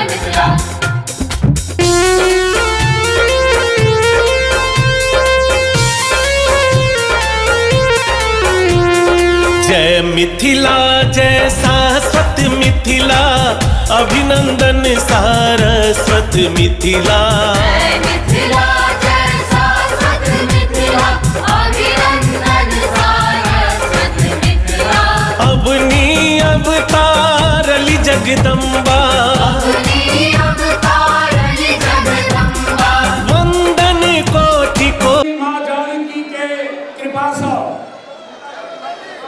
जय मिथिला। जय मिथिला जय सास्वत मिथिला, अभिनंदन सारस्वत मिथिला। जय मिथिला जय सास्वत मिथिला, अभिनंदन सारस्वत मिथिला। अवनी अवतारली जगदम्बा, अवनी अवतारली जगदम्बा। वंदन कोटि को। माँ जानकी के कृपा से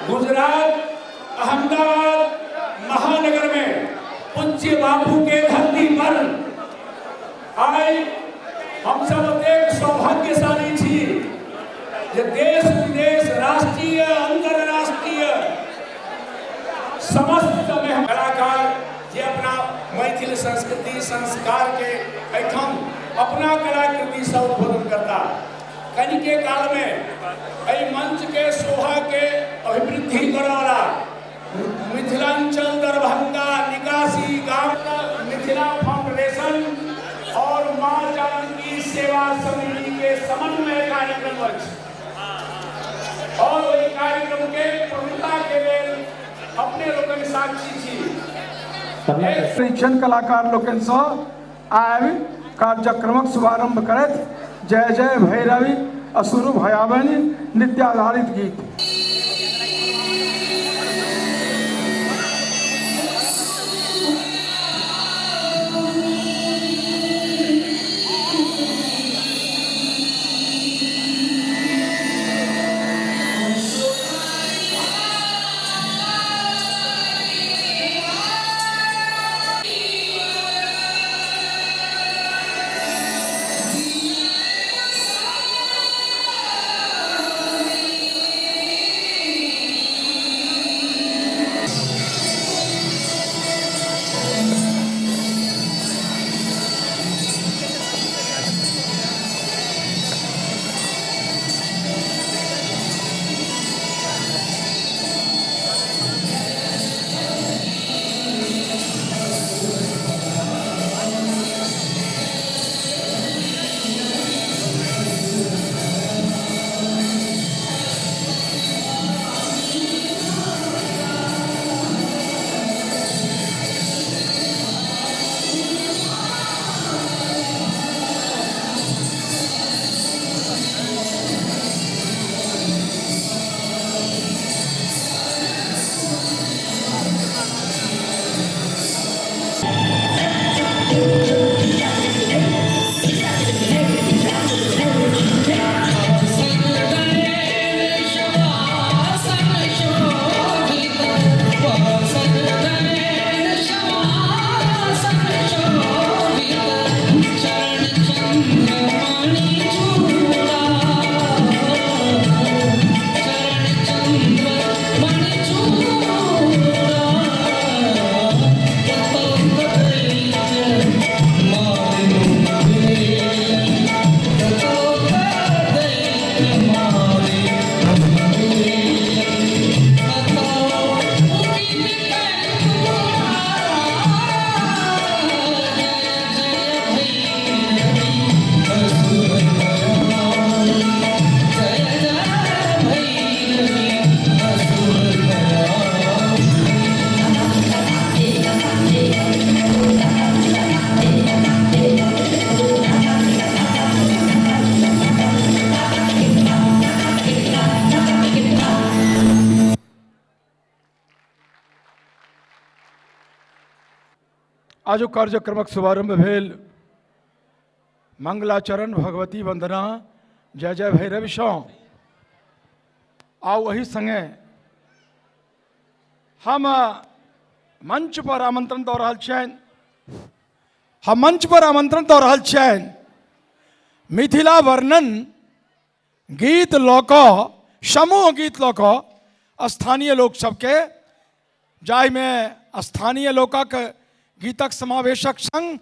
गुजरात अहमदाबाद महानगर में पूज्य बापू के धरती पर आइ हम सब एक सौभाग्यशाली छी जे देश विदेश राष्ट्रीय अंतरराष्ट्रीय समस्त में कलाकार जे अपना मैथिल संस्कृति संस्कार के एहिठाम अपना कलाकृति से उद्बोधन करता। कनिके काल में एहि मंच के शोभा के अभिवृद्धि करवाला मिथिलांचल दरभंगा निकासी गांव मिथिला फाउंडेशन और माँ जानकी सेवा समिति के समन्वय कार्यक्रम अछि और ओहि कार्यक्रम के प्रमुखता के लेल अपने लोकनि साक्षी छी। परीक्षण कलाकार लोकनि सँ आबि कार्यक्रमक शुभारंभ करैत जय जय भैरवी असुर भयावनी नृत्याधारित गीत। आजुक कार्यक्रमक शुभारंभ भेल मंगलाचरण भगवती वंदना जय जय भैरवी सँ। आ वही संगे हम मंच पर आमंत्रण दऽ रहल छियनि, हम मंच पर आमंत्रण दऽ रहल छियनि मिथिला वर्णन गीत लऽ कऽ, समूह गीत लऽ कऽ स्थानीय लोक सबके, जाहिमे स्थानीय लोकक गीतक समावेशक संग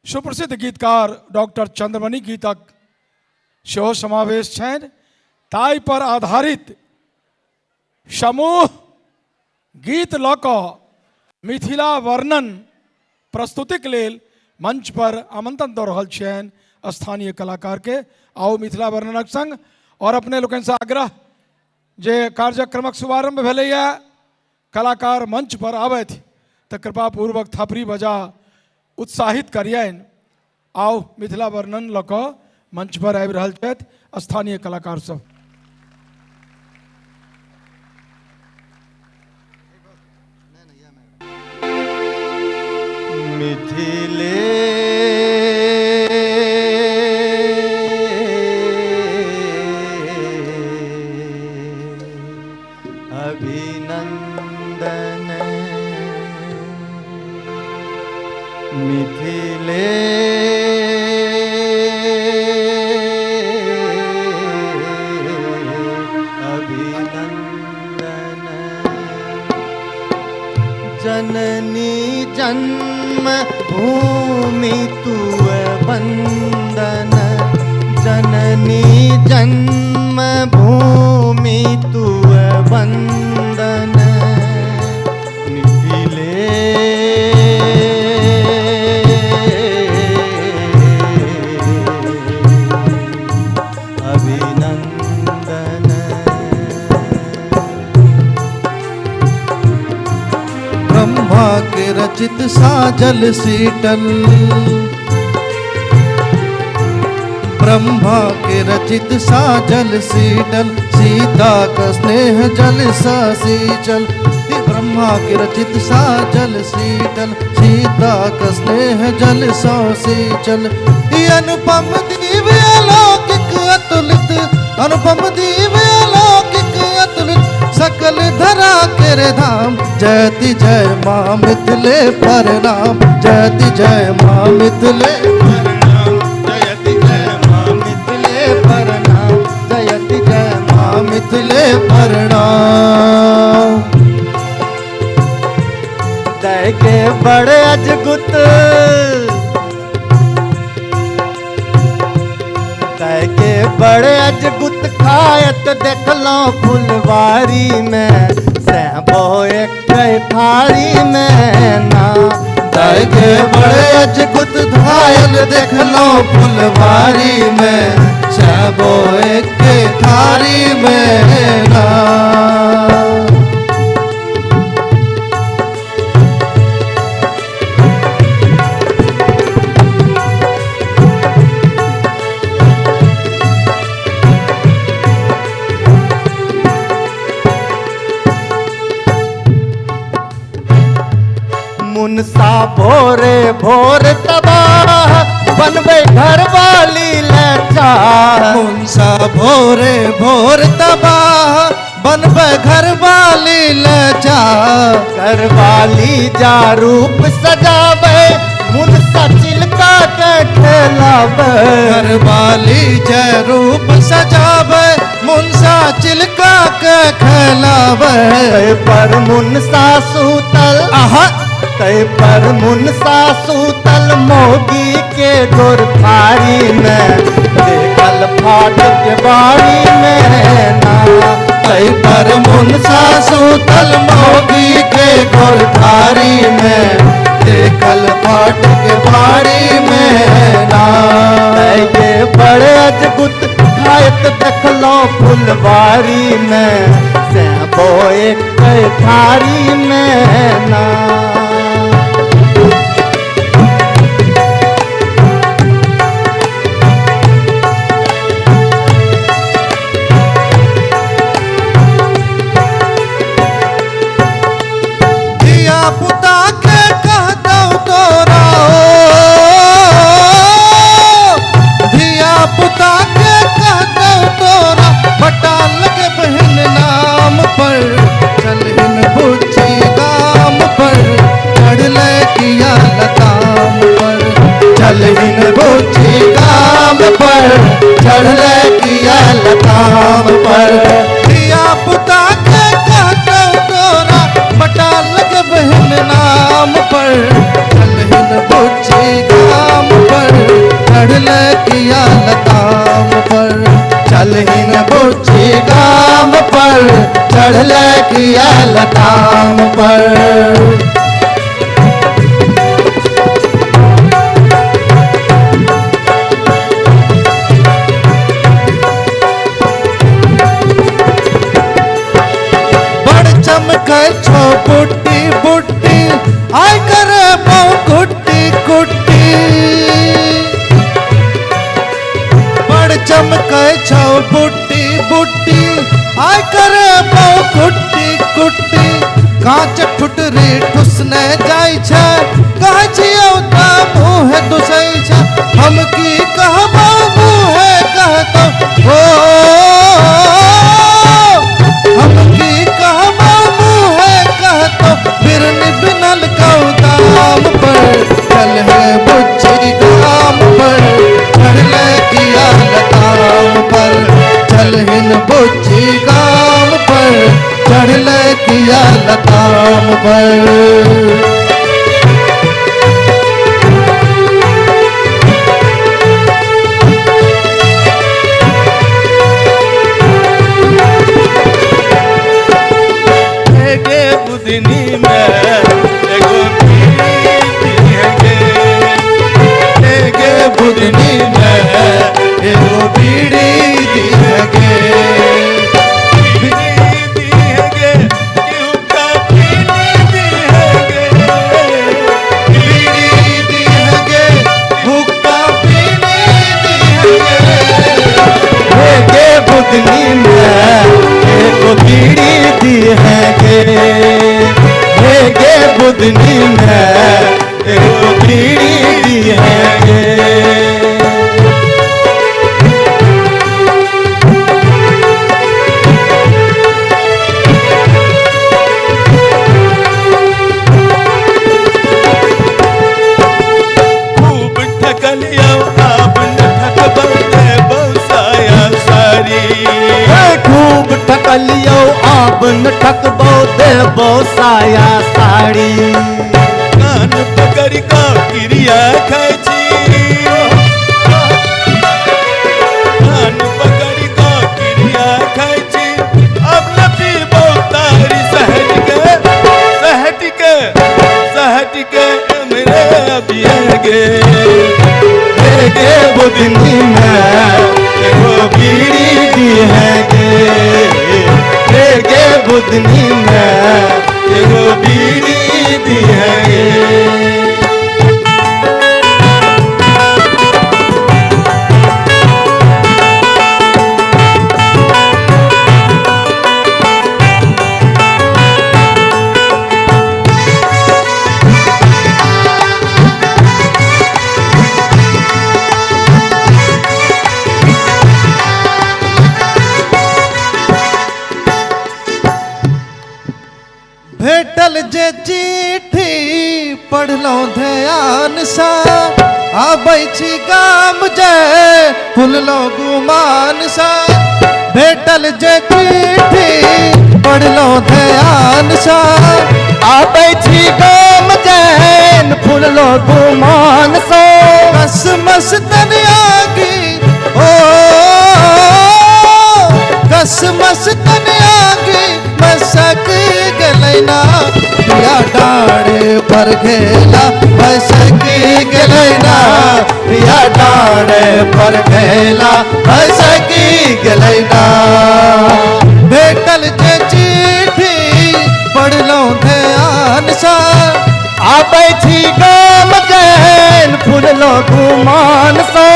सुप्रसिद्ध गीतकार डॉक्टर चंद्रमणि गीतक सेहो समावेश छनि। ताहि पर आधारित समूह गीत लऽ कऽ मिथिला वर्णन प्रस्तुतिक लेल मंच पर आमंत्रण दऽ रहल छियनि स्थानीय कलाकार के। आउ मिथिला वर्णनक संग और अपने लोकनिसँ आग्रह जे कार्यक्रमक शुभारंभ भेलैए, कलाकार मंच पर आबथि तऽ कृपापूर्वक थपड़ी बजा उत्साहित करियनि। आउ मिथिला वर्णन लऽ कऽ मंच पर आबि रहल छथि स्थानीय कलाकार सब। मिथिले अभिनंदन, मिथिले अभिनंदन, जननी जन्म भूमि तुव वंदन, जननी जन्म भूमि तुव वंदन, मिथिले अभिनंदन। ब्रह्मा के रचित साजल सीतल, ब्रह्मा के रचित साजल सीतल, सीता का स्नेह जल सीचल। ब्रह्मा के रचित साजल सीतल, सीता का स्नेह जल सीचल। अनुपम दिव्य अलौकिक अतुलित, अनुपम दिव्य अलौकिक अतुलित, सकल धरा के धाम। जयति जय माँ मिथिले प्रणाम, जयति जय माँ मिथिले प्रणाम, जयति जय माँ मिथिले प्रणाम, जयति जय माँ मिथिले प्रणाम। दय के बड़े अजगुत, दय के बड़े अजगुत खायत देखलो फुलवारी में, सैबो एक थारी में ना। दय के बड़े अजगुत घायल देखलो फुलवारी में, सैबो एक थारी में ना। मुनसा भोरे भोर तबाह बनबे घर वाली ले चाह, मुनसा भोरे भोर तबाह बनबे घर वाली ले चाह, घर वाली जा रूप सजावे मुनसा चिलका के खेलावे, घर वाली जा रूप सजावे मुनसा चिलका के खेलावे। पर मुनसा सूतल, आहा तै पर मुनसा सूतल मोगी के गोरखारी में, देखल फाट के बाड़ी में ना। तै पर मुनसा सूतल मोगी के गोरखारी में, देखल फाट के बाड़ी में ना। तै के बड़े अजगुत खायत देखलो फुलवारी में, सैबो एक थारी में ना। धिया पुता के कह दो तोरा, धिया पुता के कह दो तोरा, बटा लगे बहन नाम पर, चल हिन बुच्ची गाम पर, चढ़ ले किया लताम पर, चल हिन बुच्ची गाम पर, चढ़ ले किया लताम पर। धिया पुता के कह दो तोरा, बटा लगे बहन नाम पर, चल हिन बुच्ची गाम पर, चढ़ ले किया लताम पर, चल हिन बुच्ची गाम पर, चढ़ ले किया लताम पर। चमकै छौ बुट्टी बुट्टी आइ करे बहु कुट्टी कुट्टी। बड़ चमकै छौ बुट्टी बुट्टी आइ करे बहु कुट्टी कुट्टी। कांच ठुटरी ठुसने जाइ छै कहै छियौ त मुँह दुसै छै। हम की कहबौ मुँहे कहतौ हो, हम की कहबौ मुँहे कहतौ बिरनी बिनल कौ दाम पर। चल हे बुच्ची गाम पर चढ़ले किया लताम पर। चल हिन बुच्ची गाम पर चढ़ले किया लताम पर। बुदनी में एगो बीड़ी दी है गे, बीड़ी दी है गे, केहू का पीनी दी है गे, बीड़ी दी है गे, हुक्का पीनी दी है गे। गे बुदनी में एगो बीड़ी दी है गे, गे बुदनी में एगो बीड़ी दी है गे। खूब ठकलियो आब न ठकबो देबो साया साड़ी। कान पकड़ का क्रिया खाइ छी, कान पकड़ का क्रिया खाइ छी, अब न पीबो तारी सहट के, सहट के, सहट के मेरे अबिये गे। गे बुदनी में एगो बीड़ी दी है गे, गे बुदनी में एगो बीड़ी दी है गे। भेटल जे चिट्ठी पढ़लहुँ ध्यान सँ, आबै छी गाम जे फुललहुँ गुमान सँ। भेटल जे चिट्ठी पढ़लहुँ ध्यान सँ, आबै छी गाम जैन फुललहुँ गुमान सँ। कसमस तन आगी ओ, कसमस तन आगी मसक गेलै ना, पिया डाँड़े पर घेला मसक गेलै ना, पिया डाँड़े पर घेला मसक गेलै ना। भेटल जे चिट्ठी पढ़लहुँ ध्यान सँ, आबै छी गाम जैन फुललहुँ गुमान सँ।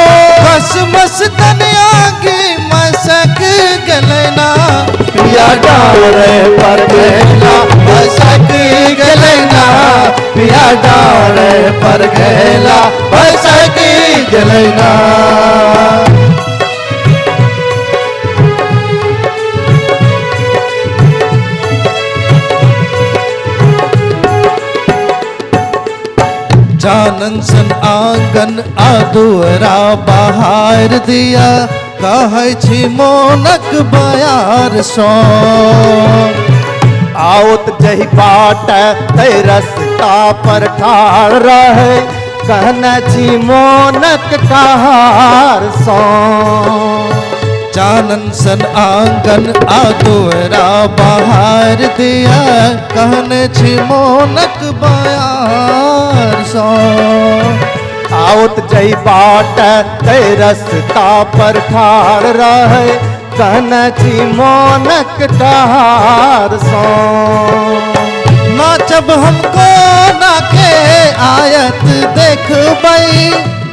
कसमस तन आगी मसक गेलै ना, पिया डाँड़े पर घेला मसक गेलै ना, पिया डाँड़े पर घेला मसक गेलै ना। जानन सन आंगन आ दुअरा बहार दिया, कहै छी मोनक बयार सँ। आओत जहि बाट तै रस्ता पर ठाढ़ रहै, कहने छी मोनक कहार सँ। जानन सन आंगन आ दुअरा बहार दिया, कहने छी मोनक बयार सँ। आओत जहि बाट तै रस्ता पर ठाढ़ रहै, कहने छी मोनक कहार सँ। नाचब हमको ना के आयत देखबै।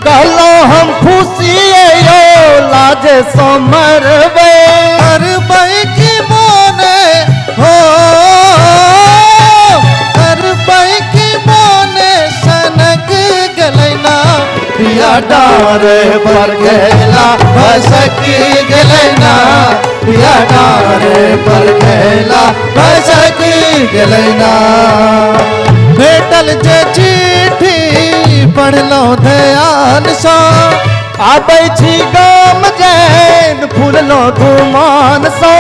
कहलो हम फूसिए यो लाजे सो मरबै। करबै की मोने हो, करबै की मोने सनक गेलै ना। पिया डारे पर गेला भसकी गेलै ना, पिया डारे पर गेला भसकी गेलै ना। भेटल जे चिट्ठी पढ़लहुँ ध्यान सँ, आबै छी गाम जैन फूललो गुमान सँ।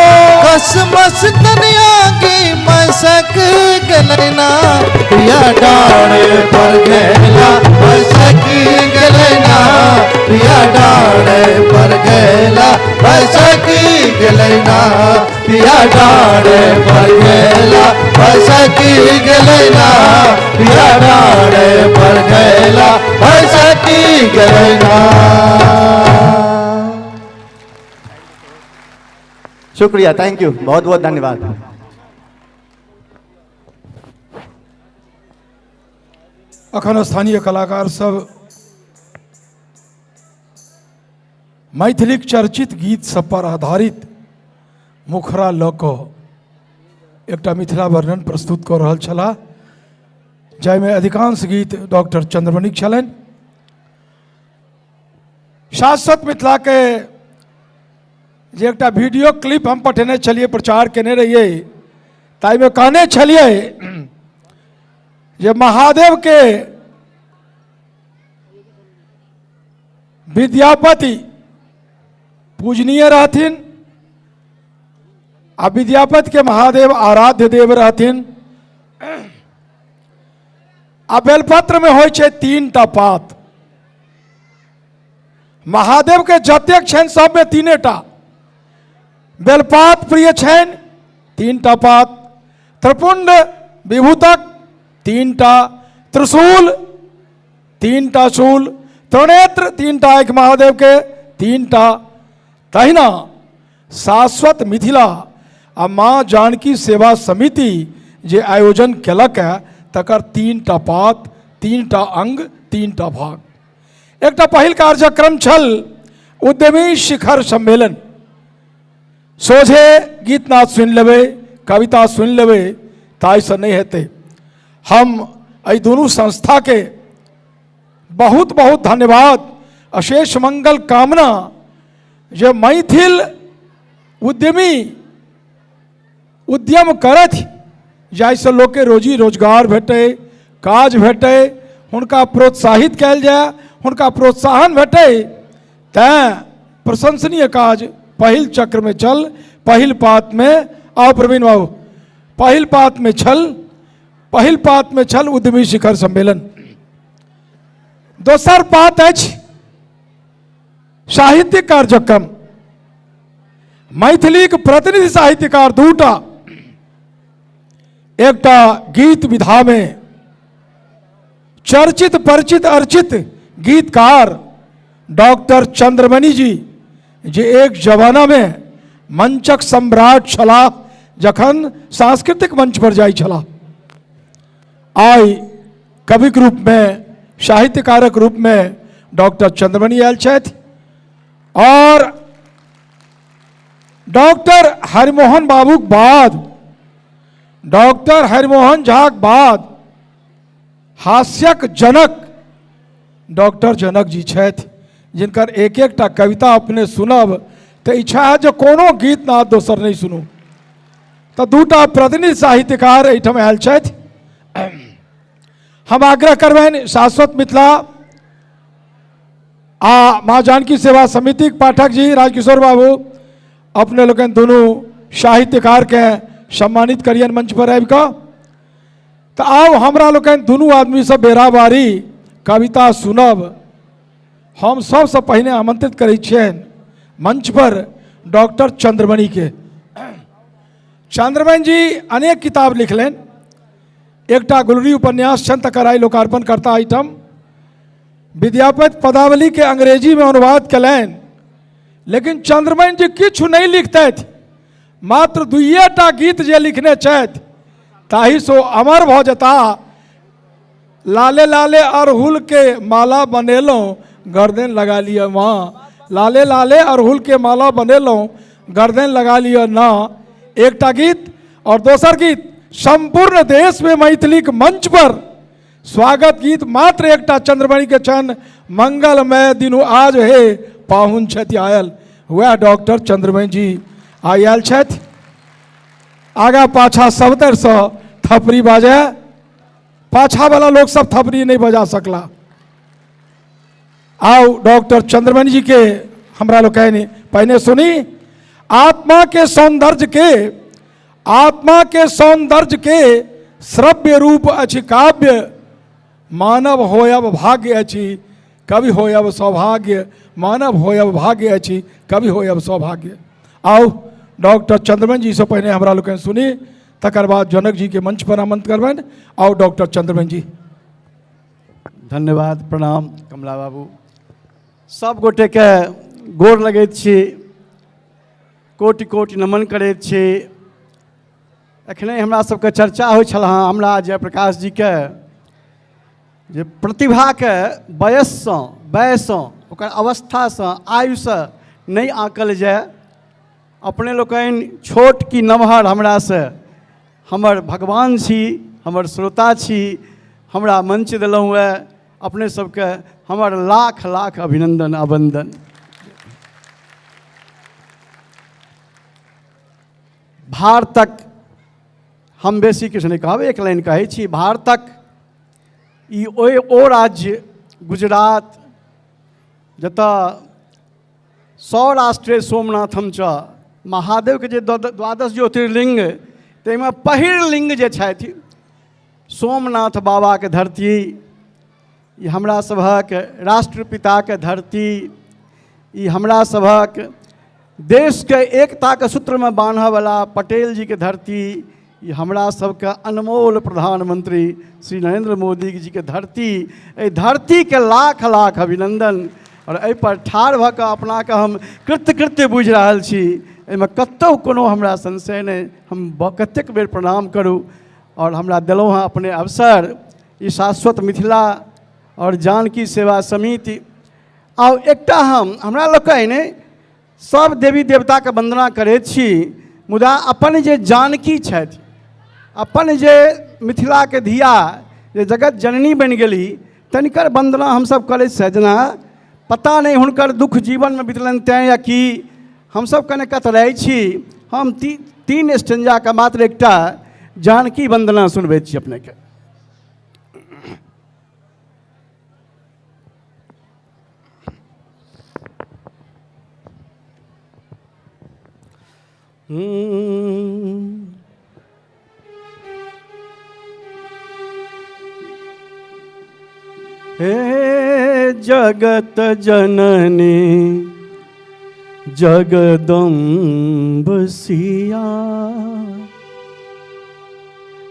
कसमस कनिया की मसक गेलै ना। पिया डारे पर गेला भसकी गेलै ना, पिया डारे पर गेला भसकी गेलै ना, पिया डारे पर गेला भसकी गेलै ना, पिया डारे पर गेला भसकी गेलै ना। शुक्रिया, thank you, बहुत बहुत धन्यवाद। अखन स्थानीय कलाकार सब मैथिलीक चर्चित गीत सब पर आधारित मुखरा लऽ कऽ एकटा मिथिला वर्णन प्रस्तुत कऽ रहल छलाह, जाहिमे अधिकांश गीत डॉक्टर चंद्रमणिक छलनि। शाश्वत मिथिला के जे एकटा वीडियो क्लिप हम पठेने छलियै, प्रचार केने रहियै, ताहिमे कहने छलियै जे महादेव के विद्यापति पूजनीय रहथिन आ विद्यापति के महादेव आराध्य देव रहथिन। आ बेलपत्र में होइ छै 3 टा पात, महादेव के जतेक छनि सब में 3 टा बेलपात प्रिय छनि, 3 टा पात, त्रिपुंड विभूतक 3 टा, त्रिशूल 3 टा शूल, त्रिनेत्र 3 टा एक महादेव के 3 टा। तहिना शाश्वत मिथिला आ माँ जानकी सेवा समिति जे आयोजन केलक है तकर 3 टा पात, 3 टा अंग, 3 टा भाग। एकटा पहिल कार्यक्रम छल उद्यमी शिखर सम्मेलन। सोझे गीत नाद सुनि लेबै, कविता सुनि लेबै, ताहिसँ नहि हेतै। हम एहि दुनू संस्था के बहुत बहुत धन्यवाद, अशेष मंगल कामना जे मैथिल उद्यमी उद्यम करथि जाहिसँ लोकके रोजी रोजगार भेटै, काज भेटै, हुनका प्रोत्साहित कयल जाय, हुनका प्रोत्साहन भेटै। तैँ प्रशंसनीय काज पहिल चक्र में चल, पहिल पात में आओ प्रवीण बाबू, पहिल पात में छल, पहिल पात में छल उद्यमी शिखर सम्मेलन। दोसर पात अछि साहित्यिक कार्यक्रम। मैथिलीक प्रतिनिधि साहित्यकार 2 टा, एकटा गीत विधा में चर्चित परिचित अर्चित गीतकार डॉक्टर चंद्रमणि जी, जे एक जमाना में मंचक सम्राट छलाह, जखन सांस्कृतिक मंच पर जाइ छलाह, आइ कविक रूप में साहित्यकारक रूप में डॉक्टर चंद्रमणि आयल छथि। और डॉक्टर हरिमोहन बाबूक बाद, डॉक्टर हरिमोहन झाक बाद हास्यक जनक डॉक्टर जनक जी छथि, जिनकर एक एकटा कविता अपने सुनब तो इच्छा है जो कोनो गीत नाद दोसर नहीं सुनू। तो 2 टा प्रतिनिधि साहित्यकार एहिठाम आयल छथि। हम आग्रह करबनि शाश्वत मिथिला आ माँ जानकी सेवा समितिक पाठक जी राजकिशोर बाबू, अपने लोकनि दुनू साहित्यकार के सम्मानित करियन मंच पर आबि कऽ। तो आउ हमरा लोकनि दुनू आदमी से बेराबारी कविता सुनब। हम सबसँ पहिने आमंत्रित करै छियनि मंच पर डॉक्टर चंद्रमणि के। चंद्रमणि जी अनेक किताब लिखलनि, एकटा गुलरी उपन्यास छनि तकर आइ लोकार्पण करता एहिठाम। विद्यापति पदावली के अंग्रेजी में अनुवाद कयलनि, लेकिन चंद्रमणि जी किछु नहीं लिखतथि, मात्र 2 टा गीत जे लिखने छथि ताहिसँ अमर भऽ जेता। लाले लाले अड़हुल के माला बनेलहुँ गर्दन लगा लिअ माँ, लाले लाले अड़हुल के माला बनेलहुँ गर्दन लगा लिअ ना। एकटा गीत और दोसर गीत संपूर्ण देश में मैथिली के मंच पर स्वागत गीत मात्र एकटा चंद्रमणि के छन, मंगलमय दिनु आज हे पाहुन छथि आयल। वएह डॉक्टर चंद्रमणि जी आइ आयल छथि। आगा पाछा सबतरसँ थपड़ी बाजय, पाछा वाला लोग सब थपड़ी नहीं बजा सकला। आओ डॉक्टर चंद्रमणि जी के हमरा लोकनि पहिने सुनी। आत्मा के सौंदर्य के, आत्मा के सौंदर्य के श्रव्य रूप अछि काव्य, मानव होयब भाग्य अछि कवि होयब सौभाग्य, मानव होयब भाग्य अछि कवि होयब सौभाग्य। आओ डॉक्टर चंद्रमणि जी से पहिने हमरा लोकनि सुनी, तकर बाद जनक जी के मंच पर आमंत्रित करबनि। आओ डॉक्टर चंद्रमणि जी। धन्यवाद, प्रणाम कमला बाबू। सब गोटे के गोर लगैत छी, कोटि कोटि नमन करैत छी। एखने हमरा सबके चर्चा होइ छल हँ हमरा जयप्रकाश जी के जे प्रतिभाके वयससँ वयसँ ओकर अवस्थासँ आयुसँ नहि आँकल जाय। अपने लोकनि छोट कि नमहर हमरासँ हमर भगवान छी, हमर श्रोता छी, हमरा मंच देलहुँ हँ, अपने सबके हमर लाख लाख अभिनंदन अवंदन। भारतक हम बेसी किछु नहि कहब, एक लाइन कहै छी, भारतक ई ओ राज्य गुजरात जतऽ सौराष्ट्रे सोमनाथम च महादेवके जे द्वादश ज्योतिर्लिंग ताहिमे पहिल लिंग जे छथि सोमनाथ बाबाके धरती, ई हमरा सभक राष्ट्रपिताके धरती, ई हमरा सभक देशके एकताके सूत्रमे बान्हऽवला पटेल जीके धरती, ई हमरा सबके अनमोल प्रधानमंत्री श्री नरेंद्र मोदी जीके धरती। एहि धरतीके लाख लाख अभिनंदन। और एहि पर ठाढ़ भऽ कऽ अपनाके हम कृतकृत्य बुझि रहल छी, एहिमे कतहु कोनो हमरा संशय नहि। हम कतेक बेर प्रणाम करू और हमरा देलहुँ हँ अपने अवसर, ई शाश्वत मिथिला और जानकी सेवा समिति। आब एकटा हम हमरा लोकनि सब देवी देवताके वंदना करैत छी, मुदा अपन जे जानकी छथि, अपन जे मिथिलाके धिया जे जगत जननी बनि गेली तनिकर वंदना हमसब करैत छी। जेना पता नहि हुनकर दुख जीवनमे बितलनि तैँ या कि हमसब कने कतराइ छी। हम तीन स्टेंजाके मात्र एकटा जानकी वंदना सुनबै छी अपनेके। हे जगत जननी जगदम्ब सिया,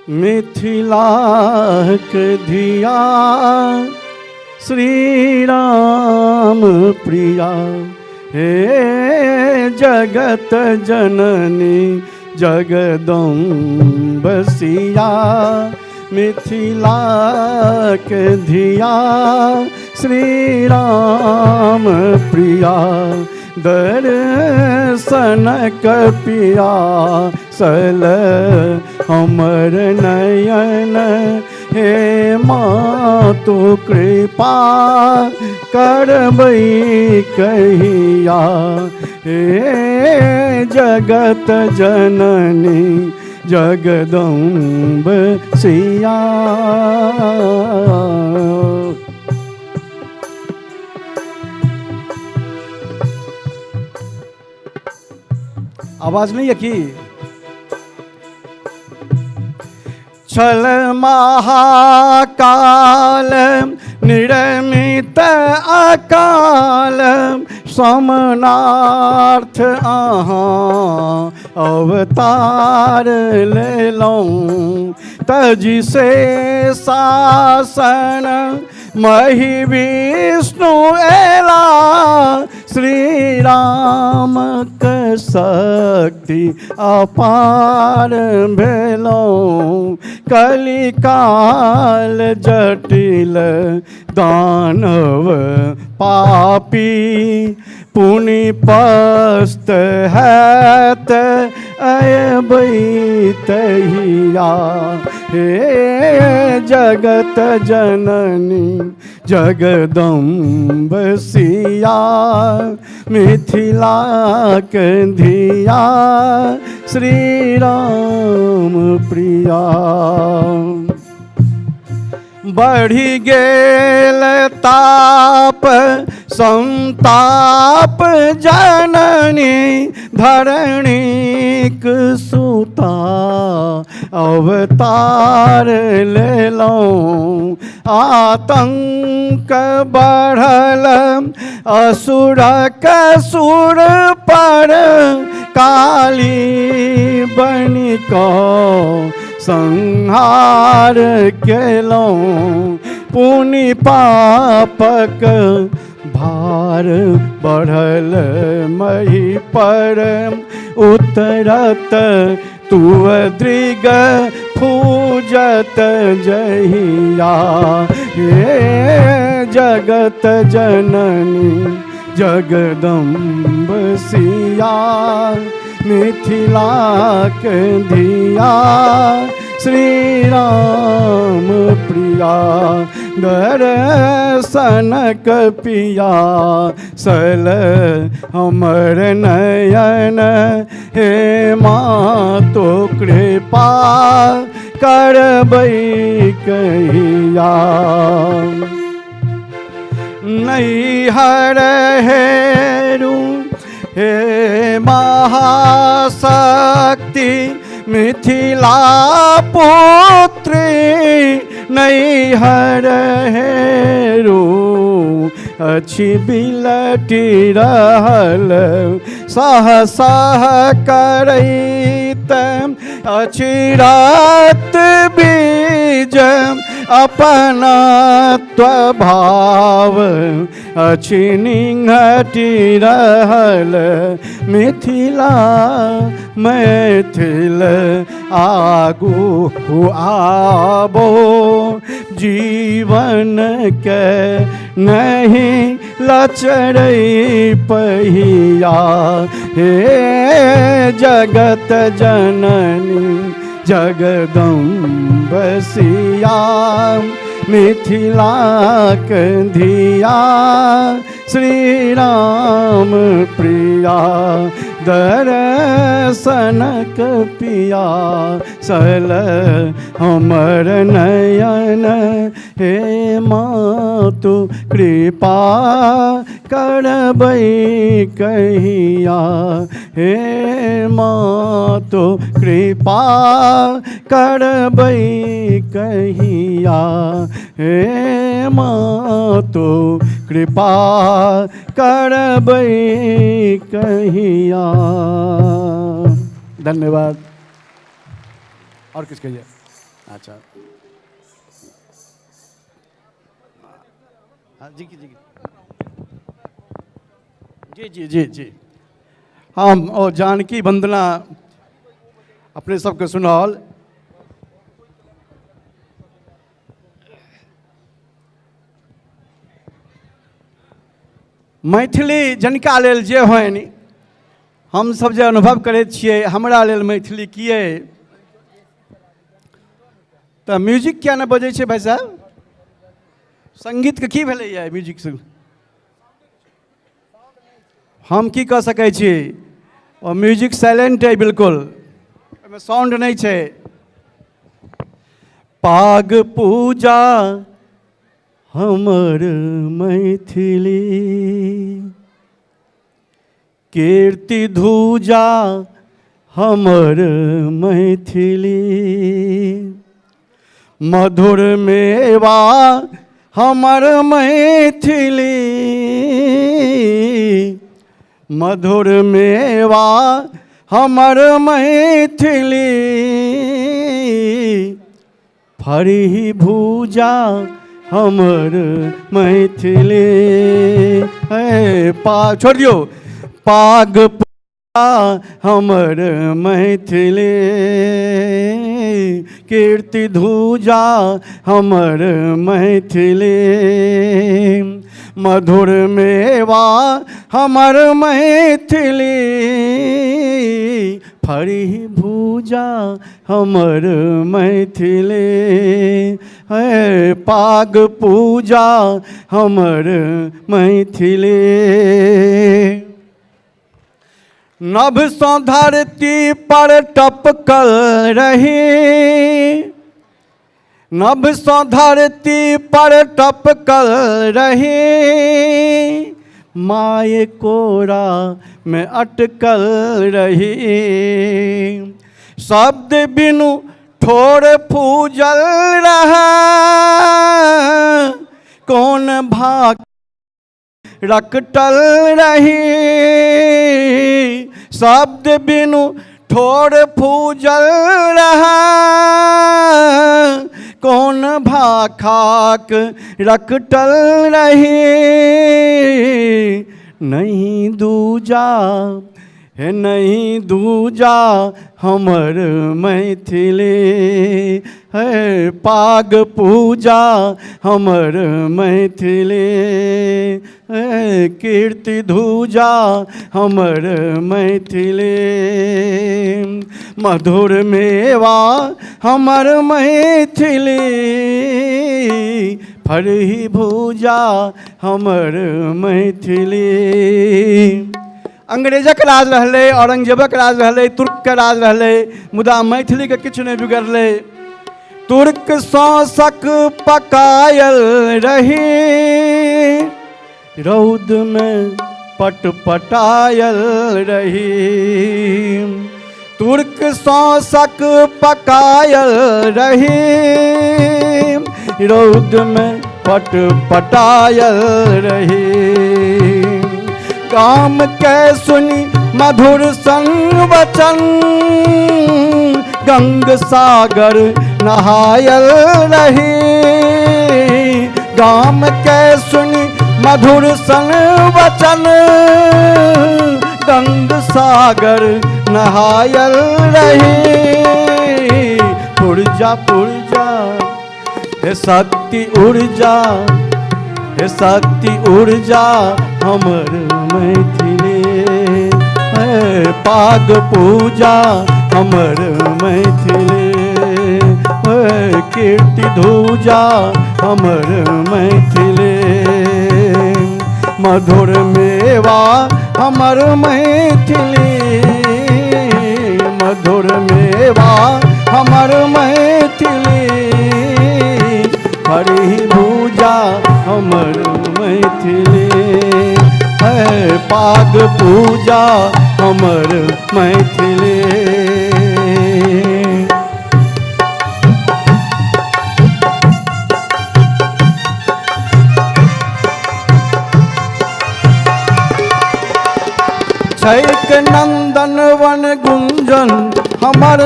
मिथिलाक धिया श्री राम प्रिया। हे जगत जननी जगदम्ब सिया, मिथिलाक धिया श्री राम प्रिया। दर्शन पिया सल हमर नयन, हे मातु कृपा करबै कहिया। हे जगत जननी जगदम्ब सिया। आवाज नहीं है कि छल महाकाल निर्मित अकाल, समनार्थ अहाँ अवतार लेलहुँ। तजि से शासन मही विष्णु एला, श्री राम शक्ति अपार भेलहुँ। कलिकाल जटिल दानव पापी पुनि पस्त हैत अयबै तहिया। हे जगत जननी जगदम्ब सिया, मिथिलाक धिया श्री राम प्रिया। बढ़ि गेल ताप संताप जननी धरणीक सुता अवतार लेलहुँ। आतंक बढ़ल असुरक सुर पर काली बनि कऽ संहार केलहुँ। पुनि पापक भार बढ़ल मही पर उतरत तुव दृग फूजत जहिया। हे जगत जननी जगदम्ब सिया, मिथिलाक धिया श्री राम प्रिया। दर्शनक पिया सल हमर नयन, हे मातो कृपा करबै कहिया। नैहर हेरू हे महाशक्ति मिथिला पुत्री, नैहर हेरू अछि बिलटि रहल सह सह करैत अछि रक्त बीज अपनत्व भाव अछि निंघटि रहल मिथिला मैथिल आगू आबो। जीवन के नहीं लचरै पहिया। हे जगत जननी जगदम्ब सिया, मिथिलाक धिया श्री राम प्रिया। दर्शनक पिया सल हमर नयन, हे मातु कृपा करबै कहिया। हे मातु कृपा करबै कहिया। हे मातु कृपा करबै कहिया। धन्यवाद। और किस कहिए? अच्छा हाँ जी जी जी जी जी जी हम ओ जानकी वंदना अपने सबके सुनाओल। मैथिली जिनका लेल जे होइन, हम सब जे अनुभव करैत छियै, हमरा लेल मैथिली किए। तऽ म्यूजिक किया नहि बजै छै भाइ साहब? संगीतके की भेलैए म्यूजिक से? हम की कऽ सकै छी? ओ म्यूजिक साइलेंट अइ बिल्कुल, ओहिमे साउंड नहि छै। पाग पूजा हमर मैथिली, कीर्ति धूजा हमर मैथिली, मधुर मेवा हमर मैथिली, मधुर मेवा हमर मैथिली, फरही भूजा हमर मैथिली। हे पा छोड़ दियौ। पाग पूजा हमर मैथिली, कीर्ति धूजा हमर मैथिली, मधुर मेवा हमर मैथिली, फरी भूजा हमर मैथिली, है पाग पूजा हमर मैथिली। नभ सँ धरती पर टपकल रही, नभ सँ धरती पर टपकल रही, माय कोरा में अटकल रही, शब्द बिनु ठोर फूजल रहा, कौन भाग रकटल रही, शब्द बिनु ठोर फूजल रहा, कौन भाखाक रकटल रही, नहीं दूजा हे नहीं दूजा हमर मैथिली, है पाग पूजा हमर मैथिली, है कीर्ति धूजा हमर मैथिली, मधुर मेवा हमर मैथिली, फरही भूजा हमर मैथिली। अंग्रेजक राज रहलै, औरंगजेबक राज रहलै, तुर्कके राज रहलै, मुदा मैथिलीके किछु नहि बिगड़लै। तुर्क सँ शक पकायल रही, रौद में पटपटायल रही, तुर्क सँ शक पकायल रही, रौद में पटपटायल रही, काम के सुनी मधुर संग वचन, गंग सागर नहायल रही, गाम के सुनी मधुर संग वचन, गंग सागर नहायल रही, पुरजा पुरजा हे शक्ति ऊर्जा, हे शक्ति ऊर्जा हमर मैथिली, हे पाग पूजा हमर मैथिली, हे कीर्ति धूजा हमर मैथिली, मधुर मेवा हमर मैथिली, मधुर मेवा हमर मैथिली, हरि भूजा हमर मैथिली, है पाग पूजा हमर मैथिली। छैक नंदन वन गुंजन हमर,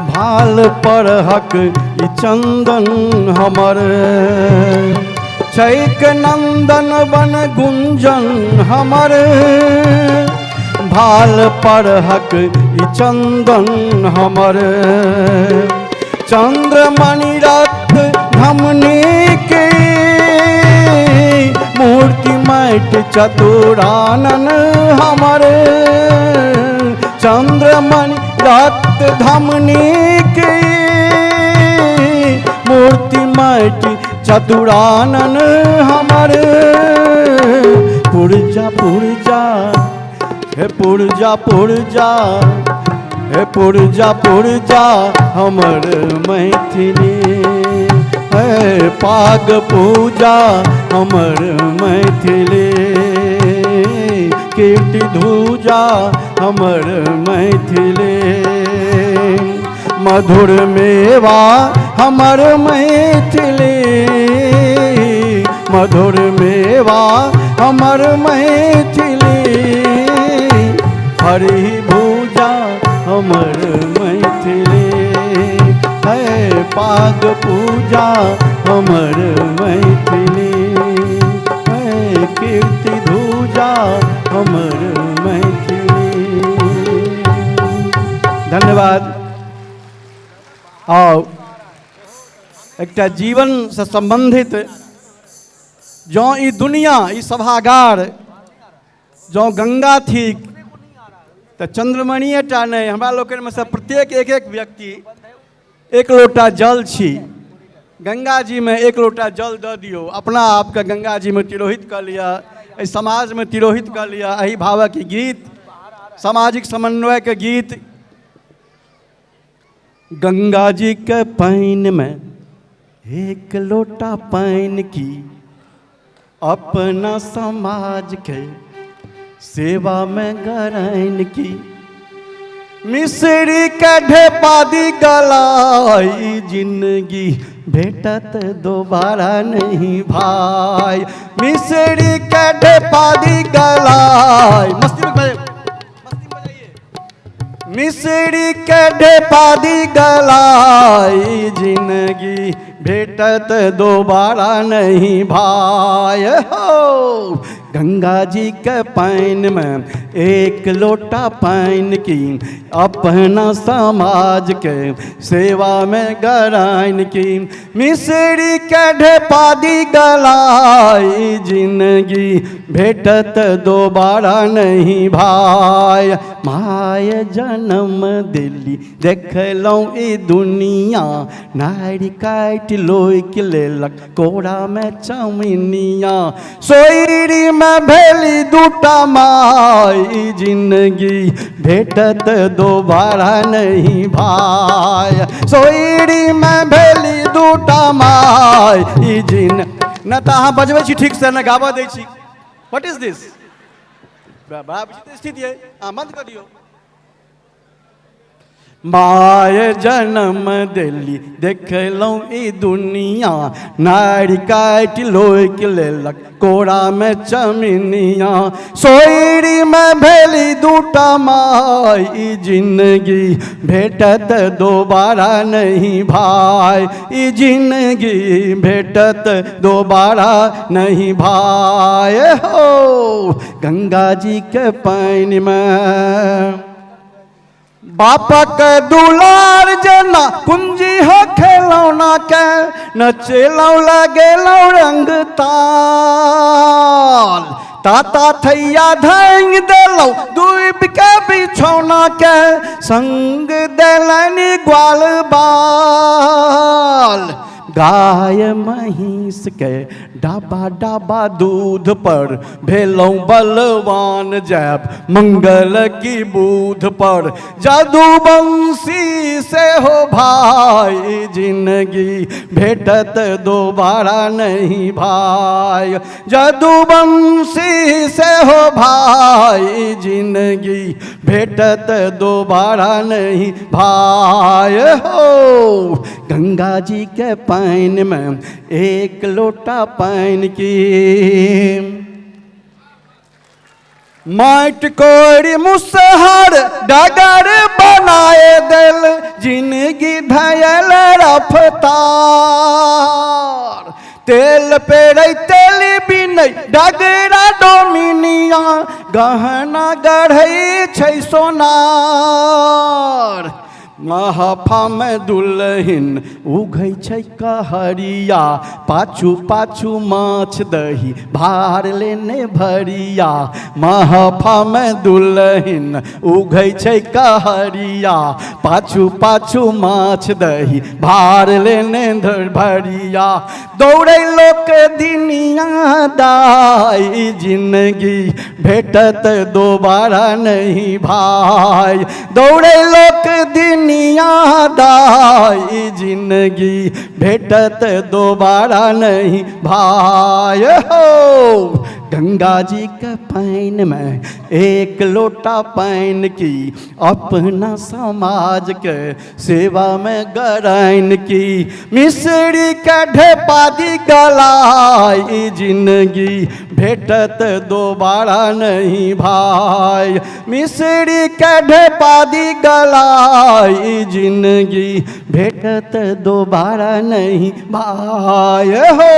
भाल पर हक ई चंदन हमर, छैक नंदन वन गुंजन हमर, भाल पर हक ई चंदन हमर, चंद्रमणि रक्त धमनी के मूर्ति माटि चतुरानन हमर, चंद्रमणि रक्त धमनी के मूर्ति माटि चतुरानन हमर, पुरजा पुरजा हे पुरजा पुरजा हे पुरजा पुरजा हमर मैथिली, हे पाग पूजा हमर मैथिली, कीर्ति धूजा हमर मैथिली, मधुर मेवा हमर मैथिली, मधुर मेवा हमर मैथिली, हरि भूजा हमर मैथिली, है पाग पूजा हमर मैथिली, है कीर्ति धूजा हमर मैथिली। धन्यवाद। आउ एकटा जीवनसँ सम्बन्धित, जँ ई दुनिया ई सभागार जँ गंगा थिक तऽ चंद्रमणिएटा नहि, हमरा लोकनिमे सँ प्रत्येक एक एक व्यक्ति एक लोटा जल छी। गंगा जी में एक लोटा जल दऽ दियौ, अपना आपके गंगा जी में तिरोहित कऽ लिअ, एहि समाजमे तिरोहित कऽ लिअ। एहि भावक गीत, सामाजिक समन्वयके गीत। गंगा जी के पानि में एक लोटा पानि की, अपना समाज के सेवा में गरैन की, मिश्री के ढेपा दी गलाई, जिंदगी भेटत दोबारा नहीं भाई, मिश्री के ढेपा दी गलाई। मस्ती में बजाइए। मिश्री के ढेपा दी गलाई, जिंदगी भेटत दोबारा नहीं भाई। हो गंगा जी के पानि में एक लोटा पानि की, अपना समाज के सेवा में गराइन की, मिश्री के ढेपा दी गलाई, जिंदगी भेटत दोबारा नहीं भाई। My जन्म दिली देखलहुँ ई दुनिया, नारी काटि लोकि लेलक कोरा में चमिनिया, सोइरी में भेली दूटा माई, जिंदगी भेटत दोबारा नहीं भाई, सोइरी में भेली दूटा माई। जिन न तऽ अहाँ बजबै छी ठीकसँ, न गाबऽ दै छी। What is this? बड़ा विचित्र स्थिति है, अहाँ बंद कऽ दियौ। My जन्म दिली देखलहुँ ई दुनिया, नारी काटि लोकि लेलक कोरा में चमिनिया, सोइरी में भेली दूटा माई, जिंदगी भेटत दोबारा नहीं भाई, ई जिंदगी भेटत दोबारा नहीं भाई। हो गंगा जी के पानि में बापक दुलार जेना कुंजी हो खेलौना के, नचेलौं लगेलौं रंग ताल, ताता थैया धांग देलौं डूबि के बिछौना के, संग देलनि ग्वाल बाल, गाय महींस के डाबा डाबा दूध पर भेलौं बलवान जैब मंगल की बूध पर, जादूवंशी से हो भाई, जिंदगी भेटत दोबारा नहीं भाई, जादूवंशी से हो भाई, जिंदगी भेटत दोबारा नहीं भाई। हो गंगा जी के पानि में एक लोटा पानि की, माटि कोरि मुसहर डगर बनाए देल, जिंदगी धयल रफ्तार, तेल पेड़ै तेल बिनै डगरा डोमिनिया, गहना गढ़ै छै सोनार, महफा में दुलहिन उघै छै कहरिया, पाछू पाछू माछ दही भार लेने भरिया, महफा में दुलहिन उघै छै कहरिया, पाछू पाछू माछ दही भार लेने भरिया, दौड़ै लोक दिनिया दाई, जिंदगी भेटत दोबारा नहीं भाई, दौड़ै लोक दिनिया दाई, जिंदगी भेटत दोबारा नहीं भाई। हो गंगा जी के पानि में एक लोटा पानि की, अपना समाज के सेवा में गरैन की, मिश्री के ढेपा दी गलाई, जिंदगी भेटत दोबारा नहीं भाई, मिश्री के ढेपा दी गलाई, जिंदगी भेटत दोबारा नहीं भाई। हो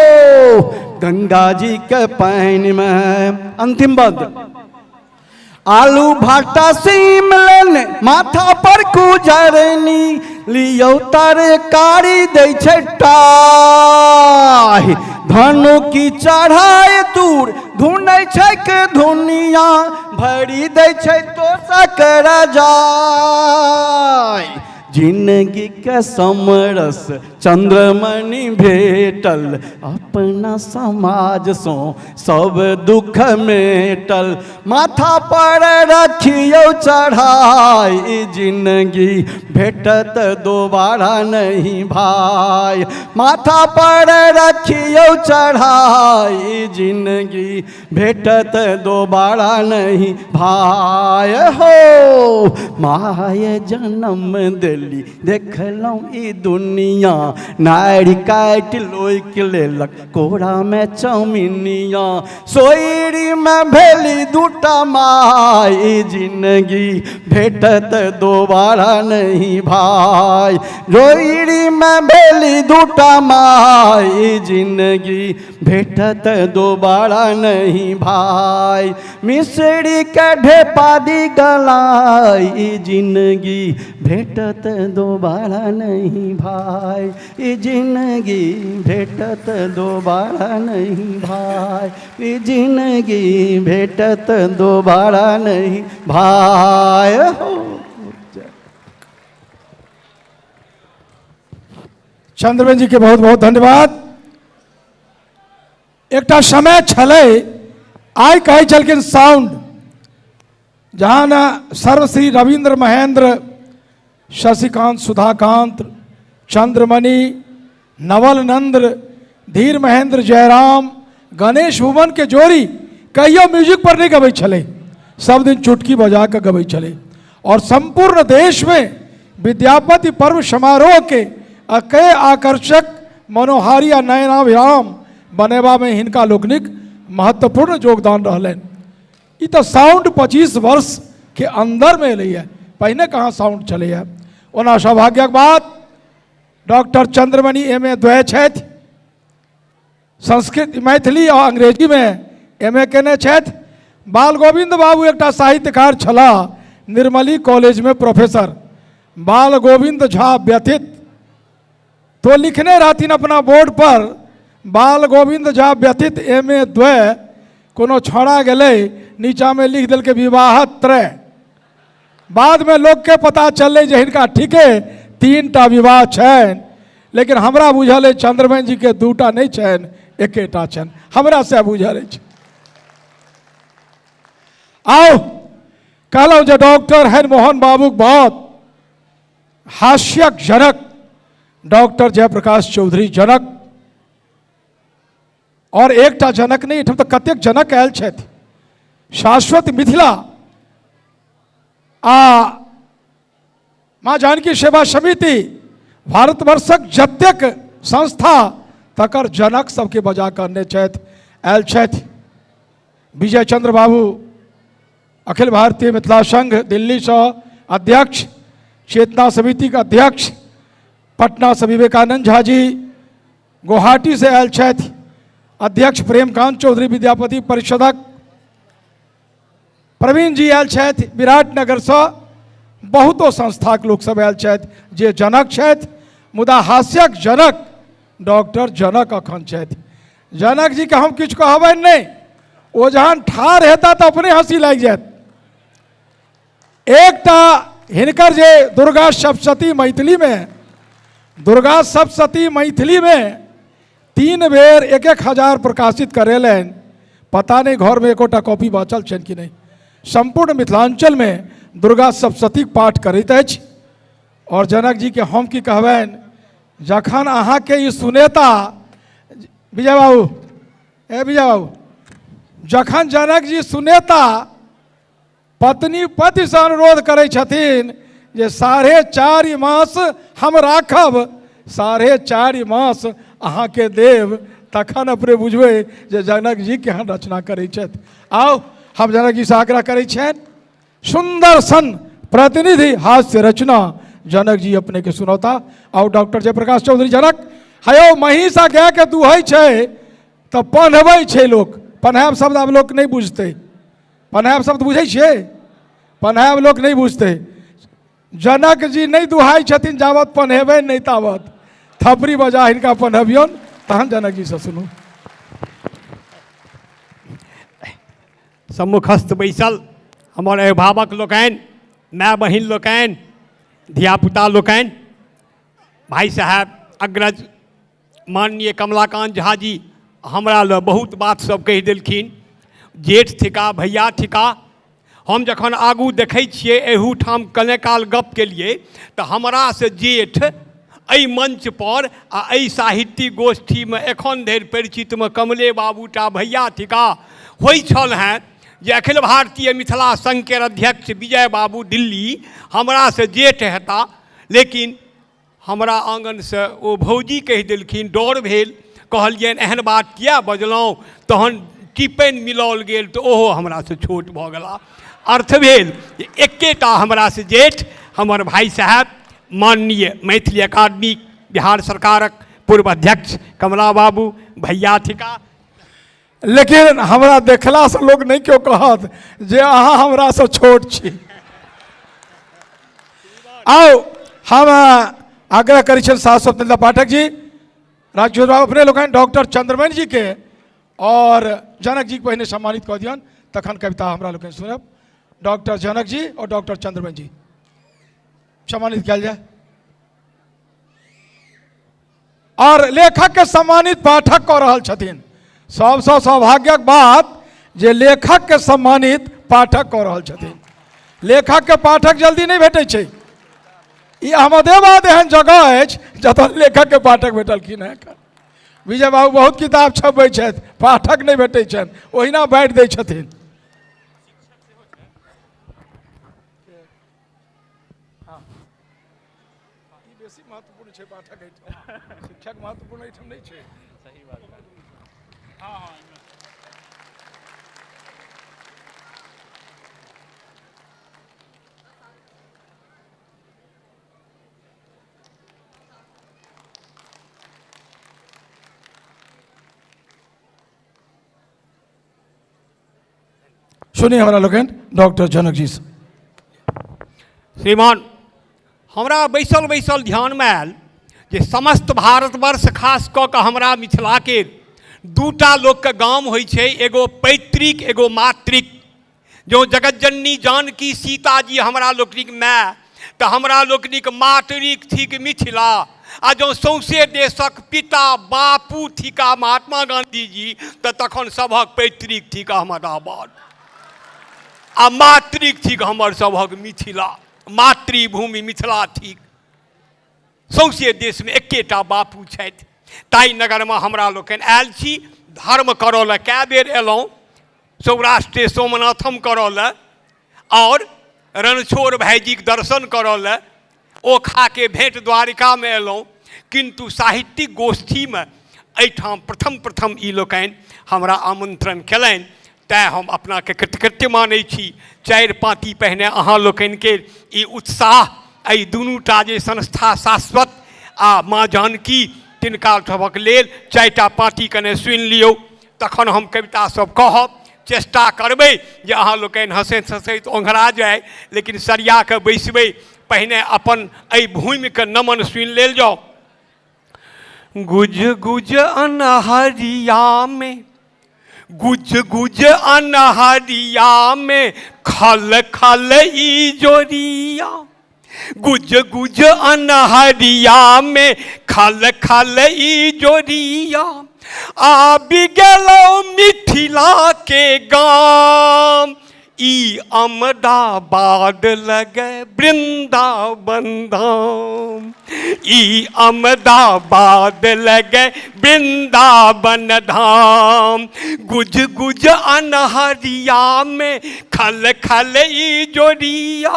गंगा जी के पानि में अंतिम बंद। आलू भाटा सीम लेने माथा पर कुजरनी लियौ तरकारी दै छै टाहि धनु की चढ़ाए दूर धुनै छै के दुनिया भरि दै छै तोसक रजाई। जिंदगी के समरस चंद्रमणि भेटल अपना समाज सो सब दुख मेटल माथा पर रखियौ चढ़ाई जिंदगी भेटत दोबारा नहीं भाई माथा पर रखियौ चढ़ाई जिंदगी भेटत दोबारा नहीं भाई। हो my जन्म दिली देखलहुँ ई दुनिया नारि काटि लोकि लेलक कोरा में चौमिनिया सोयरी में भेली दूटा माई जिंदगी भेटत दोबारा नहीं भाई जोइरी में भेली दूटा माई जिंदगी भेटत दोबारा नहीं भाई मिश्री के ढेपा दी गलाई जिंदगी भेटत दोबारा नहीं भाई जिंदगी भेटत दोबारा नहीं भाई जिंदगी भेटत दोबारा नहीं भाई। हो चंद्रमणि जी के बहुत बहुत धन्यवाद। एकटा समय छलै आइ कहै छलखिन साउंड जहाँ न सर्वश्री रविन्द्र महेंद्र शशिकांत सुधाकांत चंद्रमणि नवल नंद्र धीर महेंद्र जयराम गणेश भुवन के जोड़ी कहियो म्यूजिक पर नहीं गबै छलै, सब दिन चुटकी बजा के गबै छलै। और संपूर्ण देश में विद्यापति पर्व समारोह के अके आकर्षक मनोहारी आ नयनाभिराम बनेबा में हिनका लोकनिक महत्वपूर्ण योगदान रहलनि। ई तो साउंड 25 वर्ष के अंदर में एलैए, पहिने कहाँ साउंड चलैए। ओना सौभाग्यक बात डॉक्टर चंद्रमणि एम ए द्वय छथि, संस्कृत मैथिली और अंग्रेजी में एम ए केने छथि। बाल गोविंद बाबू एकटा साहित्यकार छलाह, निर्मली कॉलेज में प्रोफेसर। बाल गोविंद झा व्यथित तो लिखने रहथिन अपना बोर्ड पर बाल गोविंद झा व्यथित एम ए द्वय, कोनो छौड़ा गेलै नीचा में लिख देलकै विवाह त्रय। बाद में लोग के पता चललै जे हिनका ठीके 3टा विवाह छनि, लेकिन हमरा बुझल अछि चंद्रमणि जी के 2टा नहीं छनि, एकेटा छनि, हमरा से बुझल अछि। आओ कहलहुँ जे डॉक्टर हरिमोहन बाबूक बहुत हास्यक जनक डॉक्टर जयप्रकाश चौधरी जनक, और एकटा जनक नहीं, एहिठाम तऽ कतेक जनक आयल छथि। शाश्वत मिथिला आ माँ जानकी सेवा समिति भारतवर्षक जतेक संस्था तकर जनक सबके बजा करने छथि, आयल छथि। विजय चंद्र बाबू अखिल भारतीय मिथिला संघ दिल्लीसँ अध्यक्ष, चेतना समिति के अध्यक्ष, पटना से विवेकानंद झा जी गुवाहाटी से आयल छथि, अध्यक्ष प्रेमकांत चौधरी विद्यापति परिषदक, प्रवीण जी आयल छथि विराटनगरसँ, बहुतो संस्थाक लोक सब आयल छथि जे जनक छथि। मुदा हास्यक जनक डॉक्टर जनक अखन छथि। जनक जी के हम किछु कहबनि नहि, ओ जहन ठाढ़ हेता तऽ अपने हँसी लागि जायत। एकटा हिनकर जे दुर्गा सप्तशती मैथिली में, दुर्गा सप्तशती मैथिली में 3 बेर 1-1 हजार प्रकाशित करेलनि, पता नहीं घर में एकोटा कॉपी बाँचल छनि कि नहीं। संपूर्ण मिथिलांचल में दुर्गा सप्तशती पाठ करैत अछि। और जनक जी के हम की कहबनि, जखन अहाँके ई सुनेता विजय बाबू, ए विजय बाबू, जखन जनक जी सुनेता पत्नी पतिसँ अनुरोध करै छथिन जे 4.5 मास हम राखब, 4.5 मास अहाँके देब, तखन अपने बुझबै जे जनक जी केहन रचना करै छथि। आउ हम जनक जी से आग्रह करै छियनि सुंदर सन प्रतिनिधि हास्य रचना जनक जी अपने के सुनौता। आउ डॉक्टर जयप्रकाश चौधरी जनक, हयो महिषा गाय के दुहै छै तऽ पन्हबै छै लोक। पन्हायब शब्द आब लोक नहि बुझतै, पन्हायब शब्द बुझै छियै? पन्हायब लोक नहि बुझतै। जनक जी नहि दुहाइ छथिन जाबत पन्हेबै नहि ताबत। थपड़ी बजा हिनका पन्हबियौन तहन जनक जी से सुनू। सम्मुखस्थ बैसल हमर अभिभावक लोकनि, माय बहिन लोकनि, धियापुता लोकनि, भाई साहेब अग्रज माननीय कमलाकांत झा जी हमरा लग बहुत बात सब कहि देलखिन। जेठ थिका, भैया थिका। हम जखन आगू देखै छियै एहूठाम कने काल गप केलियै तऽ हमरासँ जेठ एहि मंच पर आ एहि साहित्यिक गोष्ठीमे एखन धरि परिचितमे कमले बाबूटा भैया थिका। होइ छल हेँ जे अखिल भारतीय मिथिला संघके अध्यक्ष विजय बाबू दिल्ली हमरासँ जेठ हेता, लेकिन हमरा आँगनसँ ओ भौजी कहि देलखिन। डर भेल, कहलियनि एहन बात किया बजलहुँ। तहन टिप्पणी मिलाओल गेल तऽ ओहो हमरासँ छोट भऽ गेला। अर्थ भेल जे एकेटा हमरासँ जेठ हमर भाई साहेब माननीय मैथिली अकादमी बिहार सरकारक पूर्व अध्यक्ष कमला बाबू भैया थिका। लेकिन हमरा देखलासँ लोक नहि केओ कहत जे अहाँ हमरासँ छोट छी। आउ हम आग्रह करै छियनि शाश्वत नंदा पाठक जी, राजकिशोर बाबू अपने लोकनि डॉक्टर चंद्रमणि जी के और जनक जी के पहिने सम्मानित कऽ दियौन, तखन कविता हमरा लोकनि सुनब। डॉक्टर जनक जी और डॉक्टर चंद्रमणि जी सम्मानित कयल जाय। और लेखक के सम्मानित पाठक कऽ रहल छथिन। सबसँ सौभाग्यक बात जे लेखक के सम्मानित पाठक कऽ रहल छथिन। लेखक के पाठक जल्दी नहि भेटै छै। ई अहमदाबाद एहन जगह अछि जतऽ लेखक के पाठक भेटलखिन हेँ। विजय बाबू बहुत किताब छपबै छथि, पाठक नहि भेटै छनि, ओहिना बाँटि दै छथिन। बेसी महत्वपूर्ण छै पाठक एहिठाम, शिक्षक महत्वपूर्ण एहिठाम नहि छै। सही बात। हाँ। सुनिए हमरा लोकनि डॉक्टर जनक जी से। श्रीमान, हमरा बैसल बैसल ध्यानमे आयल जे समस्त भारतवर्ष खास कऽ कऽ हमरा मिथिलाके दूटा लोकके गाम होइ छै, एगो पैतृक एगो मातृक। जो जगज्जननी जानकी सीताजी हमरा लोकनिक माय, तऽ हमरा लोकनिक मातृक थिक मिथिला। आ जँ सौंसे देशक पिता बापू थिका महात्मा गांधी जी, तऽ तखन सभक पैतृक थिक अहमदाबाद आ मातृक थिक हमर सभक मिथिला। मातृभूमि मिथिला थिक। सौंसे देशमे एकेटा बापू छथि। ताहि नगरमे हमरा लोकनि आयल छी धर्म करऽ लए। कए बेर अयलहुँ सौराष्ट्र सोमनाथम करऽ लए और रणछोड़ भाईजीक दर्शन करऽ लए, ओखाके भेंट द्वारिकामे अयलहुँ, किन्तु साहित्यिक गोष्ठीमे एहिठाम प्रथम प्रथम ई लोकनि हमरा आमंत्रण केलनि, तैँ हम अपनाके कृतकृत्य मानै छी। 4 पाँति पहिने अहाँ लोकनिके ई उत्साह, एहि दुनूटा जे संस्था शाश्वत आ माँ जानकी, तिनका सभक लेल 4टा पाँति कने सुनि लियौ, तखन हम कविता सब कहब। चेष्टा करबै जे अहाँ लोकनि हँसैत हँसैत ओंघरा जाय, लेकिन सरिया कऽ बैसबै। पहिने अपन एहि भूमिके नमन सुनि लेल जाउ। गुज गुज अनहरिया में, गुज गुज अनहरिया में, खल खल ई जोरिया। गुज गुज अनहरिया में, खल खल ई जोरिया। आबि गेलौ मिथिला के गाम, ई अहमदाबाद लगे वृंदावन धाम। ई अहमदाबाद लगे वृंदावन धाम। गुज गुज अनहरिया में, खल खल ई जोरिया।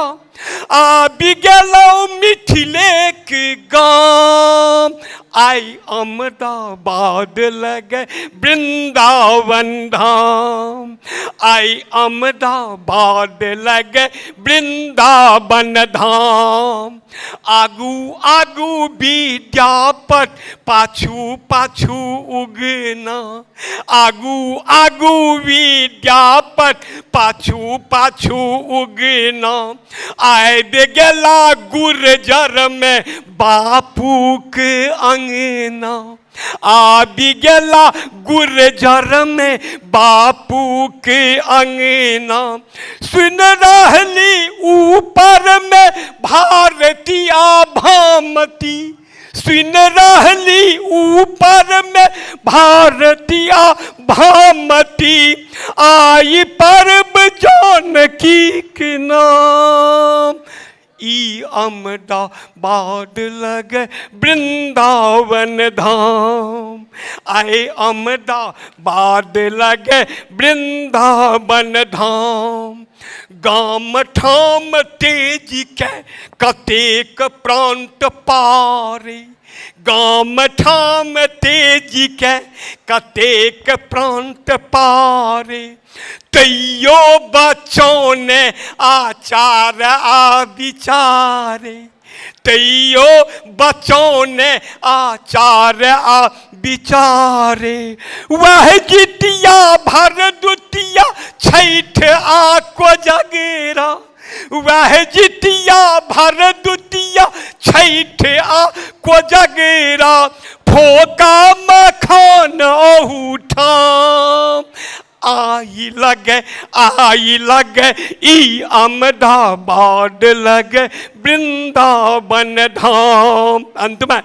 आबि गेलौ मिथिले के गाम, आई अहमदाबाद लगे वृंदावन धाम। आई अहमदाबाद लगे वृंदावन धाम। आगू आगू विद्यापत, पाछू पाछू उगना। आगू आगू विद्यापत, विद्यापत पाछू पाछू उगना आबि गेला गुर्जर में बापूक अंगना आबि गेला गुर्जर में बापूक अंगना सुन रहली ऊपर में भारतीया भामती सुन रहली ऊपर में भारतीया भामती आई पर्व जानकी के नाम ई अहमदाबाद लगे वृंदावन धाम आए अहमदाबाद लगे वृंदावन धाम गाम ठाम तेजी के कतेक प्रांत पारे गाम ठाम तेजी के कतेक प्रांत पारे तैयो बचौने आचार आ विचारे तैयो बचौने आचार आ विचारे वह जितिया भर दुतिया छैठ आ कोजगरा वह जितिया भर दुतिया छैठ आ कोजगरा फोका मखान ओहूठाम आई लगे ई अहमदाबाद लगे वृंदावन धाम। अंत में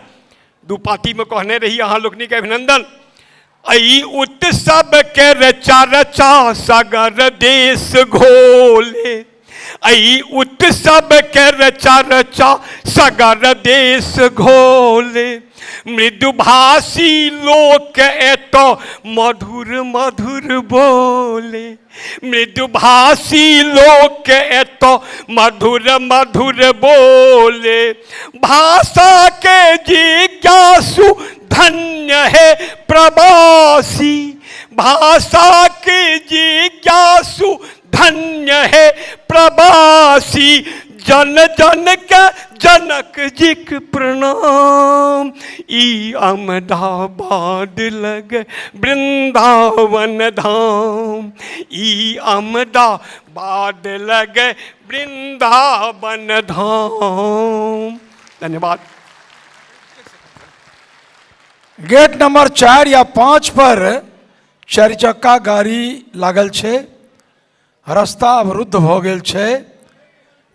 दू पाती में कहने रही अहाँ लोकनि के अभिनंदन। ऐ उत्सव के रचा रचा सगर देश घोले ऐ उत्सव के रचा रचा सगर देश घोले मृदुभाषी लोक एतो मधुर मधुर बोले मृदुभाषी लोक एतो मधुर मधुर बोले भाषा के जिज्ञासु धन्य है प्रवासी भाषा के जिज्ञासु धन्य है प्रवासी जन जन के जनक जी के प्रणाम ई अहमदाबाद लगे वृंदावन धाम ई अहमदाबाद लगे वृंदावन धाम। धन्यवाद। गेट नंबर 4 या 5 पर चारि चक्का गाड़ी लागल छै, रास्ता अवरुद्ध भ गेल छै।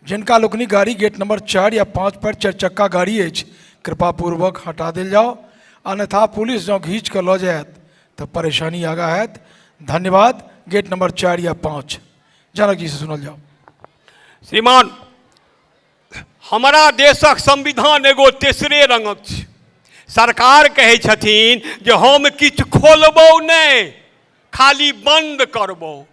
जिनका लोकनि गाड़ी गेट नंबर 4 या 5 पर चारि चक्का गाड़ी अछि कृपा पूर्वक हटा देल जाओ, अन्यथा पुलिस जँ घींच कऽ लऽ जायत तऽ परेशानी आगा हैत। धन्यवाद। गेट नंबर 4 या 5 जनक जी से सुनल जाओ। श्रीमान, हमारा देशक संविधान एगो तेसरे रंगक छै। सरकार कहै छथिन जे हम किछु खोलबौ नहि, खाली बंद करबौ,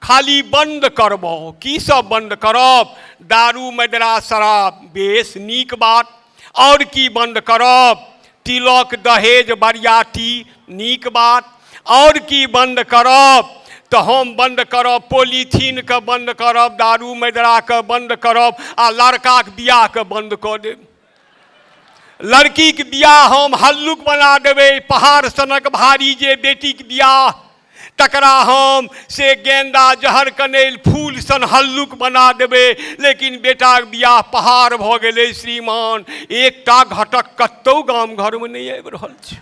खाली बंद करबौ। की सब बंद करब? दारू मदरा शराब, बेस नीक बात। और की बंद करब? तिलक दहेज बरियाती, नीक बात। और की बंद करब? तो हम बंद करब पोलिथीनके बंद करब, दारू मदराके बंद करब, आ लड़काके बियाहके बंद कऽ देब। लड़कीके बियाह हम हल्लुक बना देबै, पहाड़ सनक भारी जे बेटीके बियाह तकरा हम से गेंदा जहर कनैल फूल सन हल्लुक बना देबै, लेकिन बेटाके बियाह पहाड़ भऽ गेलै। श्रीमान, एकटा घटक कतहु गाम घरमे नहि आबि रहल छै।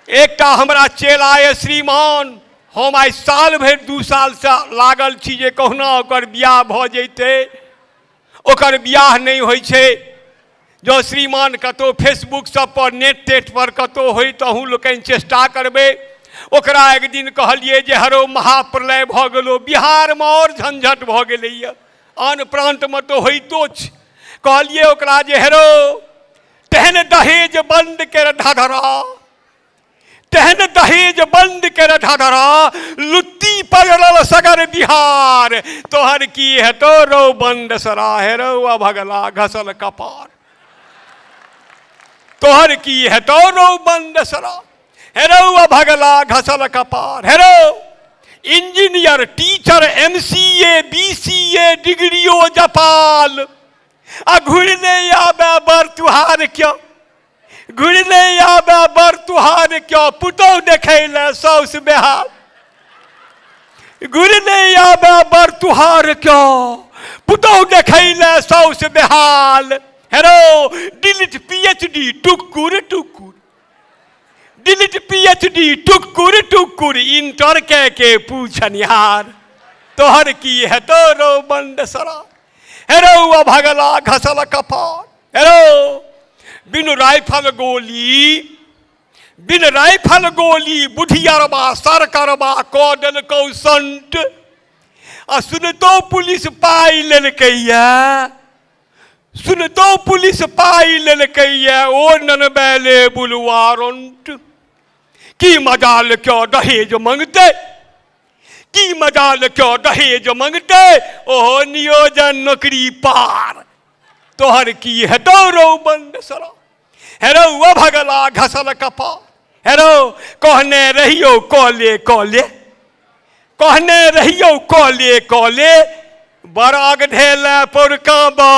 एकटा हमरा चेला यऽ श्रीमान, हम आइ साल भरि 2 सालसँ लागल छी जे कहुना ओकर बियाह भऽ जैतै, ओकर बियाह नहि होइ छै। जँ श्रीमान कतहु फेसबुक सब पर नेट तेट पर कतहु होइ तऽ अहूँ लोकनि चेष्टा करबै। ओकरा एक दिन कहलियै जे हरो महाप्रलय भऽ गेलो, बिहारमे आओर झंझट भऽ गेलैए, आन प्रान्तमे तऽ होइतो छै। कहलियै ओकरा जे हेरो तेहन दहेज बंद के धधरा, तेहन दहेज बंद के धधरा, लुत्ती पड़ल सगर बिहार, तोहर की हेतो रौ बंद सरा, हेरो अभगला घसल कपार, तोहर की हेतो रौ बंद सरा, हेरो अभगला घसल कपार। हेरो इंजीनियर टीचर MCA BCA डिग्रियो जपाल, आ घुरने आबे बर तुहार क्यों, घुरने आबे बर तुहार क्यों, पुतोह देखै लए साउस बेहाल। गुर नहि आबे बर तुहार क्यों पुतहु देखै ले साउस बेहाल। हेरो डिलीट पीएचडी टुकुर टुकुर, डिलीट पीएचडी टुकुर टुकुर, इंटर के पूछनिहार तोहर की हेतो रो बंद सरा। हेरो अभगला घसल कपार। हेरो बिनु राइफल गोली, बिन राइफल गोली बुढ़ियरबा सरकरबा कऽ देलकौ संट, आ सुनतो पुलिस पाइ लेलकैया, सुनतो पुलिस पाइ लेलकैया ओ ननबैले बुलवारंट। की मजाल क्यों दहेज मंगते, की मजाल क्यों दहेज मंगते, ओहो नियोजन नौकरी पार तोहर की हेतो रो बंद सरा। हेरो अभगला घसल कपार। हेरो कहने रहियो कॉले कॉले, कहने रहियो कॉले कॉले, बराग ढेले पुरका बा।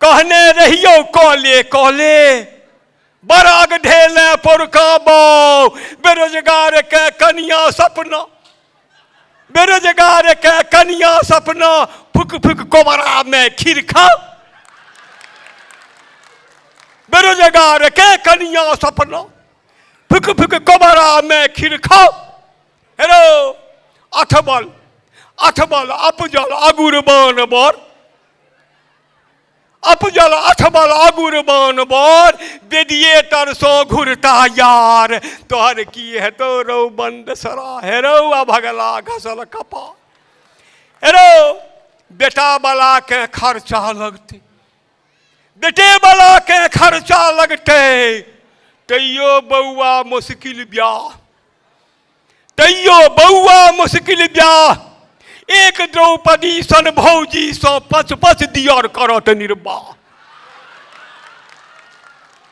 कहने रहियो कॉले कॉले, बराग ढेले पुरका बा। बेरोजगार के कनिया सपना, बेरोजगार के कनिया सपना, फुक फुक कोबरा में खीर खा। बेरोजगार के कनिया सपना, फुक फुक कोबरा में खीर खाओ। हेरो अठबल अठबल अपजल अगुर बान बर, अपजल अठबल अगुर बान बर, बेदिएटर सो घुरता यार तोहर की हेतो रो बंद सरा। हेरो अभगला घसल कपार। हेरो बेटा वाला के खर्चा लगते, बेटे वाला के खर्चा लगते, तैयो बौआ मुश्किल ब्याह, तैयो बौआ मुश्किल ब्याह। एक द्रौपदी सन भौजी सँ पच पच दियर करत निर्वाह।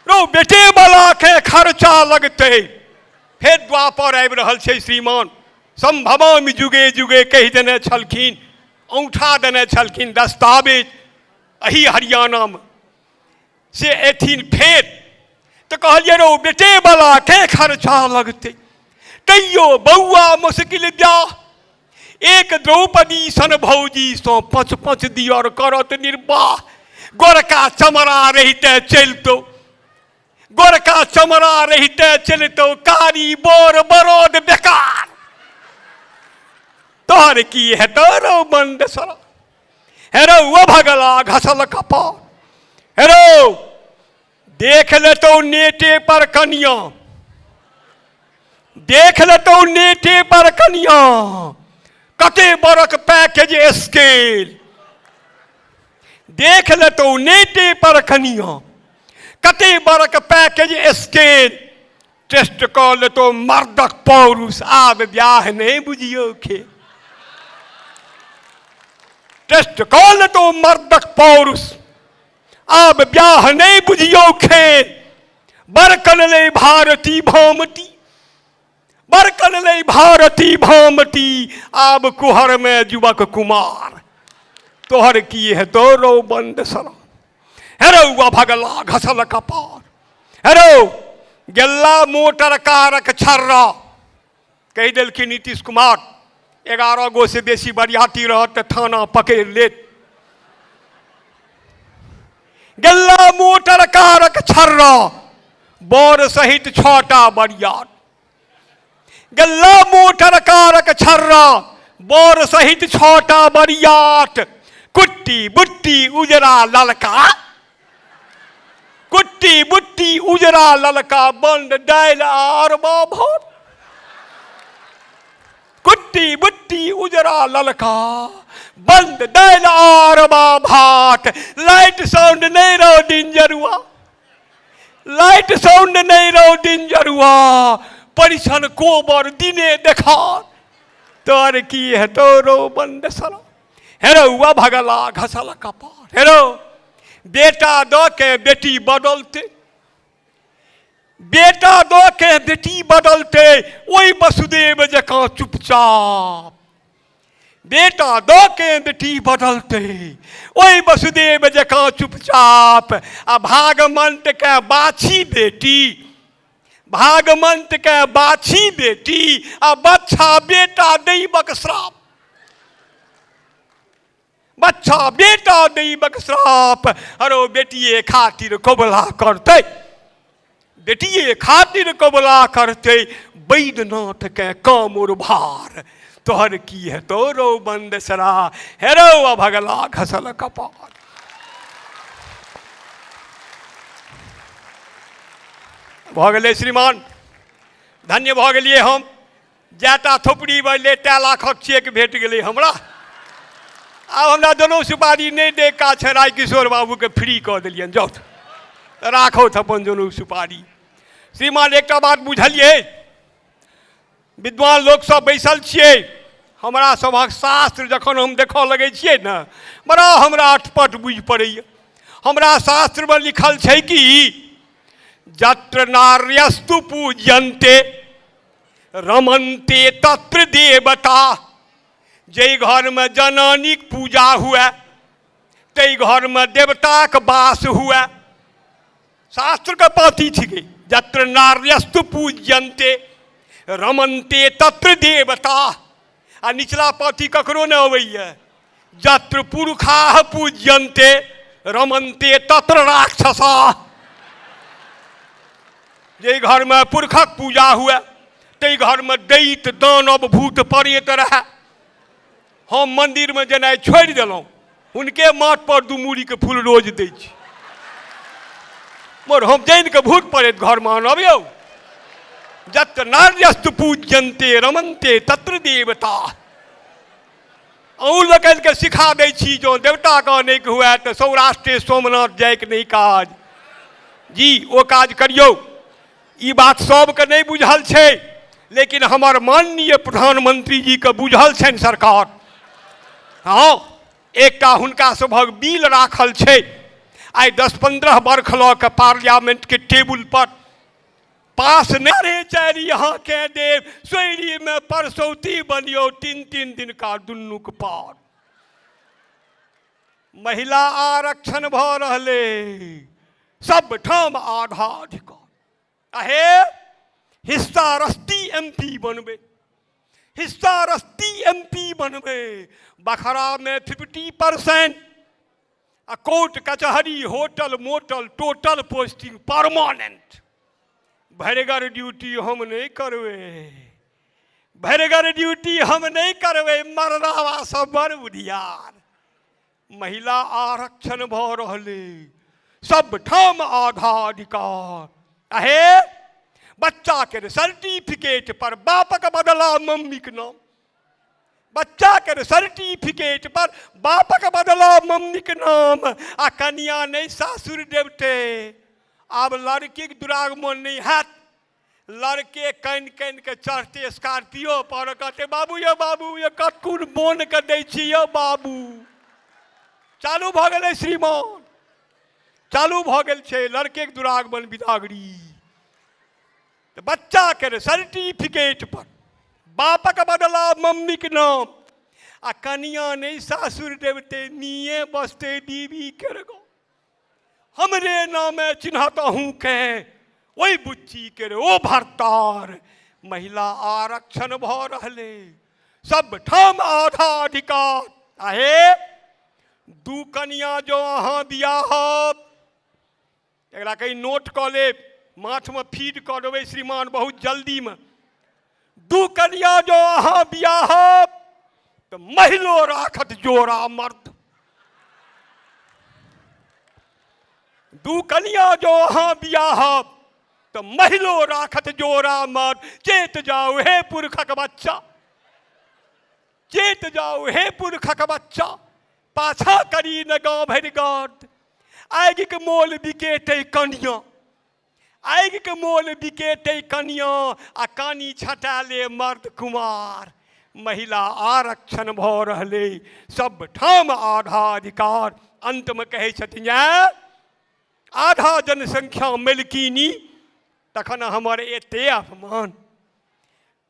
रो बेटे वाला के खर्चा लगते। फेर द्वापर आबि रहल छै श्रीमान, संभवामि जुगे जुगे कहि देने छलखिन, औंठा देने छलखिन दस्तावेज एही हरियाणामे से एथिन। फेर तऽ कहलियै रो बेटे वाला के खर्चा लगते, तैयो बौआ मुश्किल ब्याह। एक द्रौपदी सन भौजी सँ पच पच दियर करत निर्वाह। गोरका चमड़ा रहिते चलितो, गोरका चमड़ा रहिते चलितो, कारी बोर बरद बेकार तोहर की हेतो रो बंद सरा। हेरो अभगला घसल कपार। हेरो देख लेतो नेटे पर कनिया, देख लेतो नेटे पर कनिया, कते बरक पैकेज स्केल। देख लेतो नेटे पर कनिया, कते बरक पैकेज स्केल। टेस्ट कऽ लेतो मर्दक पौरुष, आब ब्याह नहीं बुझियो खे। टेस्ट कऽ लेतो मर्दक पौरुष, आब ब्याह नहीं बुझियो खेल। बरकन ले भारती भामती, बरकन ले भारती भामती, आब कुहर में युवक कुमार तोहर की हेतो रो बंद सरा। हेरो अभगला घसल कपार। हेरो गेल्ला मोटर कारक छर्रा, कहि देलखिन नीतीश कुमार 11 गो से बेसी बरियाती रहत तऽ थाना पकड़ि लेत। गेल्ला मोटर कारक छर्रा, बर सहित 6टा बरियात। गेल्ला मोटर कारक छर्रा, बर सहित 6टा बरियात। कुट्टी बुट्टी उजरा ललका, कुट्टी बुट्टी उजरा ललका, बंद दालि आर भात। कुट्टी बुट्टी उजरा ललका, बंद दालि आर भात। लाइट साउंड नहीं रहो दिन जरुआ, लाइट साउंड नहीं रहो दिन जरुआ, परिछन कोबर दिने देखा तोर की हेतो रो बंद सरा। हेरो अभगला घसल कपार। हेरो बेटा दऽ के बेटी बदलते, बेटा दऽ के बेटी बदलते, ओहि वसुदेव जकाँ चुपचाप। बेटा दऽ के बेटी बदलते, ओहि वसुदेव जकाँ चुपचाप। आ भागमंत के बाछी बेटी, भागमंत के बाछी बेटी आ बच्छा बेटा दैवक श्राप, बच्चा बेटा दैवक श्राप। अरो बेटिए खातिर कबला करतै, बेटिए खातिर कबला करतै वैद्यनाथ के कामोर भार। तोहर की है तोरो बंदसरा, हेरो अभगला घसल कपार। भऽ गेलै श्रीमान, धन्य भऽ गेलियै हम। जैटा थोपड़ी बजलै 3 लाखक चेक भेट गेलै हमरा। आब हमरा दोनो सुपारी नहि दे काज छै, राय किशोर बाबूके फ्री कऽ देलियनि, जाउ राखौथ अपन दोनो सुपारी। श्रीमान एकटा बात बुझलियै, विद्वान लोकसब बैसल छियै, हमरा सभक शास्त्र जखन हम देखऽ लगै छियै ने, बड़ा हमरा अटपट बुझि पड़ैए। हमरा शास्त्रमे लिखल छै कि जत्र नार्यस्तु पूज्यन्ते रमन्ते तत्र देवता। जाहि घरमे जनानीक पूजा हुए ताहि घरमे देवताक वास हुए। शास्त्रके पाँती छिकै, जत्र नार्यस्तु पूज्यन्ते रमन्ते तत्र देवता। आ निचला पाँती ककरो नहि अबैए, जत्र पुरुषाः पूज्यन्ते रमन्ते तत्र राक्षसाः। जाहि घरमे पुरखक पूजा हुए ताहि घरमे दैत दानव भूत प्रेत रहए। हम मन्दिरमे जेनाइ छोड़ि देलहुँ, हुनके माथ पर 2 मूड़ीके फूल रोज दै छी। मगर हम जानि कऽ भूत प्रेत घरमे आनब यौ। जत्र नार्यस्तु पूज्यन्ते रमन्ते तत्र देवता। अहूँ लोकनिके सिखा दै छी, जँ देवताके अनेक हुए तऽ सौराष्ट्रे सोमनाथ जाइके नहि काज। जी ओ काज करियौ। ई बात सबके नहि बुझल छै, लेकिन हमर माननीय प्रधानमंत्री जीके बुझल छनि सरकार। हँ, एकटा हुनका सभक बिल राखल छै, आइ 10-15 बरख लऽ कऽ पार्लियामेंटके टेबुल पर पास नहि रे। 4 यहाँ के देव सोयरी में परसौती बनियो, 3-3 दिन का दुनूक पार। महिला आरक्षण भऽ रहलै सब ठाम आधा अधिकार। अहे हिस्सा रस्ती एमपी बनबै, हिस्सा रस्ती एमपी बनबै। बखरामे 50% आ कोर्ट कचहरी hotel motel total posting permanent. भरिगर ड्यूटी हम नहि करबै, भरिगर ड्यूटी हम नहि करबै। मरदावा सब बड़ बुधियार। महिला आरक्षण भऽ रहलै सब ठाम आधा अधिकार। अहे बच्चा के सर्टिफिकेट पर बापक बदला मम्मीके नाम, बच्चा के सर्टिफिकेट पर बापक बदला मम्मीके नाम। आ कनिया नहि सासुर देवते। आब लड़कीके दुरागमन नहि हैत, लड़के कानि कानि के चढ़ते स्कॉर्पियो पर, कहते बाबू यौ बाबू यौ कतकुन बोन के दै छी यौ बाबू। चालू भऽ गेलै श्रीमान, चालू भऽ गेल छै लड़के के दुरागमन बिदागरी। तऽ बच्चा के सर्टिफिकेट पर बापक बदला मम्मीके नाम। आ कनिया नहि सासुर देवते, मिये बसते बीबी के गो। हमरे नामे चिन्हत अहूँ के ओहि बुच्ची के रे ओ भरतार। महिला आरक्षण भऽ रहलै सब ठाम आधा अधिकार। आहे 2 कनिया जो अहाँ बियाहब, एकरा कहीं नोट कऽ लेब, माथमे फीड कऽ देबै श्रीमान बहुत जल्दीमे। 2 कनिया जो अहाँ बियाहब तऽ महिलो राखत जोड़ा मर्द। 2 कनिया जो अहाँ बियाहब तऽ महिलो राखत जोड़ा मर्द। चेत जाउ हे पुरखक बच्चा, चेत जाउ हे पुरखक बच्चा, पाछा करी न गाँव भरि गर्द। आगिके मोल बिकेतै कनिया, आगिके मोल बिकेतै कनिया, आ कानी छटा ले मर्द कुमार। महिला आरक्षण भऽ रहलै सब ठाम आधा अधिकार। अंतमे कहै छथिन आधा जनसंख्या मेलकीनी, तखन हमर एते अपमान।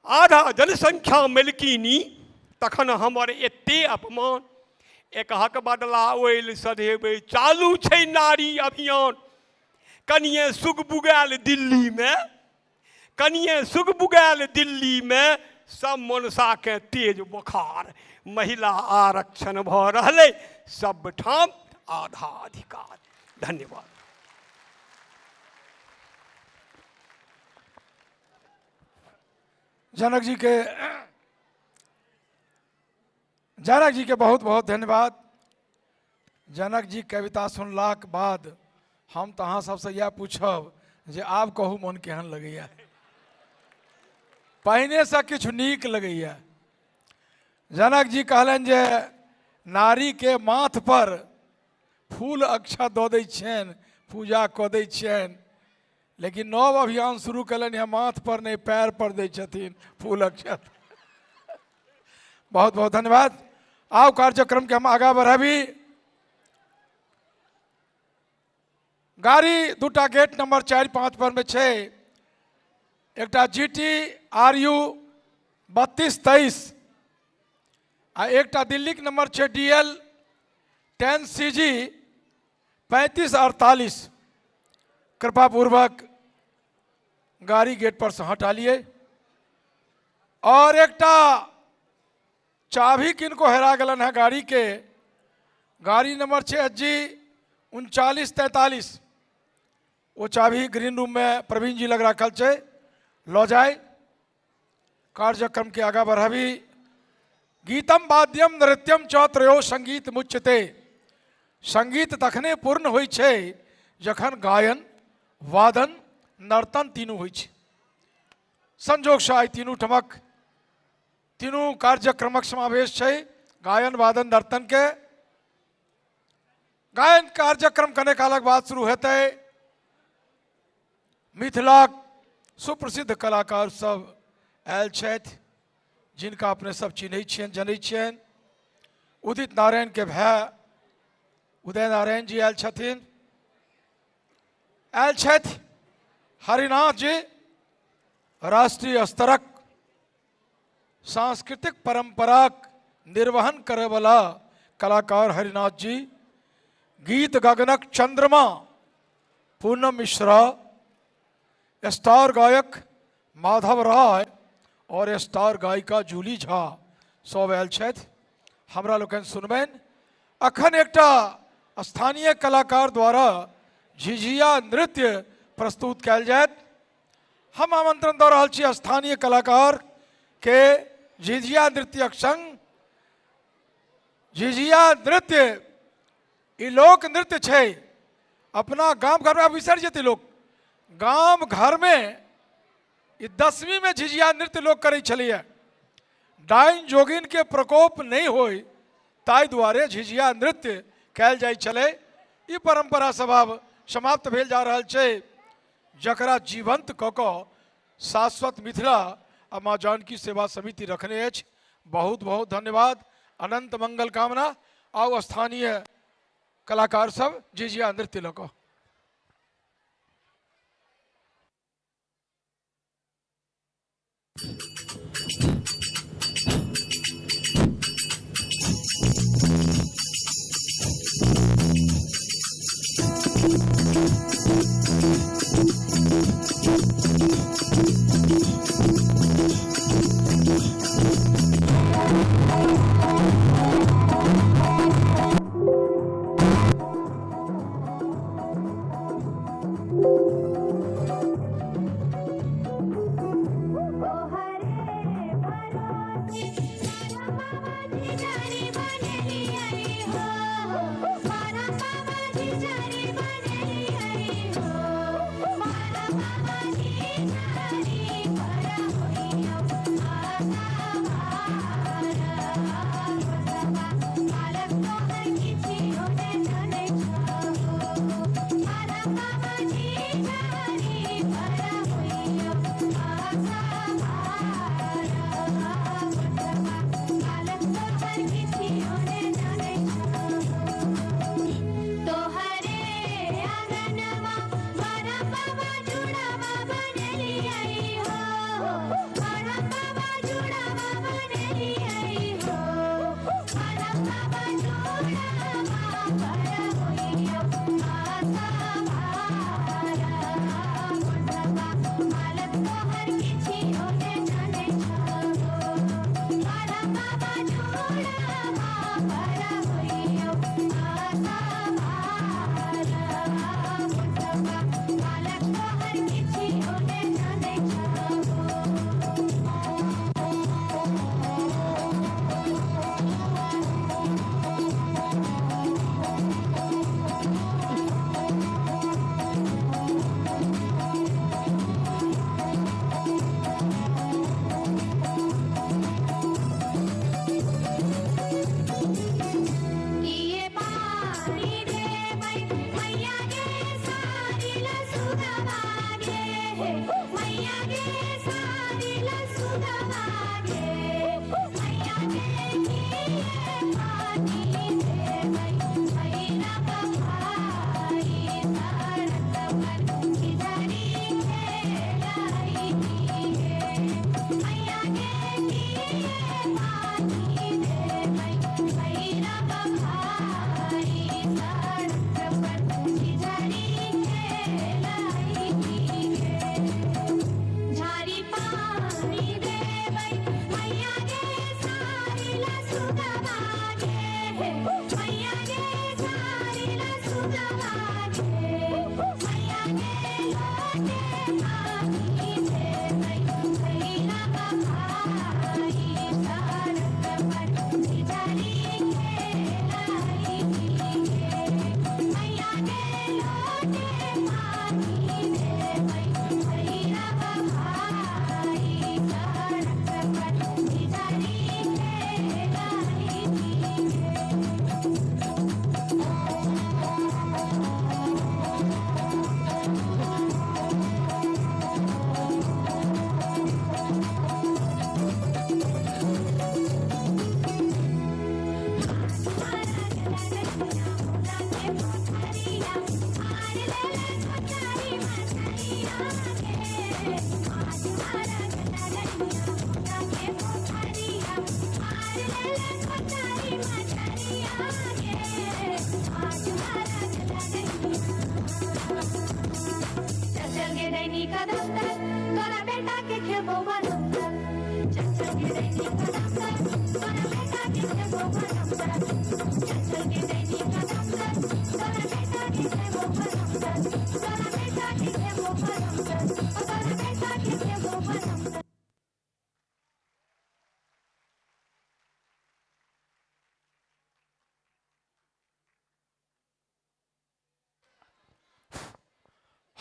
आधा जनसंख्या मेलकीनी, तखन हमर एते अपमान। एकहक बदला ओइल सधेबै, चालू छै नारी अभियान। कनिए सुगबुगायल दिल्लीमे, कनिए सुगबुगायल दिल्लीमे सब मनसाके तेज बोखार। महिला आरक्षण भऽ रहलै, सब ठाम आधा अधिकार। धन्यवाद। जनक जी के बहुत बहुत धन्यवाद। जनक जी कविता सुनलाक बाद हम तो अहाँ सबसे यह पूछब जे आब कहू मन केहन लगैया, पहिने से किछु नीक लगैया। जनक जी कहलनि जे नारी के माथ पर फूल अक्षत दऽ दै छियनि, पूजा कऽ दै छियनि, लेकिन नव अभियान शुरू कयलनि हेँ, माथ पर नहि पैर पर दै छथिन फूल अक्षत। बहुत बहुत धन्यवाद। आउ कार्यक्रम के हम आगाँ बढ़ाबी। गाड़ी दूटा गेट नंबर 4 5 पर में छै, एकटा GT RU 3223 आ एकटा दिल्ली के नंबर छै DL 10 CG 3548। कृपा पूर्वक गाड़ी गेट पर से हटा लिए। और एकटा चाभी किनको हेरा गलन है गाड़ी के, गाड़ी नंबर छै HG 3943, वो चाभी ग्रीन रूम में प्रवीण जी लग रखल छै, लऽ जाय। कार्यक्रम के आगा बढ़ाबी। गीतम वाद्यम नृत्यम च त्रयो संगीत मुच्यते। संगीत तखने पूर्ण होइ छै जखन गायन वादन नर्तन तीनू होइ छै। संजोगसँ आइ तीनू ठमक तीनू कार्यक्रमक समावेश छै, गायन वादन नर्तन के। गायन कार्यक्रम कने कालक बाद शुरू हेतै। मिथिलाक सुप्रसिद्ध कलाकार सब आयल छथि, जिनका अपने सब चिन्है छियनि जनै छियनि। उदित नारायण के भाय उदय नारायण जी आयल छथिन। आयल छथि हरिनाथ जी, राष्ट्रीय स्तरक सांस्कृतिक परंपराक निर्वहन करैवला कलाकार हरिनाथ जी। गीत गगनक चंद्रमा पूनम मिश्रा, स्टार गायक माधव राय और स्टार गायिका जूली झा सब आयल छथि। हमरा लोकनि सुनबनि। अखन एकटा स्थानीय कलाकार द्वारा झिझिया नृत्य प्रस्तुत कयल जायत। हम आमंत्रण दऽ रहल छी स्थानीय कलाकार के झिझिया नृत्यक संग। झिझिया नृत्य ई लोक नृत्य छै। अपना गाम घर में आब बिसरि जेतै लोक, गाम घर में ई 10वीं में झिझिया नृत्य लोक करै छलैए। डाइन जोगिन के प्रकोप नहीं होय ताहि दुआरे झिझिया नृत्य कयल जाइ छलै। ई परंपरा सब आब समाप्त भेल जा रहल छै, जकरा जीवंत कऽ कऽ शाश्वत मिथिला आ माँ जानकी सेवा समिति रखने अछि। बहुत बहुत धन्यवाद, अनंत मंगल कामना। आउ स्थानीय कलाकार सब झिझिया नृत्य लऽ कऽ।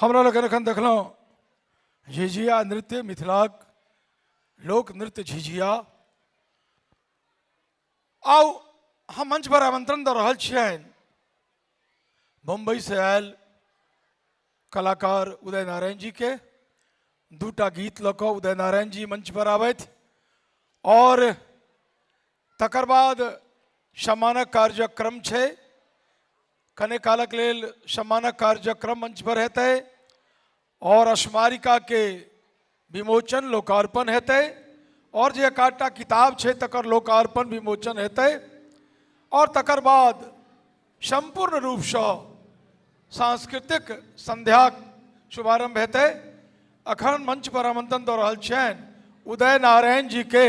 हमरा लोकनि एखन देखलहुँ झिझिया नृत्य, मिथिलाक लोक नृत्य झिझिया। आउ हम मंच पर आमंत्रण दऽ रहल छियनि मुंबई से आयल कलाकार उदय नारायण जी के। दूटा गीत लऽ कऽ उदय नारायण जी मंच पर आबथि और तकर बाद सम्मानक कार्यक्रम छै। कने कालक लेल सम्मानक कार्यक्रम मंच पर हेतै और स्मारिका के विमोचन लोकार्पण हेतै और जे एकटा किताब छै तकर लोकार्पण विमोचन हेतै और तकर बाद संपूर्ण रूपसँ सांस्कृतिक संध्याक शुभारंभ हेतै। अखन मंच पर आमंत्रण दऽ रहल छियनि उदय नारायण जी के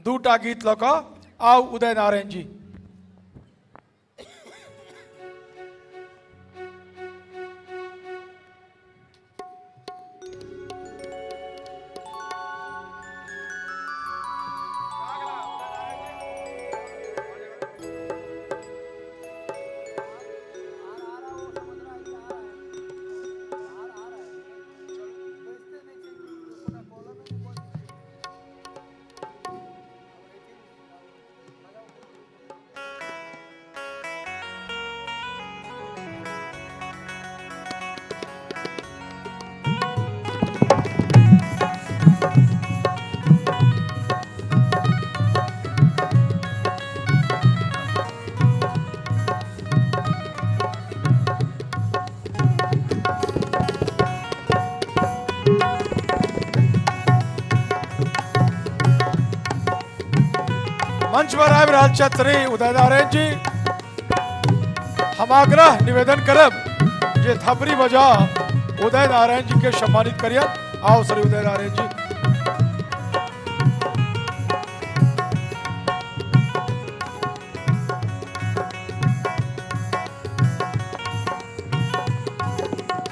दूटा गीत लऽ कऽ। आउ उदय नारायण जी। मंच पर आबि रहल छथि श्री उदय नारायण जी। हम आग्रह निवेदन करब जे थपड़ी बजा उदय नारायण जी के सम्मानित करिए। आओ Shri Uday Narayan ji.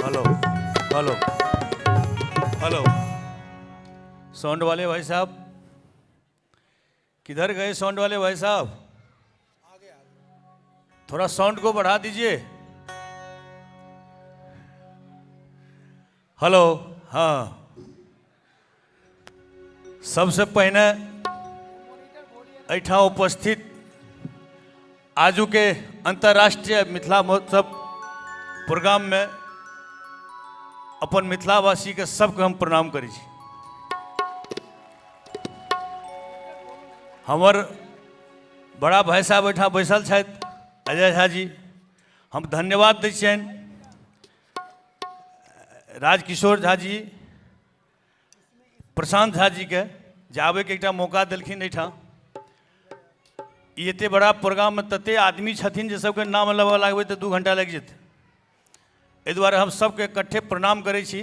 Hello hello hello, sound वाले भाई साहब किधर गए? साउंड वाले भाई साहब थोड़ा साउंड को बढ़ा दीजिए। हेलो, हाँ, सबसे पहले एहिठाम उपस्थित आजू के अंतर्राष्ट्रीय मिथिला महोत्सव प्रोग्राम में अपन मिथिलावासी के सबके हम प्रणाम करै छी। हमर बड़ा भाई साहब एहिठाम बैसल छथि अजय झा जी, हम धन्यवाद दै छियनि। राजकिशोर झा जी, प्रशांत झा जी के जे आबैके एकटा मौका देलखिन एहिठाम। ई एते बड़ा प्रोग्राममे तते आदमी छथिन जे सबके नाम लेबऽ लागबै तऽ 2 घंटा लागि जेतै। एहि दुआरे हम सबके इकट्ठे प्रणाम करै छी।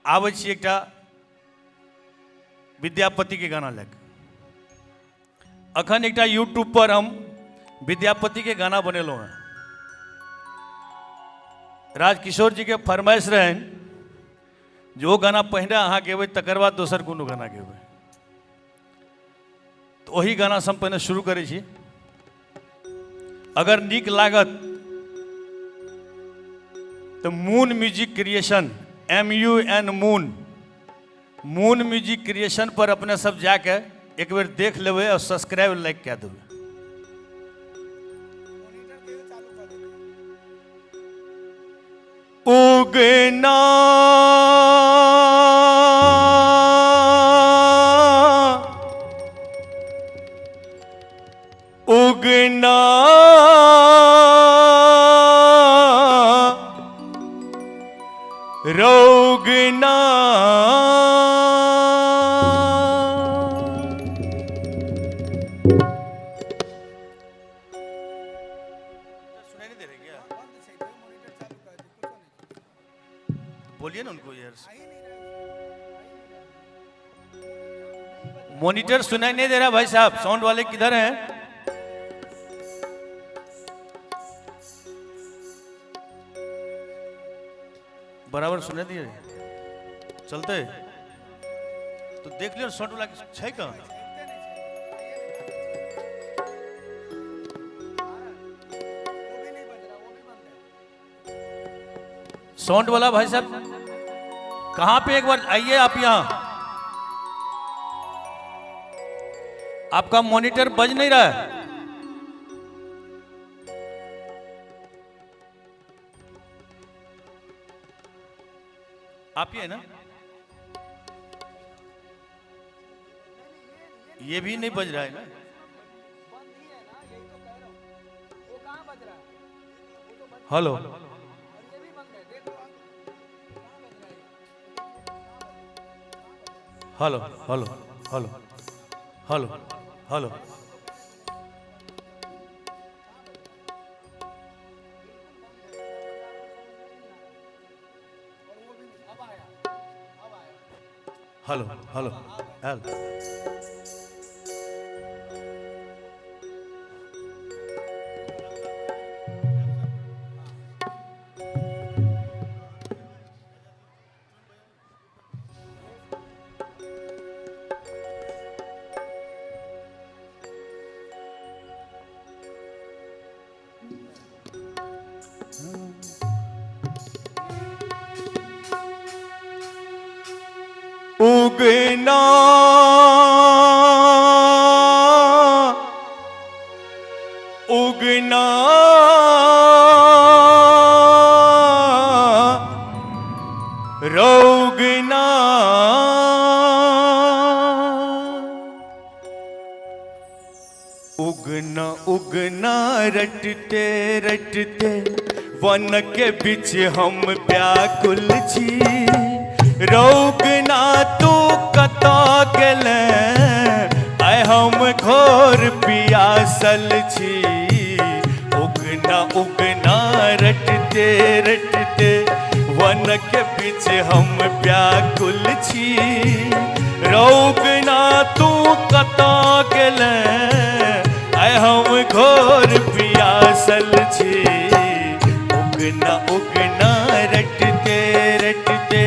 आबै छी एकटा विद्यापतिके गाना लए कऽ। अखन एकटा यूट्यूब पर हम विद्यापति के गाना बनेलहुँ हैं। राजकिशोर जी के फरमाइश रहनि जे ओ गाना पहिने अहाँ गेबै तकर बाद दोसर कोनो गाना गेबै, तऽ ओही गानासँ हम पहिने शुरू करै छी। अगर नीक लागत तऽ moon music creation, MUN moon, moon music creation पर अपने सब जाके एक बेर देख लेबै और सब्सक्राइब लाइक कए देबै। उगना उगना रोगना बोलिए ना उनको यार। मॉनिटर सुनाई नहीं दे रहा भाई साहब, साउंड वाले किधर हैं? बराबर सुना दिए चलते तो देख लियो साउंड वाला छै कहाँ। साउंड वाला भाई साहब कहाँ पे, एक बार आइए आप यहाँ। आपका मॉनिटर बज नहीं रहा है। आप ही है ना? ये भी नहीं बज रहा है ना? Hello, hello hello hello hello hello. Hello hello hello. Ugna Ugna रोगना, Ugna Ugna रटते रटते वन के बीच हम व्याकुल छी। रोगना तू कतऽ गेले आइ हम घोर पियासल छी। उगना उगना रटते रटते वन के बीच हम व्याकुल छी। रोगना तू कतऽ गेले आइ हम घोर पियासल छी। उगना उगना रटते रटते।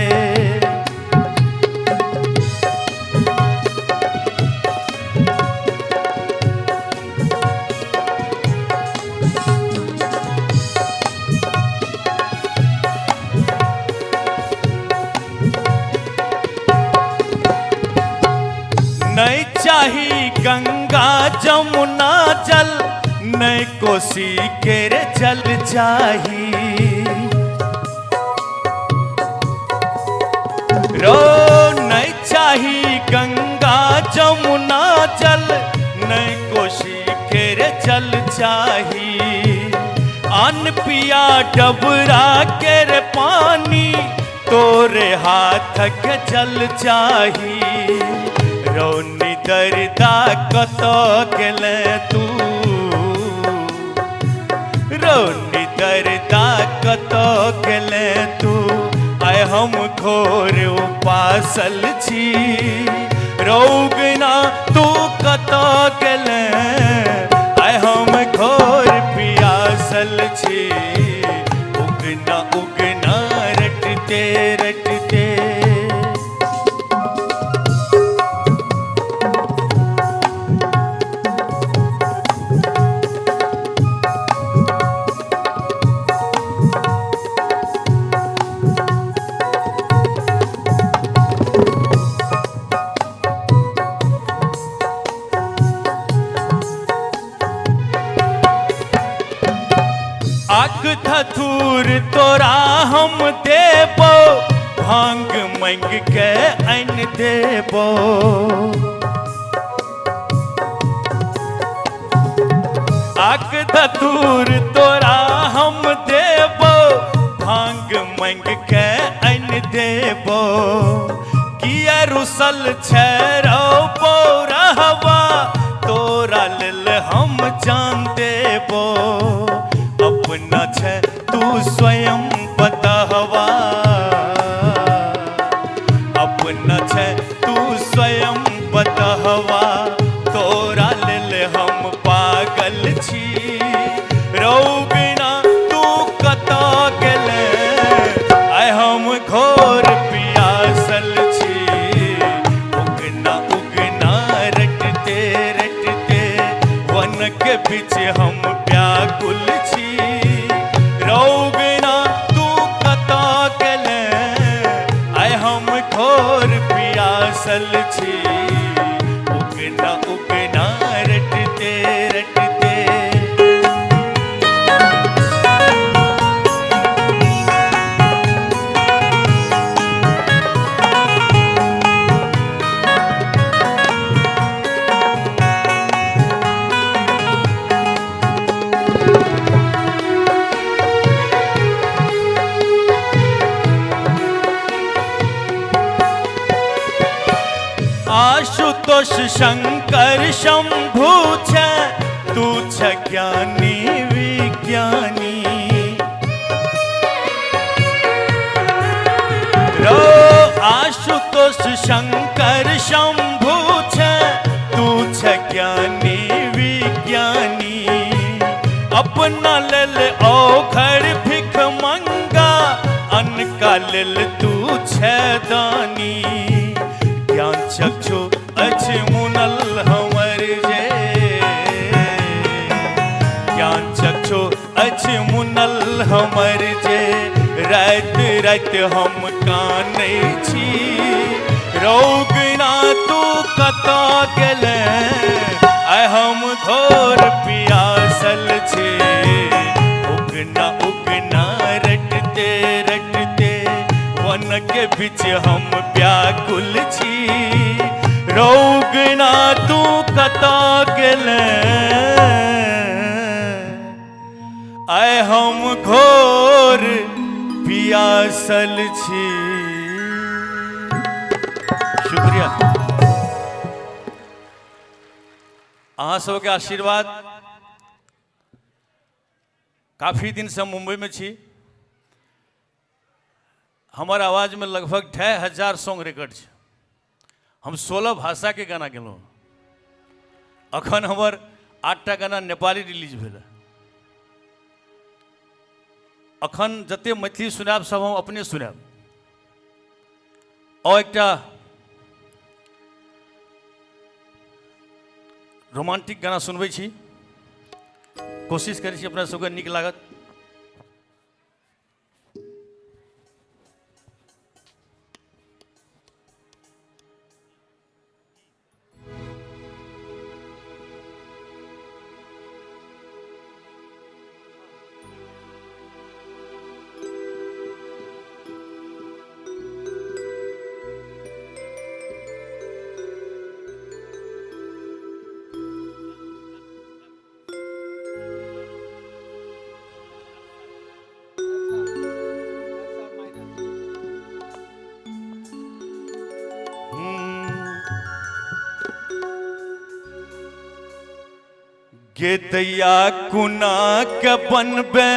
नहीं चाही गंगा जमुना जल, नहीं कोसी के जल चाही। रो नहीं चाही गंगा जमुना जल, नहीं कोसी के जल चाही। अन्न पिया डबरा के पानी, तोरे हाथ के जल चाही। रौनी दर्दा कतऽ गेले तू, रौनी दर्दा कतऽ गेले तू, आइ हम घोर उपासल छी। रौगना तू कतऽ गेले आइ हम घोर पियासल छी। उगना उगना रटते रटते। आग धतूर तोरा हम देबो, भांग मंग के आनि देबो। आग धतूर तोरा हम देबो, भांग मंग के आनि देबो। किया रुसल छै रौ बौरहवा, तोरा लेल हम जान देबो। अपना छै तू स्वयं बताहवा, अपना छै तू स्वयं बताहवा, तोरा लेल हम पागल छी। रौगना तू कतऽ गेले आइ हम घोर पियासल छी। उगना उगना रटते रटते वन के बीच हम व्याकुल छी। रौगना तू कतऽ पियासल छी। उगना उगना रटते रटते। आशुतोष शंकर शंभु छे तू छे ज्ञानी विज्ञानी। रो आशुतोष शंकर शंभु छे तू छे ज्ञानी विज्ञानी। अपना लेल औघड़ भिख मंगा अनका लेल तू छे दानी। ज्ञान चक्षु अछि मुनल हमर जे, ज्ञान चक्षु अछि मुनल हमर जे। राति राति हम कानै छी रौगना तू कतऽ गेले, आइ हम घोर पियासल छी। उगना उगना रटते रटते वन के बीच हम व्याकुल छी। रौगना तू कतऽ गेले, आइ हम घोर पियासल छी। शुक्रिया अहाँ सबके आशीर्वाद। काफी दिन से मुंबई में छी। हमर आवाज में लगभग 2500 सॉन्ग रिकॉर्ड छै। हम 16 भाषा के गाना गेलहुँ। अखन हमर 8टा गाना नेपाली रिलीज भेल। अखन जते मैथिली सुनायब सब हम अपने सुनायब। और एकटा रोमांटिक गाना सुनबै छी, कोशिश करै छी अपना सबके नीक लागत। गेदैया कुना के बनबे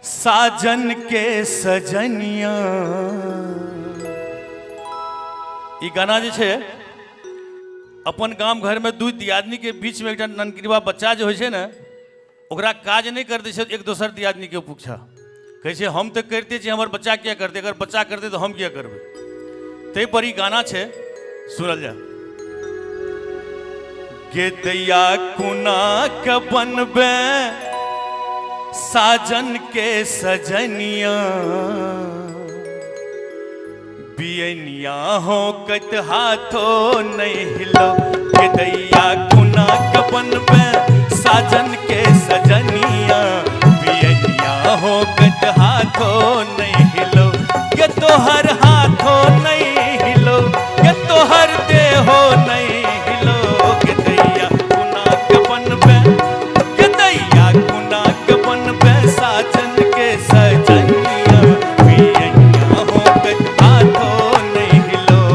साजन के सजनिया। ई गाना जे छै अपन गाम घर में दू दियादनी के बीच में एकटा ननकिरबा बच्चा जे होइ छै ने, ओकरा काज नहीं कर दै छै एक दोसर दियादनी के उपेक्षा। कहै छै हम तऽ करिते छी, हमर बच्चा किया करतै, अगर बच्चा करतै तऽ हम किया करबै। ताहि पर ई गाना छै, सुनल जाय। गेदैया कुना के बनबे साजन के सजनिया, बियनिया हो कत हाथो नहीं हिलो। गेदैया कुना के बनबे साजन के सजनिया, बियनिया हो कत हाथो नहीं हिलो। के तोहर हाथो नहीं हिलो, के तोहर देहो नहीं हिलो। गेदैया कुना के बनबे, गेदैया कुना के बनबे साजन के सजनिया, बियनिया हो कत हाथो नहीं हिलो।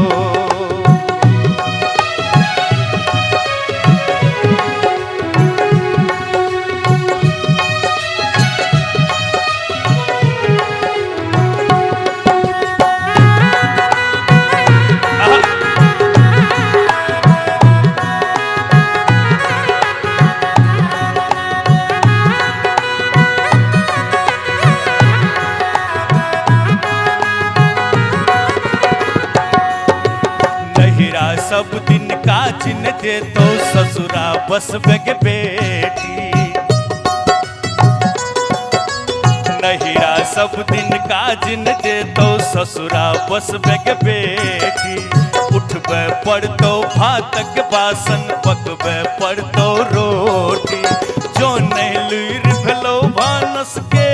सब दिन काज न दे तो ससुरा बस बेग बेटी, नहिरा सब दिन काज न देतौ ससुरा बसबे के बेटी। उठबे पड़तौ भातक बासन पकबे पड़तौ रोटी। जो नहीं लुरि भेलौ भानस के,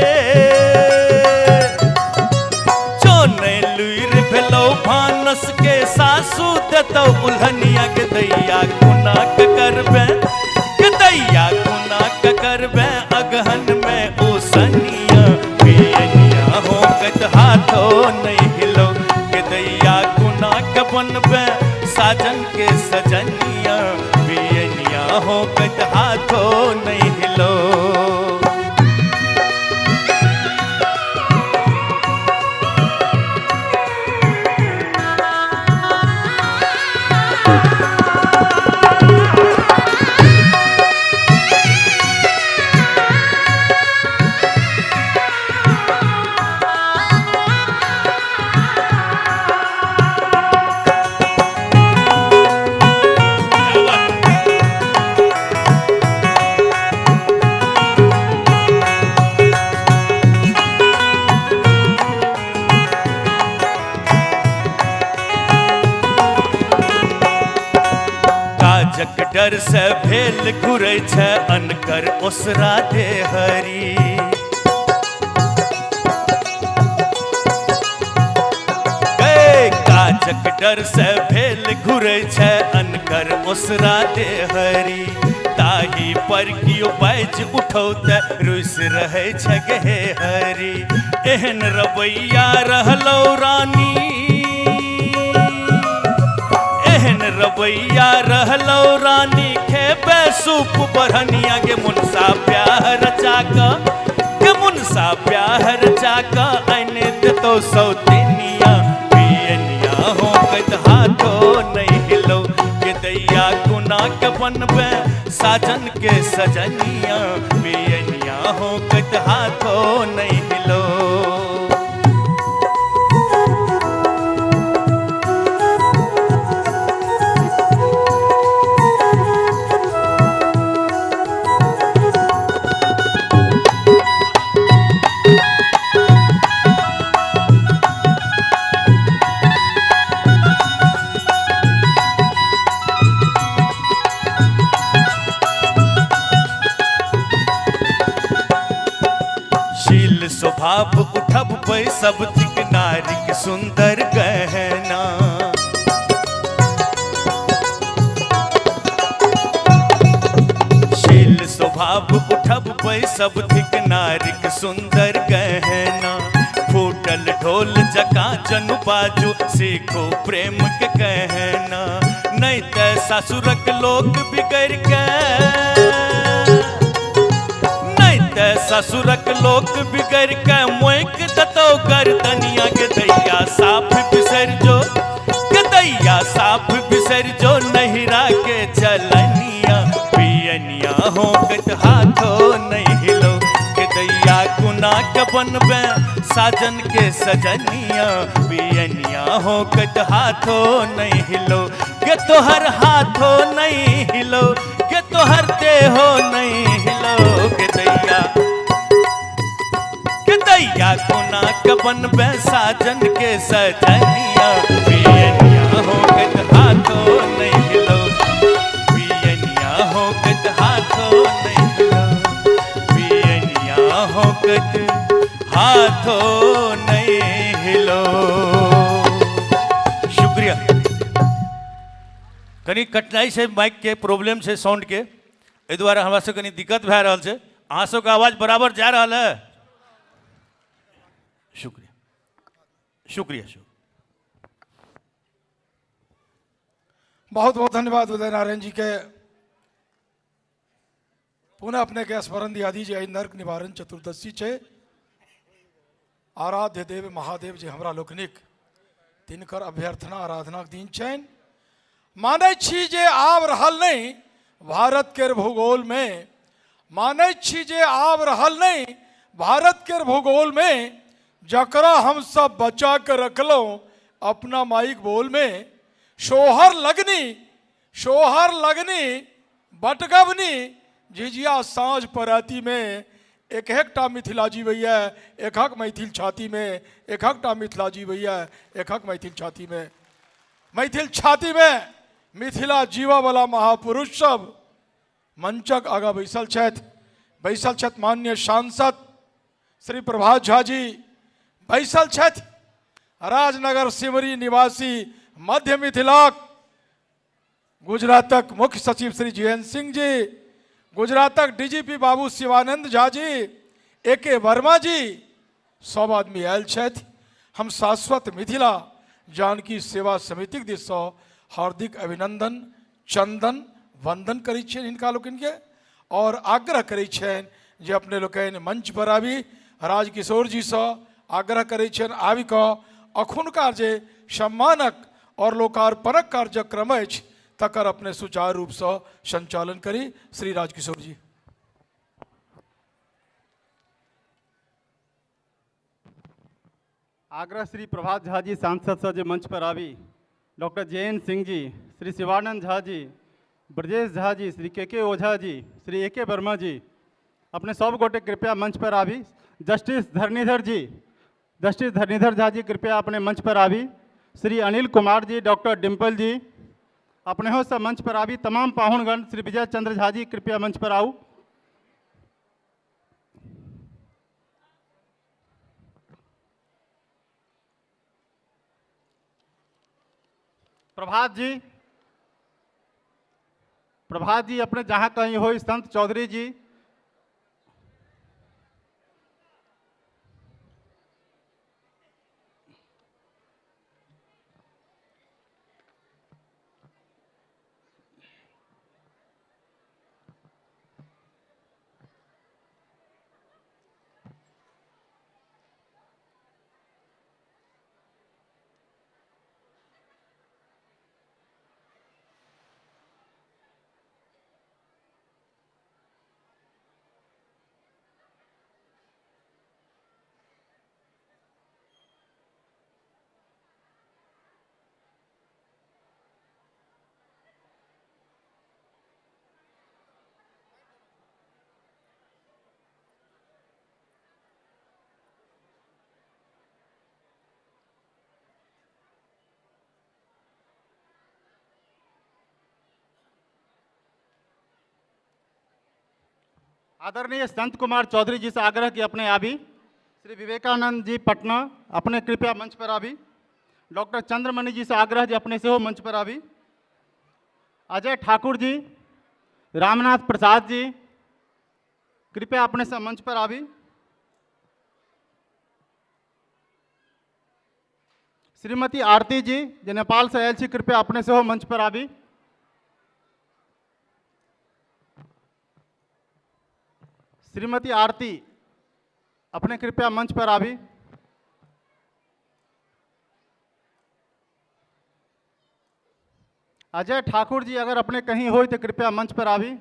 जो नहीं लुरि भेलौ भानस के, सासू देतौ उल्हनिया के दैया कोना के करबे, के दैया कोना के करबे अगहन में ओसनिया। पियनिया होकत हाथो नहीं हिलो के दैया कोना के बनबे साजन के सजनिया। पियनिया होकत हाथो नहीं हिलो। डर से भेल घुरै छै अनकर ओसरा दे हरी। काजक डर से भेल घुरै छै अनकर ओसरा दे हरी। ताही पर कियो बाजि उठौ त रुसि रहै छै गे हरी। एहन रवैया रहलौ रानी, एहन रवैया रहलौ रानी, खेबे सूप बढ़निया गे मुनसा प्याह रचा क, गे मुनसा प्याह रचा क आनि देतौ सौतिनिया। पियनिया होकत हाथो नहीं हिलो के दैया कोना के बनबे साजन के सजनिया। पियनिया होकत हाथो नहीं हिलो। स्वभाव उठब सब थिक नारिक सुंदर गहना। शील स्वभाव उठब सब थिक नारिक सुंदर गहना। फूटल ढोल जकाँ जनु बाजू सीखो प्रेम के कहना। नहीं त सासुरक लोक बिगड़ के, ससुरक लोक बिगड़ के मोक दतौ गर्दनिया के दैया साफ बिसर जो, के दैया साफ बिसर जो नहिरा के चलनिया। पियनिया होकत हाथो नहीं हिलो के दैया कोना के बनबे साजन के सजनिया। पियनिया होकत हाथो नहीं हिलो के तोहर हाथो नहीं हिलो के तोहर देहो नहीं हिलो के दैया, के दैया कोना के बनबे साजन के सजनिया। पियनिया होकत हाथो नहीं हिलो, पियनिया होकत हाथो नहीं हिलो, पियनिया होकत हाथो नहीं हिलो। शुक्रिया। कनी कठिनाई से माइक के प्रॉब्लम से साउंड के, एहि दुआरे हमरा सब कनी दिक्कत भए रहल छै। अहाँ सबके आवाज बराबर जा रहल है? शुक्रिया शुक्रिया शुक्रिया। बहुत बहुत धन्यवाद उदय नारायण जी के। पुनः अपने के स्मरण दिया दीजिए आई नर्क निवारण चतुर्दशी छै। आराध्य देव महादेव जे हमरा लोकनिक तिनकर अभ्यर्थना आराधना के दिन छनि। मानै छी जे आब रहल नहीं भारत के भूगोल में, मानै छी जे आब रहल नहीं भारत के भूगोल में, जकरा हम सब बचा के रखलहुँ अपना माइक बोल में। शोहर लगनी, शोहर लगनी बटगबनी झिझिया साँझ पराती में एक एकटा मिथिला जीवैया एकहक मैथिल छातीमे, एकहकटा मिथिला जीवैया एकहक मैथिल छातीमे। मैथिल छातीमे मिथिला जीवऽवला महापुरुष सब मंचक आगाँ बैसल छथि। बैसल छथि माननीय सांसद श्री प्रभात झा जी, बैसल छथि राजनगर सिमरी निवासी मध्य मिथिलाक गुजरातक मुख्य सचिव श्री जी एन सिंह जी, गुजरातक डीजीपी बाबू शिवानंद झा जी, ए के वर्मा जी, सब आदमी आयल छथि। हम शाश्वत मिथिला जानकी सेवा समितिक दिससँ हार्दिक अभिनंदन चंदन वंदन करै छियनि हिनका लोकनिके और आग्रह करै छियनि जे अपने लोकनि मंच पर आबी। राजकिशोर जीसँ आग्रह करै छियनि आबि कऽ अखुनका जे सम्मानक और लोकार्पणक कार्यक्रम अछि तकर अपने सुचारू रूपसँ संचालन करी। श्री राजकिशोर जी। आग्रह श्री प्रभात झा जी सांसद से जे मंच पर आबी, डॉक्टर जे एन सिंह जी, श्री शिवानंद झा जी, ब्रजेश झा जी, श्री के ओझा जी, श्री ए के वर्मा जी, अपने सब गोटे कृपया मंच पर आबी। जस्टिस धरणीधर जी, जस्टिस धरणीधर झा जी कृपया अपने मंच पर आबी। श्री अनिल कुमार जी, डॉक्टर डिम्पल जी, अपने हो सब मंच पर आबी। तमाम पाहुनगण, श्री विजय चंद्र झा जी कृपया मंच पर आऊ। प्रभात जी, प्रभात जी अपने जहाँ कहीं हो, संत चौधरी जी, आदरणीय संत कुमार चौधरी जी से आग्रह कि अपने आबी। श्री विवेकानंद जी पटना, अपने कृपया मंच पर आबी। डॉक्टर चंद्रमणि जी से आग्रह जी अपने सेहो मंच पर आबी। अजय ठाकुर जी, रामनाथ प्रसाद जी कृपया अपने से मंच पर आबी। श्रीमती आरती जी जे नेपाल से आयल छी कृपया अपने सेहो मंच पर आबी। श्रीमती आरती अपने कृपया मंच पर आबी। अजय ठाकुर जी अगर अपने कहीं हो तो कृपया मंच पर आबी।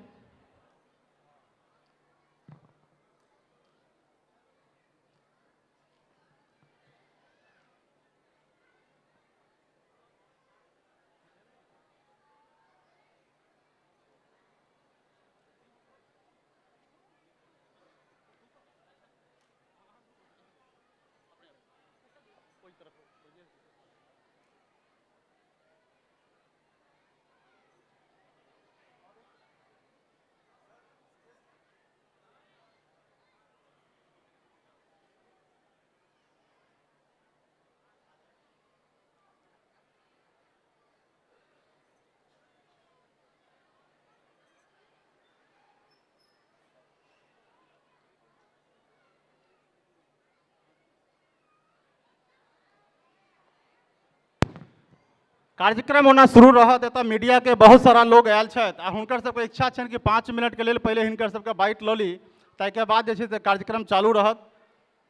कार्यक्रम ओना शुरू रहत, एतऽ मीडिया के बहुत सारा लोग आयल छथि आ हुनकर सबके इच्छा छनि कि 5 मिनट के लेल पहिले हिनकर सबके बाइट लऽ ली, ताहिके बाद जे छै से कार्यक्रम चालू रहत।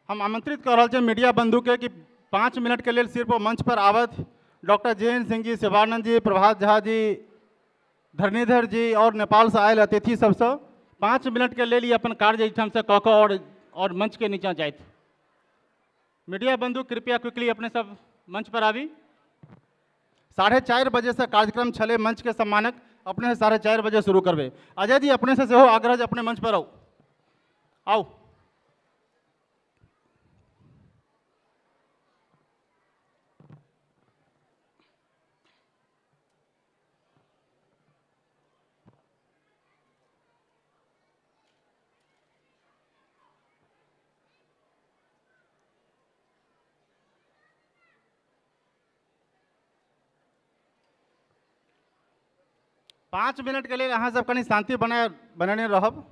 हम आमंत्रित कऽ रहल छी मीडिया बंधु के कि 5 मिनट के लेल सिर्फ मंच पर आबथि। डॉक्टर जे एन सिंह जी, शिवानंद जी, प्रभात झा जी, धरणीधर जी और नेपाल से आयल अतिथि सबसँ 5 मिनट के लेल ई अपन कार्य एहिठाम से कऽ कऽ और मंच के नीचा जाथि। मीडिया बंधु कृपया क्विकली अपने सब मंच पर आबी। 4:30 बजे से कार्यक्रम छले मंच के सम्मानक, अपने से 4:30 बजे शुरू करबे। अजय जी अपने से सेहो आग्रह जे अपने मंच पर आउ। आओ। 5 मिनट के लिए अहाँ सब कनी शांति बनेने रहब।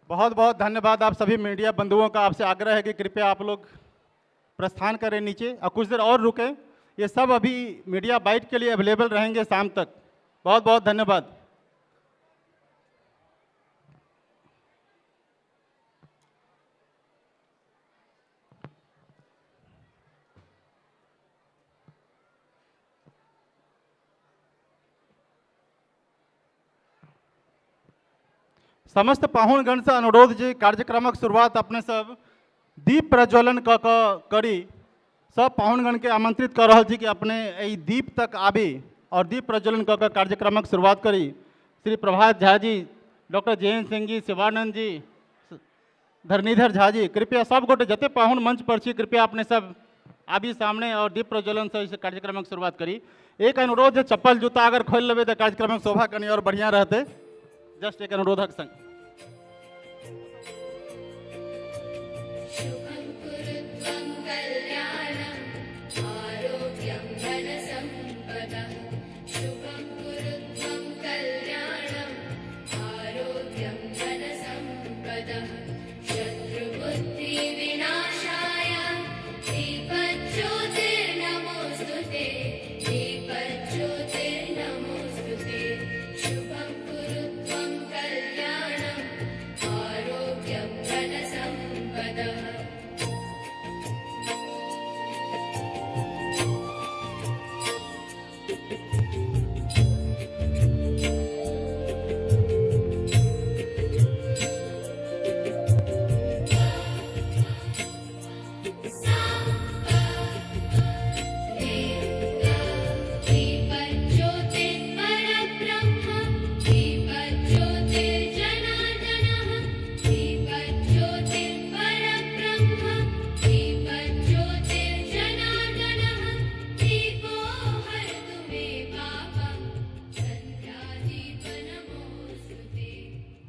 बहुत बहुत धन्यवाद आप सभी मीडिया बंधुओं का। आपसे आग्रह है कि कृपया आप लोग प्रस्थान करें नीचे और कुछ देर और रुकें। ये सब अभी मीडिया बाइट के लिए अवेलेबल रहेंगे शाम तक। बहुत बहुत धन्यवाद। समस्त पाहुनगण से अनुरोध जे कार्यक्रमक शुरुआत अपने सब दीप प्रज्वलन क करी। सब पाहुनगण के आमंत्रित कर रहल छी कि अपने एहि दीप तक आबी और दीप प्रज्वलन क कार्यक्रमक शुरुआत करी। श्री प्रभात झा जी, डॉक्टर जयंत सिंह जी, शिवानंद जी, धरणीधर झा जी, कृपया सब गोटे जते पाहुन मंच पर छी कृपया अपने सब आबी सामने और दीप प्रज्वलन से इस कार्यक्रमक शुरुआत करी। एक अनुरोध है, चप्पल जूता अगर खोल लेबै तो कार्यक्रमक शोभा कनी और बढ़िया रहते। जस्ट एक अनुरोधक संग।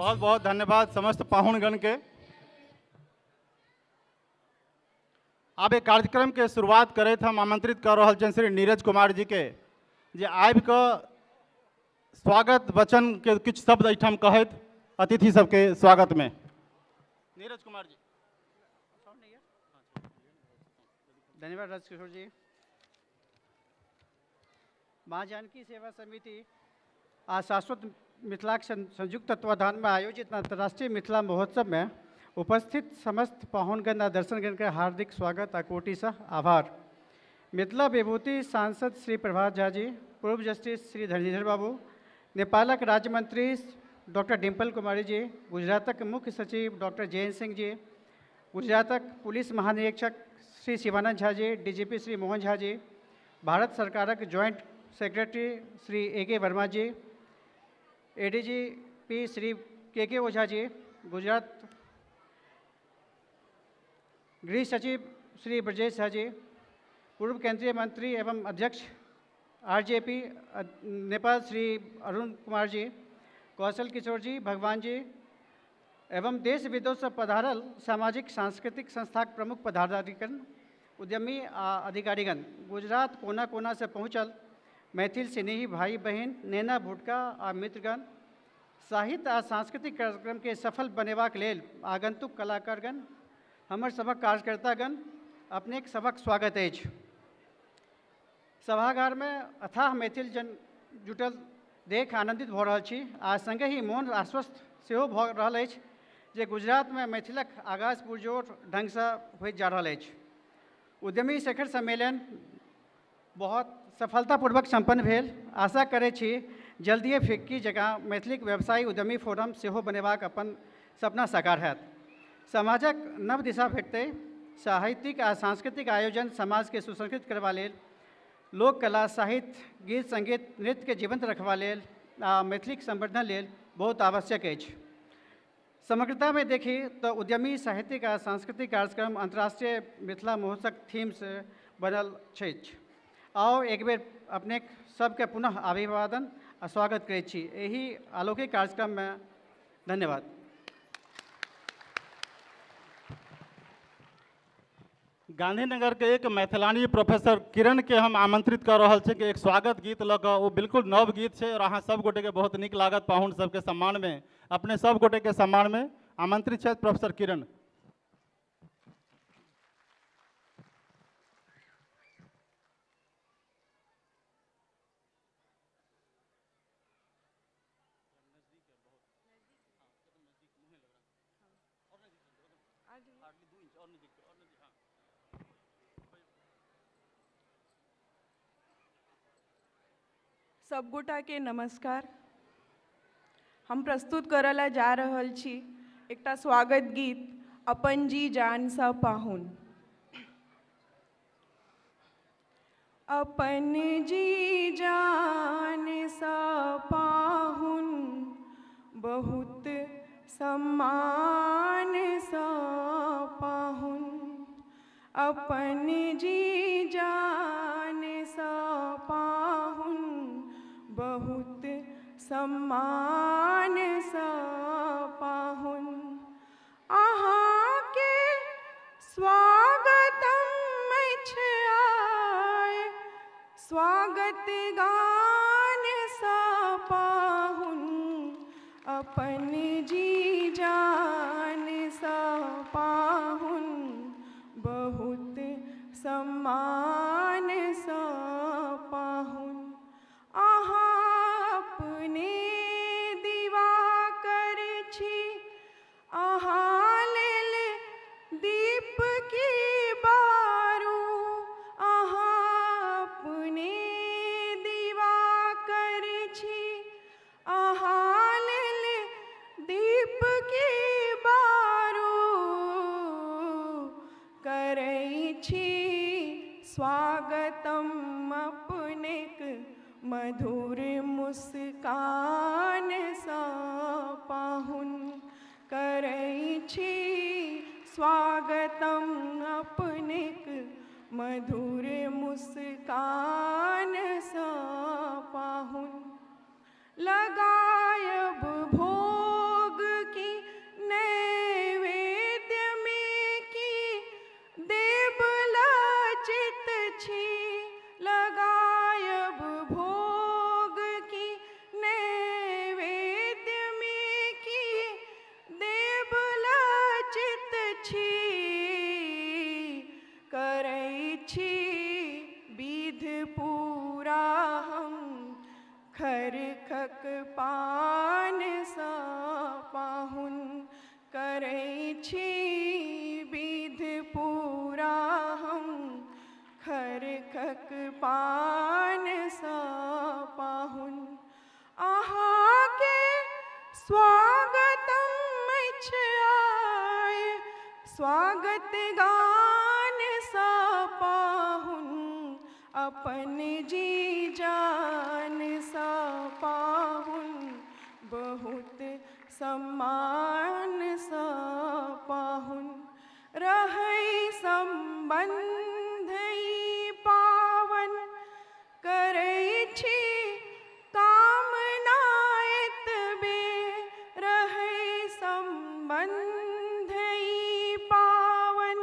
बहुत बहुत धन्यवाद समस्त पाहुनगण के। आब एक कार्यक्रम के शुरुआत करैत हम आमंत्रित कर रहल छियनि श्री नीरज कुमार जी के जे आबि कऽ स्वागत वचन के किछु शब्द एहिठाम कहैत अतिथि सबके स्वागत में। नीरज कुमार जी। धन्यवाद राजकिशोर जी। माँ जानकी सेवा समिति आ शाश्वत मिथिलाक संयुक्त तत्वाधान में आयोजित अंतर्राष्ट्रीय मिथिला महोत्सव में उपस्थित समस्त पाहुनगण आ दर्शनगण के हार्दिक स्वागत आ कोटिशः आभार। मिथिला विभूति सांसद श्री प्रभात झा जी, पूर्व जस्टिस श्री धरणीधर बाबू, नेपालक राज्य मंत्री डॉक्टर डिम्पल कुमारी जी, गुजरातक मुख्य सचिव डॉक्टर जयंत सिंह जी, गुजरातक पुलिस महानिरीक्षक श्री शिवानंद झा जी, डीजीपी श्री मोहन झा जी, भारत सरकारक joint secretary Shri A K Verma ji, ADGP Shri K K Ojha ji, Gujarat गृह सचिव श्री ब्रजेश झा जी, पूर्व केंद्रीय मंत्री एवं अध्यक्ष आरजेपी नेपाल श्री अरुण कुमार जी, कौशल किशोर जी, भगवान जी एवं देश विदेश से पधारल सामाजिक सांस्कृतिक संस्थाक प्रमुख पदाधिकारीगण, उद्यमी आ अधिकारीगण, गुजरात कोना कोना से पहुँचल मैथिल स्नेही भाई बहन, नेना भुटका आ मित्रगण, साहित्य आ सांस्कृतिक कार्यक्रम के सफल बनेबाक लेल आगंतुक कलाकारगण, हमर सबक कार्यकर्तागण, अपनेक सबक स्वागत अछि। सभागार में अथाह मैथिल जन जुटल देख आनंदित भऽ रहल छी आ संगहि मोन आश्वस्त सेहो भऽ रहल अछि जे गुजरात में मैथिलक आगाज पुरजोर ढंगसँ होइत जा रहल अछि। उद्यमी शिखर सम्मेलन बहुत सफलतापूर्वक सम्पन्न भेल। आशा करै छी जल्दिए फिक्की जकाँ मैथिलीक व्यवसायी उद्यमी फोरम सेहो बनेबाक अपन सपना साकार हैत। समाजक नव दिशा भेटतै। साहित्यिक आ सांस्कृतिक आयोजन समाजके सुसंस्कृत करबा लेल, लोक कला, साहित्य, गीत, संगीत, नृत्यके जीवंत रखबा लेल आ मैथिलीक संवर्धन लेल बहुत आवश्यक अछि। समग्रतामे देखी तऽ उद्यमी साहित्यिक आ सांस्कृतिक कार्यक्रम अंतर्राष्ट्रीय मिथिला महोत्सव थीमसँ बनल अछि। आओ एक बेर अपने सबके पुनः अभिवादन आ स्वागत करै छी एहि अलौकिक कार्यक्रममे। धन्यवाद। गांधीनगर के एक मैथिलानी प्रोफेसर किरण के हम आमंत्रित कर रहल छी कि एक स्वागत गीत लऽ कऽ, ओ बिल्कुल नव गीत छै और अहाँ सब गोटे के बहुत नीक लागत। पाहुन सबके सम्मान में, अपने सब गोटे के सम्मान में आमंत्रित छथि प्रोफेसर किरण। सबगोटा के नमस्कार। हम प्रस्तुत करऽ ला जा रहल छी एकटा स्वागत गीत अपन जी जान सा पाहुन। अपन जी जान सा पाहुन बहुत सम्मान सा पाहुन, अपन जी जान सा पाहुन बहुत सम्मान सा पाहुन। अहाँ के स्वागतम अछि आय, स्वागत गान सा पाहुन, अपन जी जान सा पाहुन बहुत सम्मान सा पाहुन। अहाँ अपने दीवा कर छी, अहाँ लेल दीप स्वागतम अपनेक मधुर मुस्कान सँ पाहुन। करै छी स्वागतम अपनेक मधुर मुस्कान सँ पाहुन। लगायब भोग की नैवेद्य में की देव लचित छी। लगायब भोग की नैवेद्य में की देव लचित छी। करै छी विध पूरा हम खरखक पान सँ पाहुन। करै छी विध पूरा हम खरखक पान सँ पाहुन। अहाँके स्वागतम अछि आय स्वागत गान सँ पाहुन। अपन जी जान सँ पाहुन बहुत सम्मान सँ पाहुन। रहै सम्बन्ध ई पावन करै छी कामना एतबे। रहै सम्बन्ध ई पावन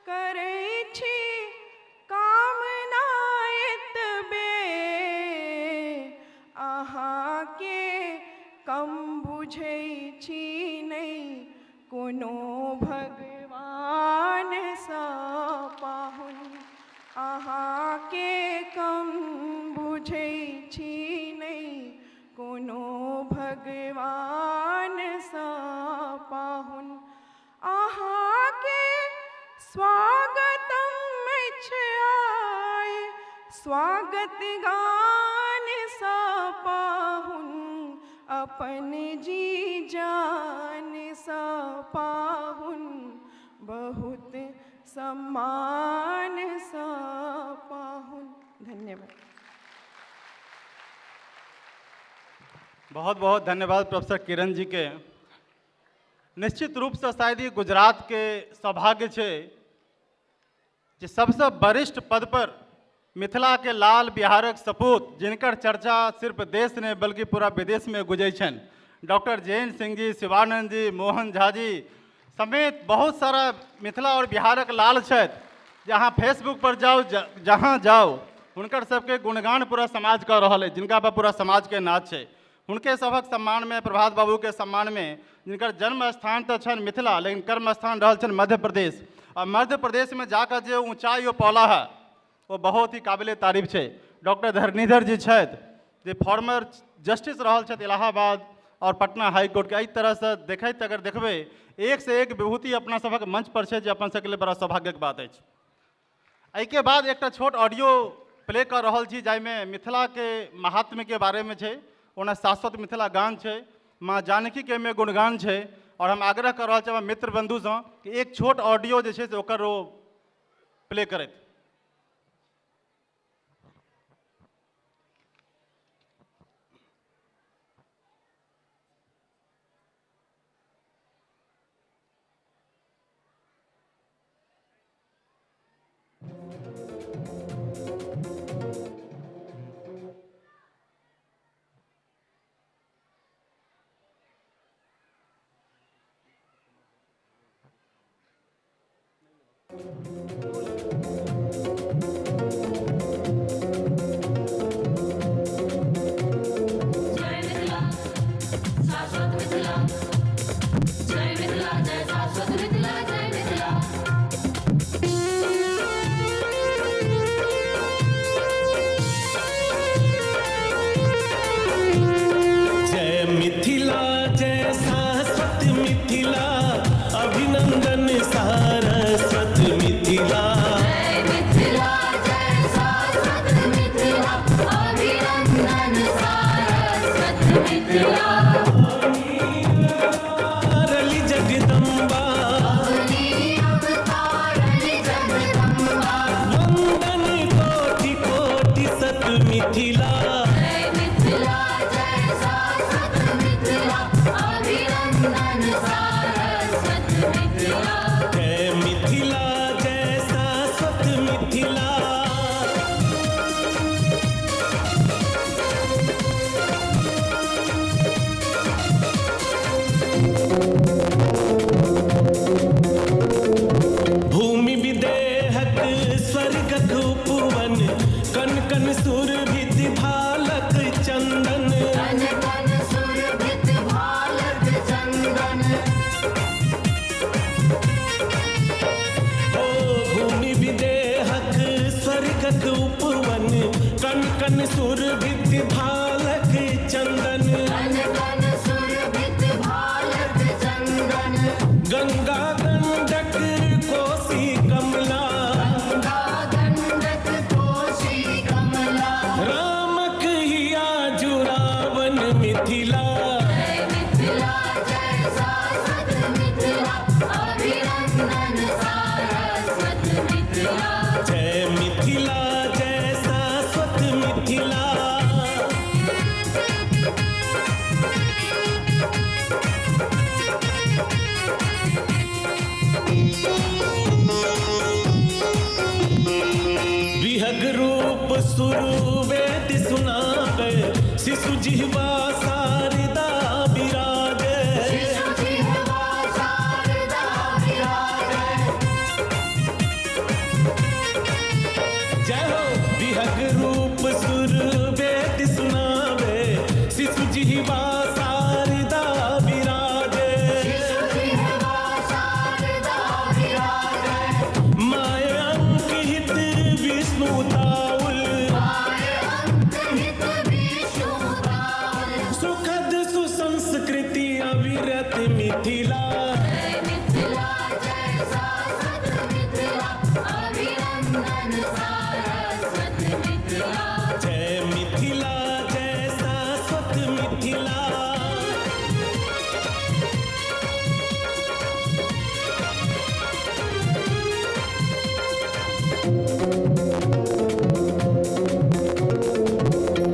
करै छी कामना एतबे। अहाँके कम बुझै छी नहि कोनो भगवान सँ पाहुन। अहाँके कम बुझै छी नहि कोनो भगवान सँ पाहुन। अहाँके स्वागतम अछि आय स्वागत गान सँ पाहुन। अपन जी जान सँ पाहुन बहुत सम्मान सँ पाहुन। धन्यवाद। बहुत बहुत धन्यवाद प्रोफेसर किरण जी के। निश्चित रूपसँ शायद ई गुजरात के सौभाग्य छै जे सबसँ वरिष्ठ पद पर मिथिला के लाल बिहारक सपूत, जिनकर चर्चा सिर्फ देश नहीं बल्कि पूरा विदेश में गुजै छनि, डॉक्टर जयंत सिंह जी, शिवानंद जी, मोहन झा जी समेत बहुत सारा मिथिला और बिहारक लाल छथि। जहाँ फेसबुक पर जाउ, जहाँ जाउ, हुनकर सबके गुणगान पूरा समाज कऽ रहल अछि, जिनका पर पूरा समाज के नाच छै। हुनके सभक सम्मान में, प्रभात बाबू के सम्मान में, जिनकर जन्म स्थान तऽ छनि मिथिला लेकिन कर्म स्थान रहल छनि मध्य प्रदेश, और मध्य प्रदेश में जाकर जे ऊंचाई ओ पौला है वो बहुत ही काबिले तारीफ छै। डॉक्टर धरणीधर जी छथि जे फॉर्मर जस्टिस रहल छथि इलाहाबाद और पटना हाई कोर्ट के। एहि तरहसँ देखैत अगर देखबै, एक से एक विभूति अपना सभक मंच पर छै, जे अपन सबके लिए बड़ा सौभाग्यक बात अछि। एहिके बाद एकटा छोट ऑडियो प्ले कऽ रहल छी जाहिमे मिथिलाके महात्म्यके बारेमे छै। ओना शाश्वत मिथिला गान छै, माँ जानकीके एहिमे गुणगान छै, और हम आग्रह कऽ रहल छी हमर मित्र बंधुसँ कि एक छोट ऑडियो जे छै से ओकर ओ प्ले करैत। जय मिथिला शाश्वत मिथिला, जय मिथिला जय शाश्वत मिथिला, जय मिथिला। जय मिथिला जय शाश्वत मिथिला, अभिनंदन सारस्वत मिथिला। मिथिला। जय मिथिला जय शाश्वत मिथिला, अभिनंदन सारस्वत मिथिला। जय मिथिला जय शाश्वत मिथिला। भूमि विदेहक स्वर्गक उपवन, कन कन सुरभित भालक चंदन। कन कन सुरभित भालक चंदन। ओ भूमि विदेहक स्वर्गक उपवन, कन कन सुरभित भालक चंदन। कन कन सुरभित भालक चंदन। गंगा गंडक कोसी कमला, गंगा गंडक कोसी कमला। रामक हिया जुरावन मिथिला। जय मिथिला जय शाश्वत मिथिला, अभिनंदन सारस्वत मिथिला। जय मिथिला जय शाश्वत मिथिला। विहग रूप सुरवेद सुनावे, शिशु जिह्वा शारदा विराजे। शिशु जिह्वा शारदा विराजे। जय हो। विहग रूप सुरवेद सुनावे, शिशु जिह्वा शारदा विराजे। शिशु जिह्वा शारदा विराजे। My अंकित विष्णु ताउल, my अंकित विष्णु ताउल। सुखद सुसंस्कृति अविरत मिथिला। जय मिथिला जय शाश्वत मिथिला, अभिनंदन सारस्वत मिथिला। जय मिथिला जय शाश्वत मिथिला।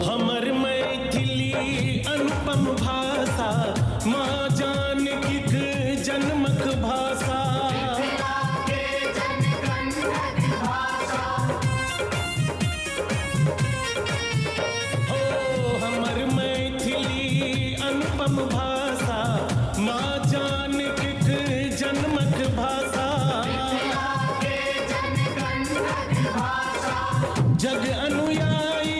हमर मैथिली अनुपम भाषा, माँ जानकीक जन्मक भाषा। मिथिला के जन कंठक भाषा। हो हमर मैथिली अनुपम भाषा, माँ जानकीक जन्मक भाषा। मिथिला के जन कंठक भाषा। जग अनुयायी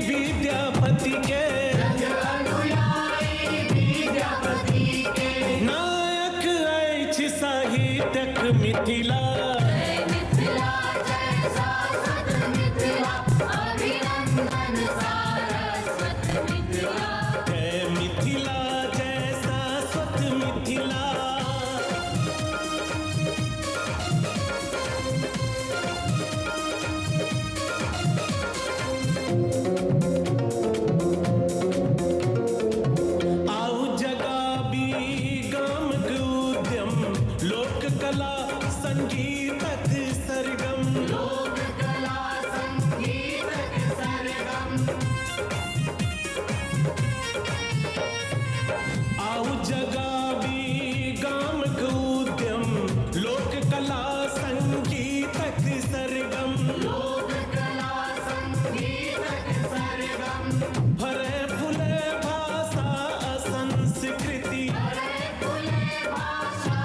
विद्यापति के, जग अनुयायी विद्यापति के। नायक अछि साहित्यक मिथिला। जय मिथिला जय शाश्वत मिथिला, अभिनंदन सारस्वत मिथिला। जय मिथिला जय शाश्वत मिथिला। आउ जगाबी गामक उद्यम, लोक कला संगीतक सरगम। लोक कला संगीतक सरगम। आउ जगाबी गामक उद्यम, लोक कला संगीतक सरगम। लोक कला संगीतक सरगम। फरे फूले भाषा संस्कृति, फरे फूले भाषा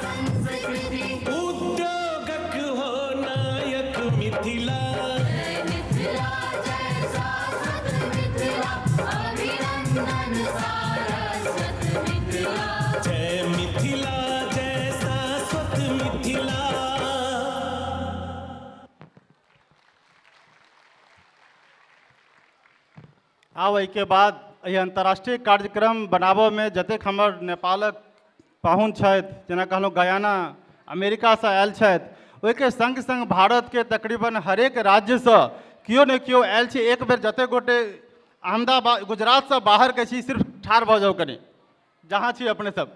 संस्कृति। उद्योगक हो नायक मिथिला। जय मिथिला जय शाश्वत मिथिला, अभिनंदन सारस्वत मिथिला। जय मिथिला जय शाश्वत मिथिला। आब एहिके बाद एहि अंतर्राष्ट्रीय कार्यक्रम बनाबऽमे जतेक हमर नेपालक पाहुन छथि, जेना कहलहुँ गयाना अमेरिकासँ आयल छथि, ओहिके सङ्ग सङ्ग भारतके तकरीबन हरेक राज्यसँ केओ ने केओ आयल छी। एक बेर जतेक गोटे अहमदाबाद गुजरातसँ बाहरके छी, सिर्फ ठाढ़ भऽ जाउ कनि जहाँ छी अपने सब।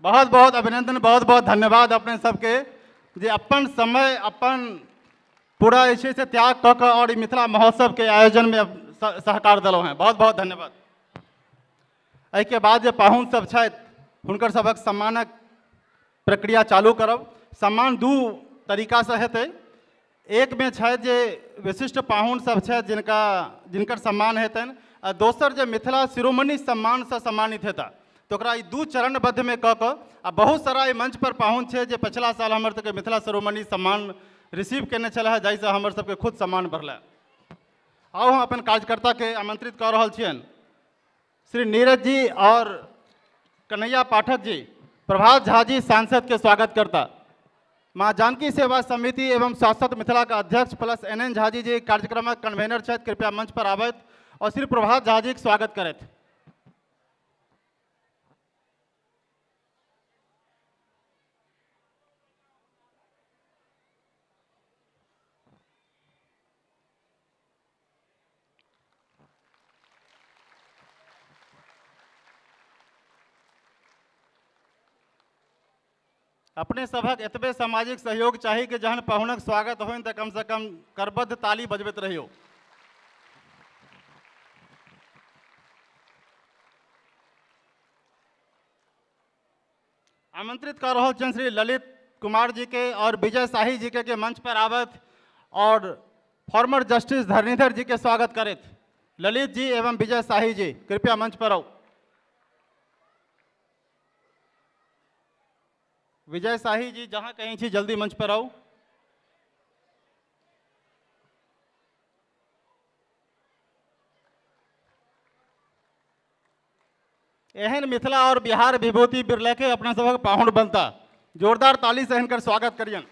बहुत बहुत अभिनंदन, बहुत बहुत धन्यवाद अपने सबके जे अपन समय अपन पूरा जे छै से त्याग कऽ कऽ आओर ई मिथिला महोत्सवके आयोजनमे सहकार देलहुँ हेँ। बहुत बहुत धन्यवाद। एहिके बाद जे पाहुन सब छथि हुनकर सभक सम्मानक प्रक्रिया चालू करब। सम्मान दू तरीकासँ हेतै। एकमे छथि जे विशिष्ट पाहुन सब छथि जिनकर सम्मान हेतनि, आ दोसर जे मिथिला शिरोमणि सम्मानसँ सम्मानित हेता। तऽ ओकरा ई दू चरणबद्धमे कऽ कऽ, आ बहुत सारा एहि मंच पर पाहुन छै जे पछिला साल हमर सबके मिथिला शिरोमणि सम्मान रिसीव केने छलै हँ, जाहिसँ हमर सबके खुद सम्मान बढ़लै। आउ हम अपन कार्यकर्ताके आमंत्रित कऽ रहल छियनि श्री नीरज जी और कन्हैया पाठक जी, प्रभात झा जी सांसद के स्वागत करता। माँ जानकी सेवा समिति एवं शाश्वत मिथिला के अध्यक्ष plus N N Jha ji जे कार्यक्रमक कन्वेनर छथि, कृपया मंच पर आबथि और श्री प्रभात झा जी के स्वागत करथि। अपने सभक एतबे सामाजिक सहयोग चाही कि जहन पाहुनक स्वागत होइन तऽ कमसँ कम करबद्ध ताली बजबैत रहियौ। आमंत्रित कऽ रहल छियनि श्री ललित कुमार जी के और विजय शाही जी के मंच पर आबथि और फॉर्मर जस्टिस धरणीधर जी के स्वागत करथि। ललित जी एवं विजय शाही जी कृपया मंच पर आउ। विजय शाही जी जहाँ कहीं छी जल्दी मंच पर आउ। एहन मिथिला और बिहार विभूति बिरला के अपना सबक पाहुन बनता। जोरदार ताली से हिनकर स्वागत करियन।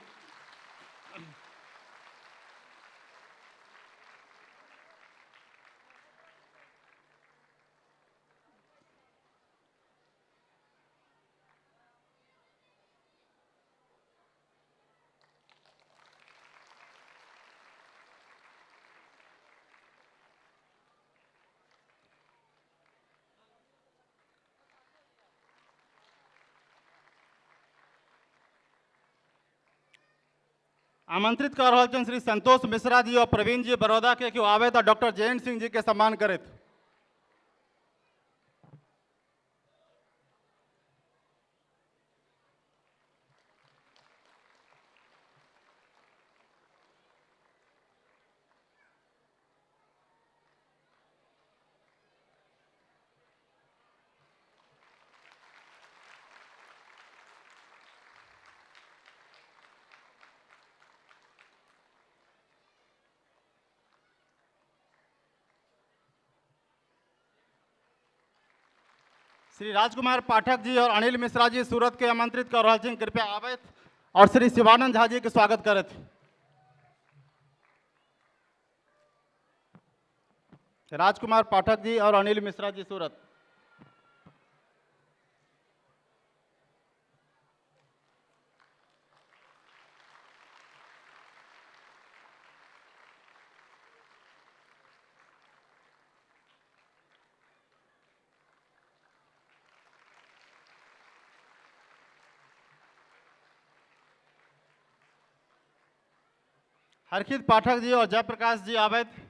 आमंत्रित कर रहल छनि श्री संतोष मिश्रा जी और प्रवीण जी बड़ौदा के कि आवे तो डॉक्टर जयंत सिंह जी के सम्मान करैत। श्री राजकुमार पाठक जी और अनिल मिश्रा जी सूरत के आमंत्रित कर रहल छियनि, कृपया आबथि और श्री शिवानंद झा जी के स्वागत करथि। राजकुमार पाठक जी और अनिल मिश्रा जी सूरत। हर्षित पाठक जी और जयप्रकाश जी आबथि।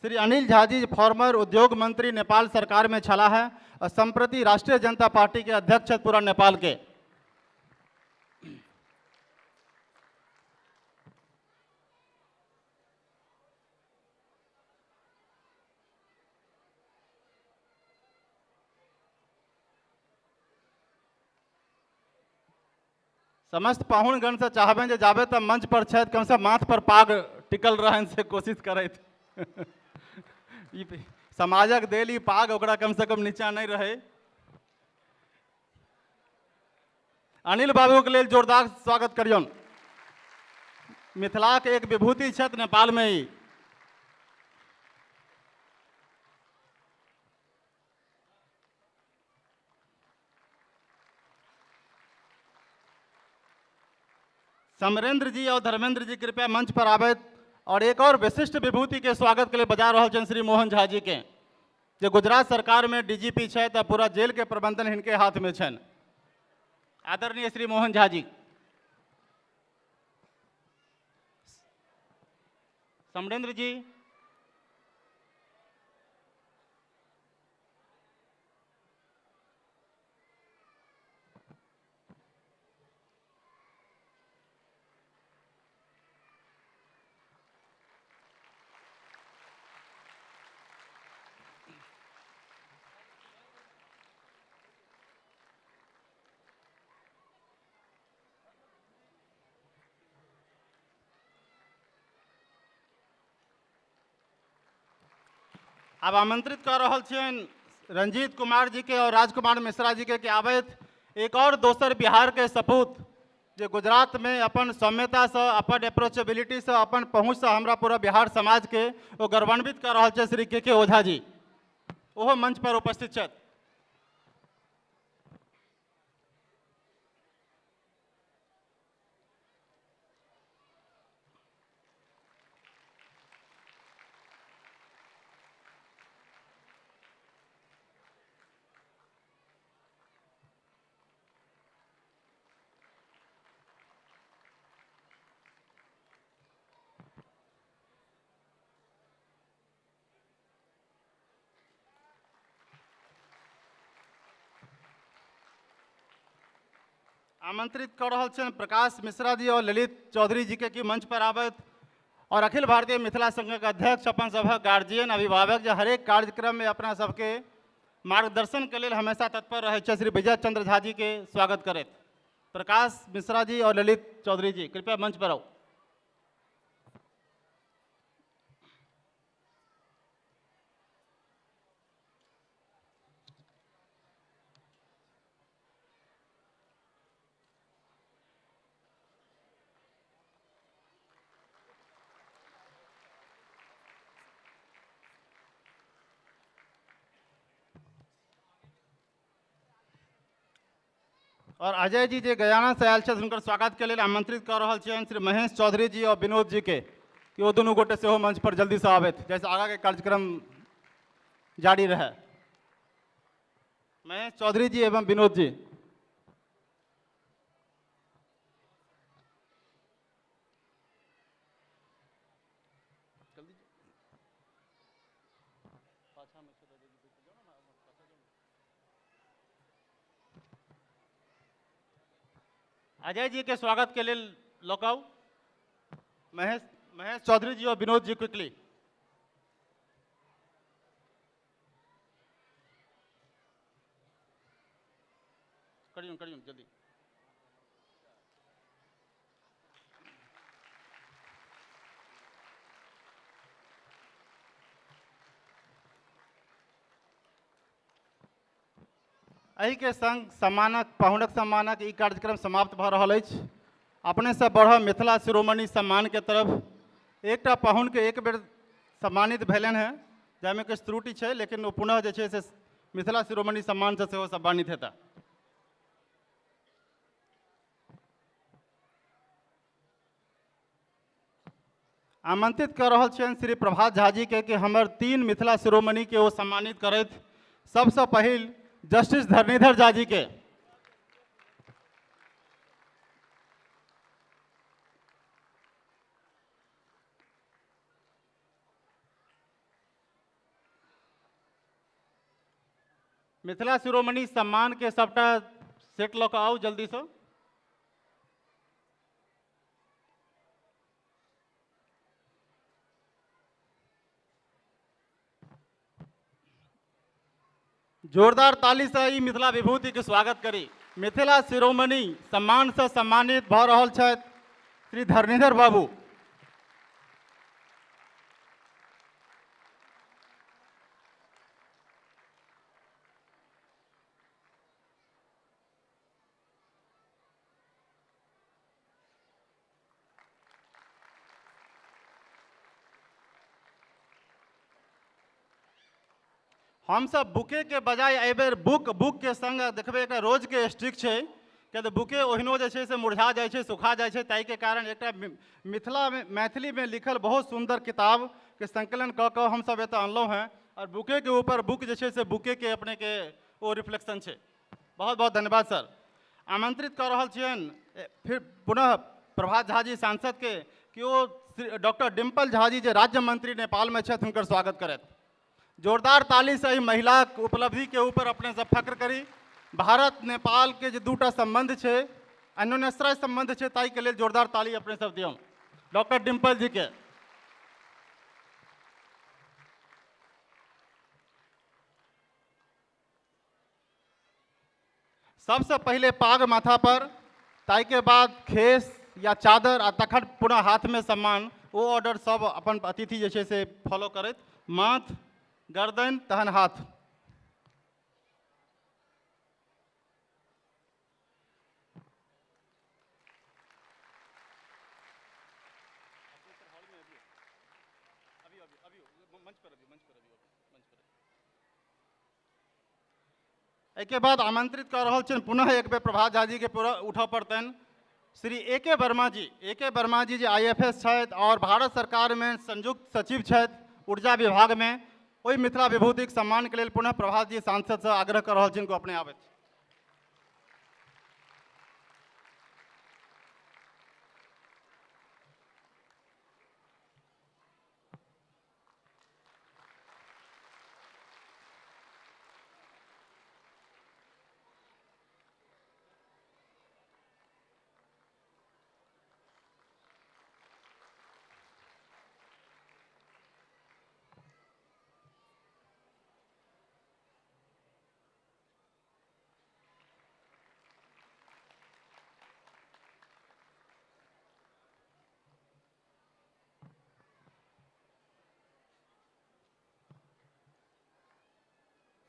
श्री अनिल झा जी फॉर्मर उद्योग मंत्री नेपाल सरकार में छला है और संप्रति राष्ट्रीय जनता पार्टी के अध्यक्ष छथि पूरा नेपाल के। समस्त पाहुनगण से चाहबनि जे जाबे तक मंच पर छथि कम से माथ पर पाग टिकल रहनि से कोशिश करथि। ई समाजक देल ई पाग ओकरा कम से कम नीचा नहीं रहे। अनिल बाबू के लेल जोरदार स्वागत करियौन। मिथिलाक एक विभूति छथि नेपाल में ही। समरेंद्र जी और धर्मेंद्र जी कृपया मंच पर आबथि और एक और विशिष्ट विभूति के स्वागत के लिए बजा रहल छनि श्री मोहन झा जी के, जे गुजरात सरकार में डीजीपी छथि आ पूरा जेल के प्रबंधन हिनके हाथ में छनि। आदरणीय श्री मोहन झा जी। समरेंद्र जी। आब आमंत्रित कर रहल छियनि रंजीत कुमार जी के और राजकुमार मिश्रा जी के आबथि एक और दोसर बिहार के सपूत जे गुजरात में अपन सौम्यता से, अपन अप्रोचेबिलिटी से, अपन पहुँच से हमरा पूरा बिहार समाज के वो गौरवान्वित कर रहल छै श्री के ओझा जी, ओहो मंच पर उपस्थित छथि। आमंत्रित कर रहल छनि प्रकाश मिश्रा जी और ललित चौधरी जी के कि मंच पर आबथि और अखिल भारतीय मिथिला संघक अध्यक्ष अपन सभक गार्जियन अभिभावक जे हरेक कार्यक्रम में अपना सबके मार्गदर्शन के लेल हमेशा तत्पर रहै छै श्री विजय चंद्र झा जी के स्वागत करैत प्रकाश मिश्रा जी और ललित चौधरी जी कृपया मंच पर आओ। और अजय जी जे गयाना से आयल छथि हुनकर स्वागत के लेल आमंत्रित कर रहल छियनि श्री महेश चौधरी जी और विनोद जी के कि ओ दुनू गोटे सेहो मंच पर जल्दी से आबथि जैसे आगा के कार्यक्रम जारी रहे। महेश चौधरी जी एवं विनोद जी। अजय जी के स्वागत के लिए लौकाऊ महेश महेश चौधरी जी और विनोद जी क्विकली। करियो करियो जल्दी। एहि के संग सम्मानक पाहुनक सम्मानक ई कार्यक्रम समाप्त भऽ रहल अछि। अपने सब बढ़ब मिथिला शिरोमणि सम्मान के तरफ। एकटा पाहुन के एक बेर सम्मानित भेलनि हेँ जाहिमे किछु त्रुटि छै, लेकिन ओ पुनः जे छै से मिथिला शिरोमणि सम्मान से सेहो सम्मानित हेता। आमंत्रित कऽ रहल छियनि श्री प्रभात झा जी के कि हमर 3 मिथिला शिरोमणि के ओ सम्मानित करथि। सबसँ पहिल जस्टिस धरणीधर झा जी के। मिथिला शिरोमणि सम्मान के सबटा सेट लऽ कऽ आउ जल्दी से। जोरदार ताली से ई मिथिला विभूति के स्वागत करी। मिथिला शिरोमणि सम्मान से सम्मानित भऽ रहल छथि श्री धरणीधर बाबू। हम सब बुके के बजाय एहिबेर बुक बुक के संग देखबै एकटा रोज के स्ट्रिक छै, किया तऽ बुके ओहिनो जे छै से मुरझा जाइ छै, सुखा जाइ छै, ताहिके कारण एकटा मिथिला में मैथिली में लिखल बहुत सुंदर किताब के संकलन कऽ कऽ हमसब एतऽ अनलहुँ हेँ और बुके के ऊपर बुक जे छै से बुके के अपने के ओ रिफ्लेक्शन छै। बहुत बहुत धन्यवाद सर। आमंत्रित कऽ रहल छियनि फिर पुनः प्रभात झा जी सांसद के कि ओ डॉक्टर डिम्पल झा जी जे राज्य मंत्री नेपाल में छथि हुनकर स्वागत करत। जोरदार ताली से एहि महिलाक उपलब्धि के ऊपर अपने सब फक्र करी। भारत नेपाल के जे दूटा संबंध छै, अन्योन्याश्रय संबंध छै, ताहि के लेल जोरदार ताली अपने सब दियौ डॉक्टर डिम्पल जी के। सबसे पहले पाग माथा पर, ताहि के बाद खेस या चादर आ तखन पुनः हाथ में सम्मान, ओ ऑर्डर सब अपन अतिथि जे छै से फॉलो करैत, माथ, गर्दन तहन हाथ। एहिके बाद आमंत्रित कर रहल छियनि पुनः एक बेर प्रभात झा जी के पूरा उठऽ पड़तनि श्री ए के वर्मा जी। ए के वर्मा जी जे IFS छथि और भारत सरकार में संयुक्त सचिव छथि ऊर्जा विभाग में, ओहि मिथिला विभूतिक सम्मान के लेल पुनः प्रभात जी सांसद से आग्रह कर रहल छियनि अपने आबथि।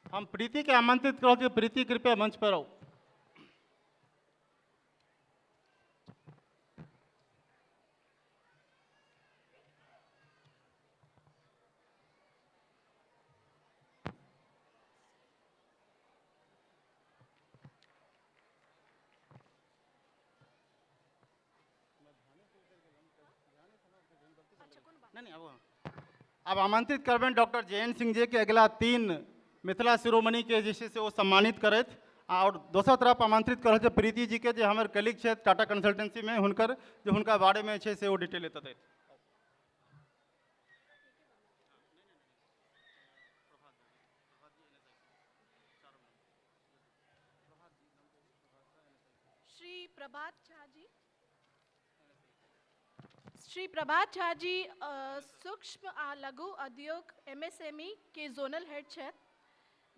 हम प्रीति के आमंत्रित करो कि प्रीति कृपया मंच पर आओ। नहीं अब आमंत्रित करबनि डॉक्टर जयंत सिंह जी के अगला 3 मिथिला शिरोमणि के जे छै से ओ सम्मानित करथि। और दोसर तरफ आमंत्रित कर रहल छै प्रीति जी के जे हमर कलीग छथि टाटा कंसल्टेंसी में, हुनकर जे हुनका बारे में छै से ओ डिटेल एतऽ देत। श्री प्रभात झा जी, श्री प्रभात झा जी सूक्ष्म आ लघु उद्योग MSME के जोनल हेड छथि।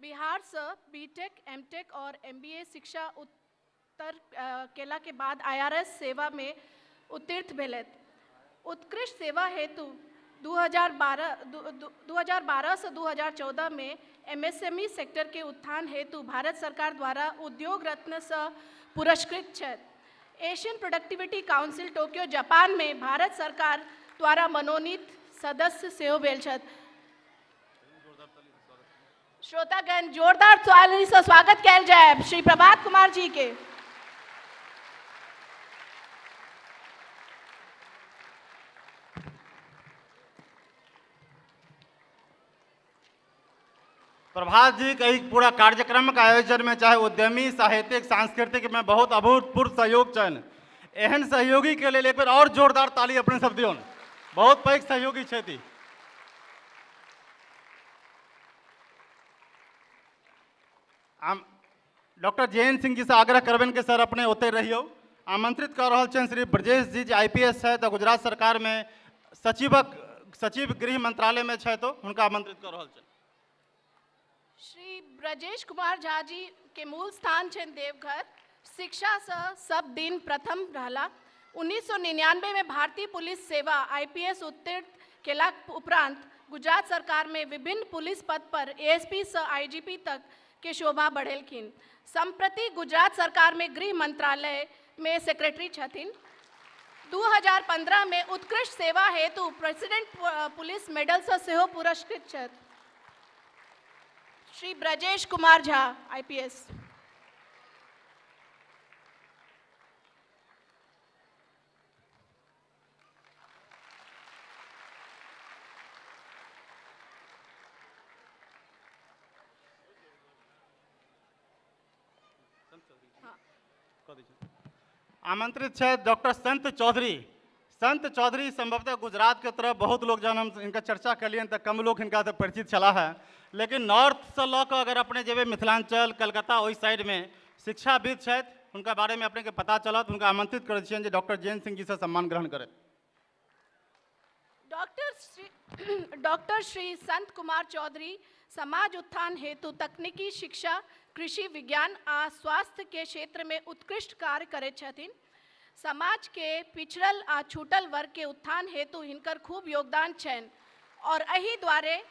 बिहार से बीटेक, एमटेक और MBA शिक्षा उत्तर केला के बाद IRS सेवा में उत्तीर्ण भेलथि। उत्कृष्ट सेवा हेतु 2012 से 2014 में MSME sector के उत्थान हेतु भारत सरकार द्वारा उद्योग रत्न से पुरस्कृत छथि। Asian productivity council Tokyo Japan में भारत सरकार द्वारा मनोनीत सदस्य सेहो भेल छथि। श्रोतागण जोरदार ताली से स्वागत कयल जाय श्री प्रभात कुमार जी के। प्रभात जी के पूरा कार्यक्रम के आयोजन में चाहे उद्यमी, साहित्यिक, सांस्कृतिक में बहुत अभूतपूर्व सहयोग छनि। एहन सहयोगी के लेल एक बेर और जोरदार ताली अपने सब दियौन, बहुत पैघ सहयोगी छथि। डॉक्टर जयंत सिंह जी से आग्रह करबनि कि सर अपने ओतहि रहियौ। आमंत्रित कर रहल छनि श्री ब्रजेश जी जे IPS छथि आ गुजरात सरकार में सचिव गृह मंत्रालय में छथि, तो हुनका आमंत्रित कर रहल छनि। श्री ब्रजेश कुमार झा जी के मूल स्थान छनि देवघर। शिक्षा से सब दिन प्रथम रहला। 1999 में भारतीय पुलिस सेवा IPS उत्तीर्ण केलाक उपरांत गुजरात सरकार में विभिन्न पुलिस पद पर ASP से IGP तक के शोभा बढ़ेलखिन। सम्प्रति गुजरात सरकार में गृह मंत्रालय में सेक्रेटरी छथिन। 2015 में उत्कृष्ट सेवा हेतु प्रेसिडेंट पुलिस मेडल से सेहो पुरस्कृत छथि। श्री ब्रजेश कुमार झा IPS। आमंत्रित छथि डॉक्टर संत चौधरी। संत चौधरी संभवतः गुजरात के तरफ बहुत लोग जहन हम इनका चर्चा कलियन तऽ कम लोग हिनका से परिचित छला है, लेकिन नॉर्थसँ लऽ कऽ अगर अपने जेबै मिथिलांचल कलकत्ता ओहि साइडमे शिक्षाविद छथि, हुनका बारेमे अपनेके पता चलत। हुनका आमंत्रित करै छियनि जे डॉक्टर जयंत सिंह जीसँ सम्मान ग्रहण करथि। डॉक्टर श्री संत कुमार चौधरी समाज उत्थान हेतु तकनीकी शिक्षा, कृषि विज्ञान आ स्वास्थ्य के क्षेत्र में उत्कृष्ट कार्य करैत छथिन। समाज के पिछड़ल आ छूटल वर्ग के उत्थान हेतु हिनकर खूब योगदान छनि और एहि द्वारे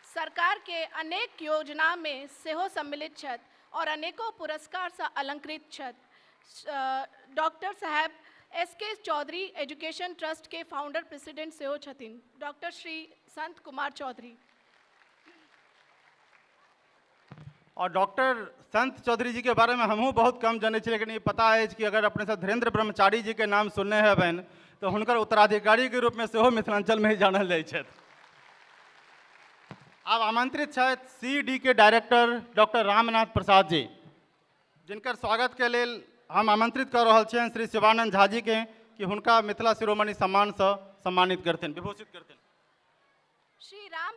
सरकार के अनेक योजना में सेहो सम्मिलित छथि और अनेकों पुरस्कार से अलंकृत छथि। डॉक्टर साहब एस.के. चौधरी एजुकेशन ट्रस्ट के फाउंडर प्रेसिडेंट सेहो छथिन। डॉक्टर श्री संत कुमार चौधरी। और डॉक्टर संत चौधरी जी के बारे में हमहूँ बहुत कम जनै छी, लेकिन ई पता अछि कि अगर अपने सब धीरेन्द्र ब्रह्मचारी जी के नाम सुनने हेबनि तऽ हुनकर उत्तराधिकारी के रूप में सेहो मिथिलांचल में ही जानल जाइ छथि। आब आमंत्रित छथि सी.डी. के डायरेक्टर डॉक्टर रामनाथ प्रसाद जी, जिनकर स्वागत के लेल हम आमंत्रित कर रहल छियनि श्री शिवानंद झा जी के कि हुनका मिथिला शिरोमणि सम्मानसँ सम्मानित करथिन, विभूषित करथिन। श्री राम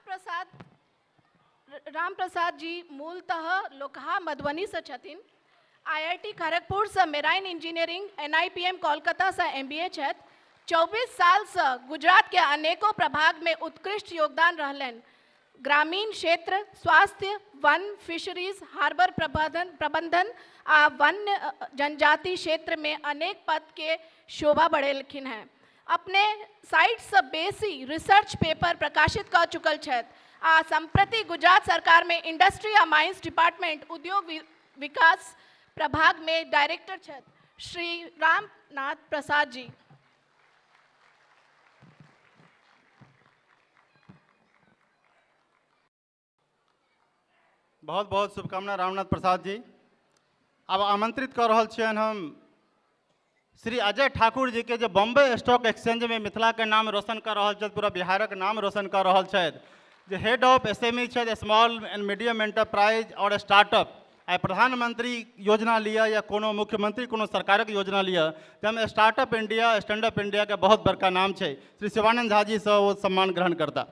प्रसाद जी मूलतः लोकहा मधुबनी से छथिन। आईआईटी खड़गपुर से मेराइन इंजीनियरिंग, एनआईपीएम कोलकाता से एमबीए छथि। 24 साल से गुजरात के अनेकों प्रभाग में उत्कृष्ट योगदान रहलनि। ग्रामीण क्षेत्र, स्वास्थ्य, वन, फिशरीज, हार्बर प्रबंधन आ वन्य जनजाति क्षेत्र में अनेक पद के शोभा बढ़ेलखिन हैं। अपने साइट से बेसी रिसर्च पेपर प्रकाशित कर चुकल छथि आ सम्प्रति गुजरात सरकार में इंडस्ट्री आ माइंस डिपार्टमेंट उद्योग विकास प्रभाग में डायरेक्टर छथि। श्री रामनाथ प्रसाद जी। बहुत बहुत शुभकामना रामनाथ प्रसाद जी। अब आमंत्रित कर रहल छियनि हम श्री अजय ठाकुर जी के, जे बॉम्बे स्टॉक एक्सचेंज में मिथिला के नाम रोशन कर रहल छथि, पूरा बिहारक नाम रोशन कर रहल छथि, जे हेड ऑफ एसएमई छथि, स्मॉल एंड मीडियम एंटरप्राइज और स्टार्टअप। आइ प्रधानमंत्री योजना लिअ या कोनो मुख्यमंत्री कोनो सरकारक योजना लिअ, तऽ हम startup India stand up India के बहुत बड़का नाम छै। श्री शिवानंद झा जी से वो सम्मान ग्रहण करता।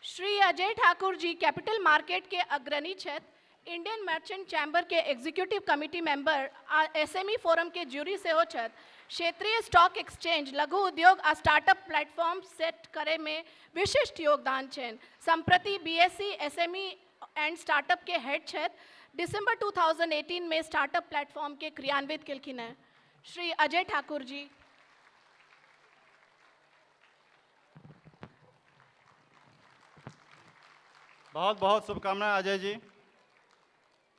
Shri Ajay Thakur G capital market के अग्रणी छथि। इंडियन मर्चेंट चैम्बर के एग्जीक्यूटिव कमिटी मेंबर आ एसएमई फोरम के ज्यूरी सेहो छथि। क्षेत्रीय स्टॉक एक्सचेंज, लघु उद्योग आ स्टार्टअप प्लेटफॉर्म सेट करे में विशिष्ट योगदान छनि। सम्प्रति बीएससी एसएमई एंड स्टार्टअप के हेड छथि। दिसंबर 2018 में स्टार्टअप प्लेटफॉर्म के क्रियान्वित केलखिन हैं। श्री अजय ठाकुर जी। बहुत बहुत शुभकामना अजय जी।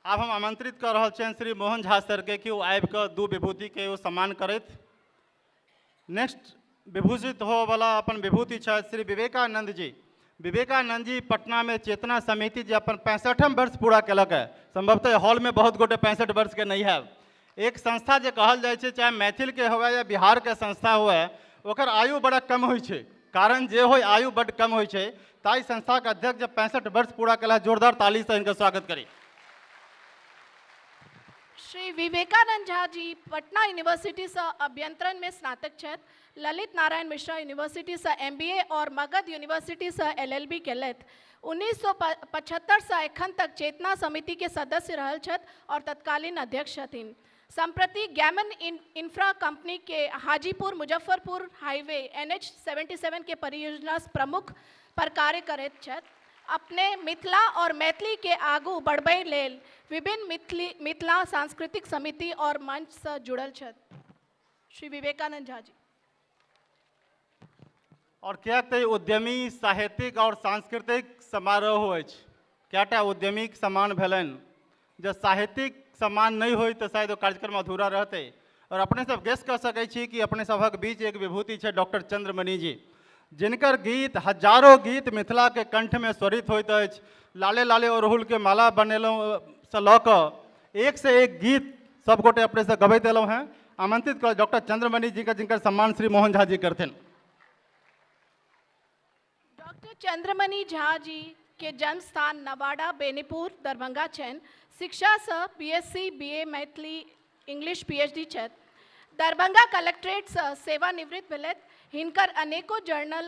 आब हम आमंत्रित कर रहल छियनि श्री मोहन झा सर के कि ओ आबि कऽ दू विभूति के ओ सम्मान करथि। नेक्स्ट विभूषित होवला अपन विभूति छथि श्री विवेकानंद जी। विवेकानंद जी पटना में चेतना समिति जे अपन 65 वर्ष पूरा केलक है, संभवतः हॉल में बहुत गोटे 65 वर्ष के नहीं है। एक संस्था जे कहल जाइ छै, चाहे मैथिल के हुए या बिहार के संस्था हुए, ओकर आयु बड़ा कम होइ छै। कारण जे हो आयु बड कम होइ छै, ताहि संस्था के अध्यक्ष जब 65 वर्ष पूरा केला, जोरदार ताली से इनका स्वागत करी। श्री विवेकानंद झा जी पटना यूनिवर्सिटी से अभियंत्रण में स्नातक छथि। ललित नारायण मिश्रा यूनिवर्सिटी से एमबीए और मगध यूनिवर्सिटी से एलएलबी केलथि। 1975 से एखन तक चेतना समिति के सदस्य रहल छथि और तत्कालीन अध्यक्ष छथिन। सम्प्रति गैमन इंफ्रा कंपनी के हाजीपुर मुजफ्फरपुर हाईवे NH 77 के परियोजना प्रमुख पर कार्य करैत छथि। अपने मिथिला और मैथिली के आगू बढ़बै लेल विभिन्न मिथिला सांस्कृतिक समिति और मंच से जुड़ल छथि। श्री विवेकानंद झा जी। और क्या तो उद्यमी साहित्यिक और सांस्कृतिक समारोह अछि, कएटा उद्यमीक सम्मान भेलनि। जब साहित्यिक सम्मान नहीं होई तो शायद वो कार्यक्रम अधूरा रहते। और अपने सब गेस कर सकै छी कि अपने सभक बीच एक विभूति छै डॉक्टर चंद्रमणि जी, जिनकर गीत हजारों गीत मिथिला के कंठ में स्वरित होइत अछि। लाले लाले अड़हुल के माला बनेलहुँ से लऽ कऽ एक से एक गीत सब गोटे अपने से गबैत एलहुँ हेँ। आमंत्रित कर डॉक्टर चंद्रमणि जी के, जिनकर सम्मान श्री मोहन झा जी करथिन। डॉक्टर चंद्रमणि झा जी के जन्म स्थान नवाडा बेनीपुर दरभंगा छनि। शिक्षा से BSc BA Maithili English PhD छथि। दरभंगा कलेक्ट्रेटसँ सेवानिवृत्त भेलथि। हिनकर अनेको जर्नल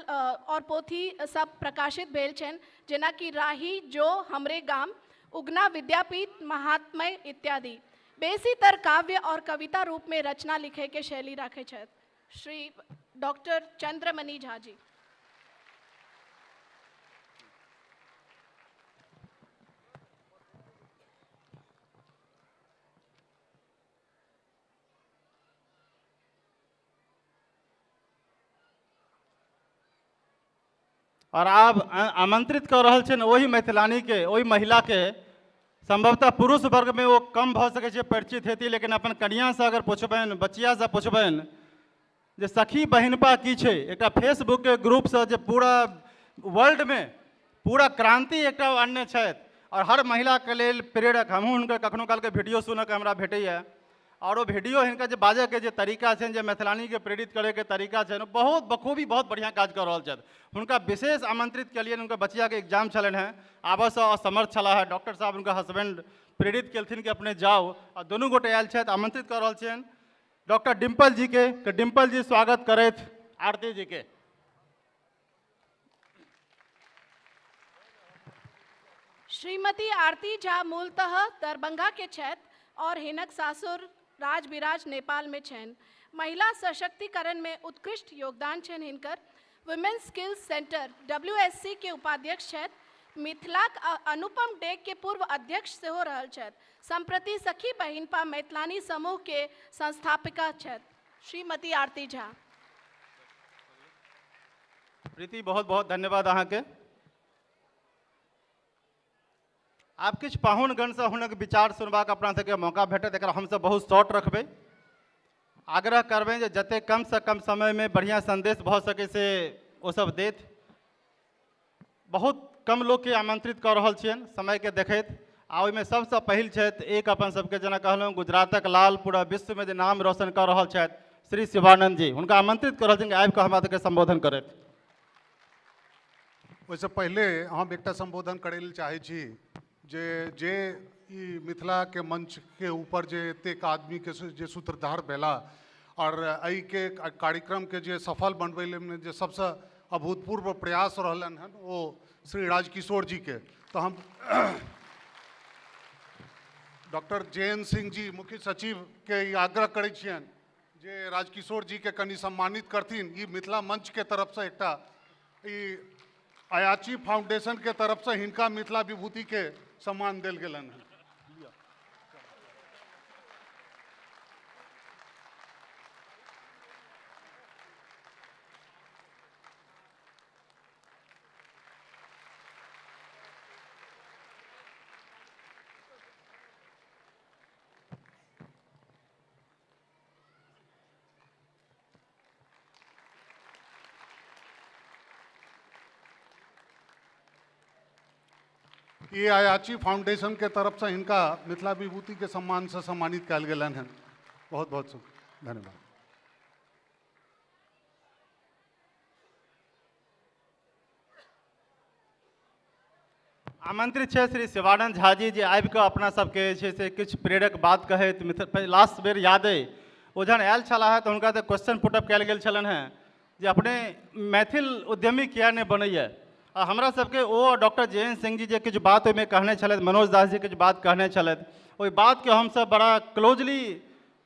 और पोथी सब प्रकाशित भेल छनि, जेनाकि राही, जो, हमरे गाम, उगना विद्यापीठ, महात्मय इत्यादि। बेसीतर काव्य और कविता रूप में रचना लिखे के शैली राखै छथि। श्री डॉक्टर चंद्रमणि झा जी। और आब आमंत्रित कऽ रहल छियनि ओहि मैथिलानीके, ओहि महिलाके, संभवतः पुरुष वर्गमे ओ कम भऽ सकै छै परिचित हेती, लेकिन अपन कनियाँसँ अगर पुछबनि, बचियासँ पुछबनि जे सखी बहिनपा की छै, एकटा फेसबुकके ग्रुपसँ जे पूरा वर्ल्डमे पूरा क्रांति एकटा अनने छथि और हर महिलाके लेल प्रेरक। हमहूँ हुनकर कखनो कालके वीडियो सुनऽके हमरा भेटैए और ओ वीडियो हिनकर जे बाजऽके जे तरीका छनि, जे मैथिलानीके प्रेरित करैके तरीका छनि, ओ बहुत बखूबी बहुत बढ़िआँ काज कऽ रहल छथि। हुनका विशेष आमंत्रित केलियनि, हुनकर बचियाके एग्जाम छलनि हेँ, आबऽसँ असमर्थ छलाह हेँ। डॉक्टर साहब हुनकर हस्बैंड प्रेरित केलथिन कि अपने जाउ, आ दुनू गोटे आयल छथि। आमंत्रित कऽ रहल छियनि डॉक्टर डिम्पल जीके, कि डिम्पल जी स्वागत करथि आरती जीके। श्रीमती आरती झा मूलतः दरभंगा के छथि और हिनक सासुर राजविराज नेपाल में छनि। महिला सशक्तिकरण में उत्कृष्ट योगदान छनि हिनकर। वुमेन स्किल्स सेंटर WSC के उपाध्यक्ष छथि। मिथिलाक अनुपम डेग के पूर्व अध्यक्ष सेहो रहल छथि। सम्प्रति सखी बहिनपा मैथिलानी समूह के संस्थापिका छथि श्रीमती आरती झा। प्रीति, बहुत बहुत धन्यवाद अहाँके। आब किछु पाहुनगणसँ हुनक विचार सुनबाक अपना सबके मौका भेटत, एकरा हमसब बहुत शॉर्ट रखबै। आग्रह करबै जे जतेक कमसँ कम समयमे बढ़िआँ संदेश भऽ सकै से ओ सब देत। बहुत कम लोकके आमंत्रित कऽ रहल छियनि समयके देखैत। आ ओहिमे सबसँ पहिल छथि एक अपन सबके, जेना कहलहुँ गुजरातक लाल, पूरा विश्वमे जे नाम रोशन कऽ रहल छथि श्री शिवानंद जी, हुनका आमंत्रित कऽ रहल छियनि आबि कऽ हमरा सबके सम्बोधन करथि। ओहिसँ पहिले हम एकटा सम्बोधन करै लेल चाहै छी जे जे ई मिथिलाके मंचके ऊपर जे एतेक आदमीके जे सूत्रधार भेला और एहिके कार्यक्रमके जे सफल बनबै मे जे सबसँ अभूतपूर्व प्रयास रहलनि हन ओ श्री राजकिशोर जीके। तऽ हम डॉक्टर जयंत सिंह जी मुख्य सचिवके ई आग्रह करै छियनि जे राजकिशोर जीके कनि सम्मानित करथिन। ई मिथिला मंचके तरफसँ एकटा ई अयाची फाउंडेशन के तरफसँ हिनका मिथिला विभूतिके सम्मान देल गेलनि हन। ये अयाची फाउंडेशन के तरफ से इनका मिथिला विभूति के सम्मान से सम्मानित कयल गेलनि हन। बहुत बहुत धन्यवाद। आमंत्रित छै श्री शिवानंद झा जी जे आबि कऽ अपना सबके जे छै से किछु प्रेरक बात कहैत। लास्ट बेर याद अइ ओ जहन आयल छलाह तऽ हुनका तऽ क्वेश्चन पुटअप कयल गेल छलनि हेँ जे अपने मैथिल उद्यमी किया नहि बनैए। आ हमरा सबके ओ डॉक्टर जयंत सिंह जी जे किछु बात ओहिमे कहने छलथि, मनोज दास जी किछु बात कहने छलथि, ओहि बातके हमसब बड़ा क्लोजली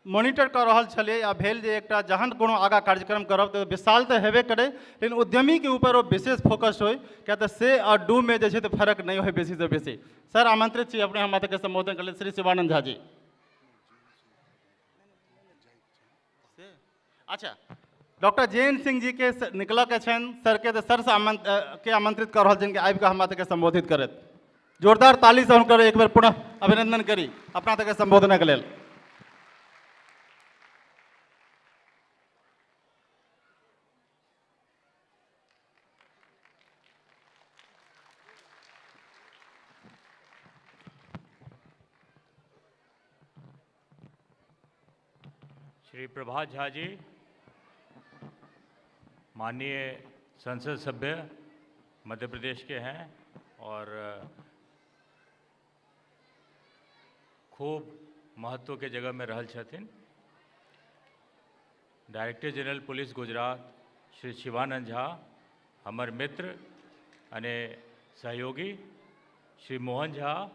मोनिटर कऽ रहल छलियै। आ भेल जे एकटा जहन कोनो आगाँ कार्यक्रम करब तऽ विशाल तऽ हेबे करै, लेकिन उद्यमीके ऊपर ओ विशेष फोकस होइ, किया तऽ से आओर do मे जे छै तऽ फर्क नहि होइ बेसीसँ बेसी। सर आमंत्रित छी अपने हमरा सबके सम्बोधन करै श्री शिवानंद झा जी। अच्छा, डॉक्टर जयंत सिंह जी के निकलऽ के छनि सर के, तऽ सर से के आमंत्रित कऽ रहल छनि कि आबि कऽ हमरा सबके सम्बोधित करत। जोरदार ताली से हुनकर एक बेर पुनः अभिनंदन करी अपना सबके सम्बोधनक लेल। श्री प्रभात झा जी, माननीय संसद सभ्य मध्य प्रदेश के हैं और खूब महत्व के जगह में रहल छथिन। Director general police Gujarat Shri Shivanand Jha, हमर मित्र अने सहयोगी Shri Mohan Jha,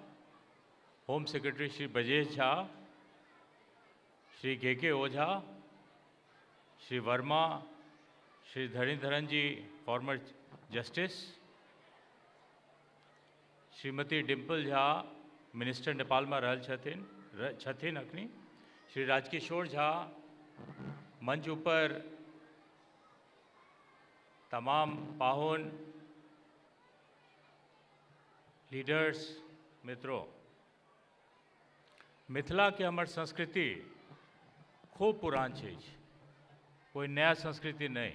home secretary Shri Brajesh Jha, Shri K K Ojha, Shri Verma, Shri Dharanidharan ji former justice, Shrimati Dimple Jha minister Nepal में रहल छथिन अखनी, श्री राजकिशोर झा, मंच ऊपर तमाम पाहुन लीडर्स मित्रों, मिथिला के हमर संस्कृति खूब पुरान छै, कोई नया संस्कृति नहीं।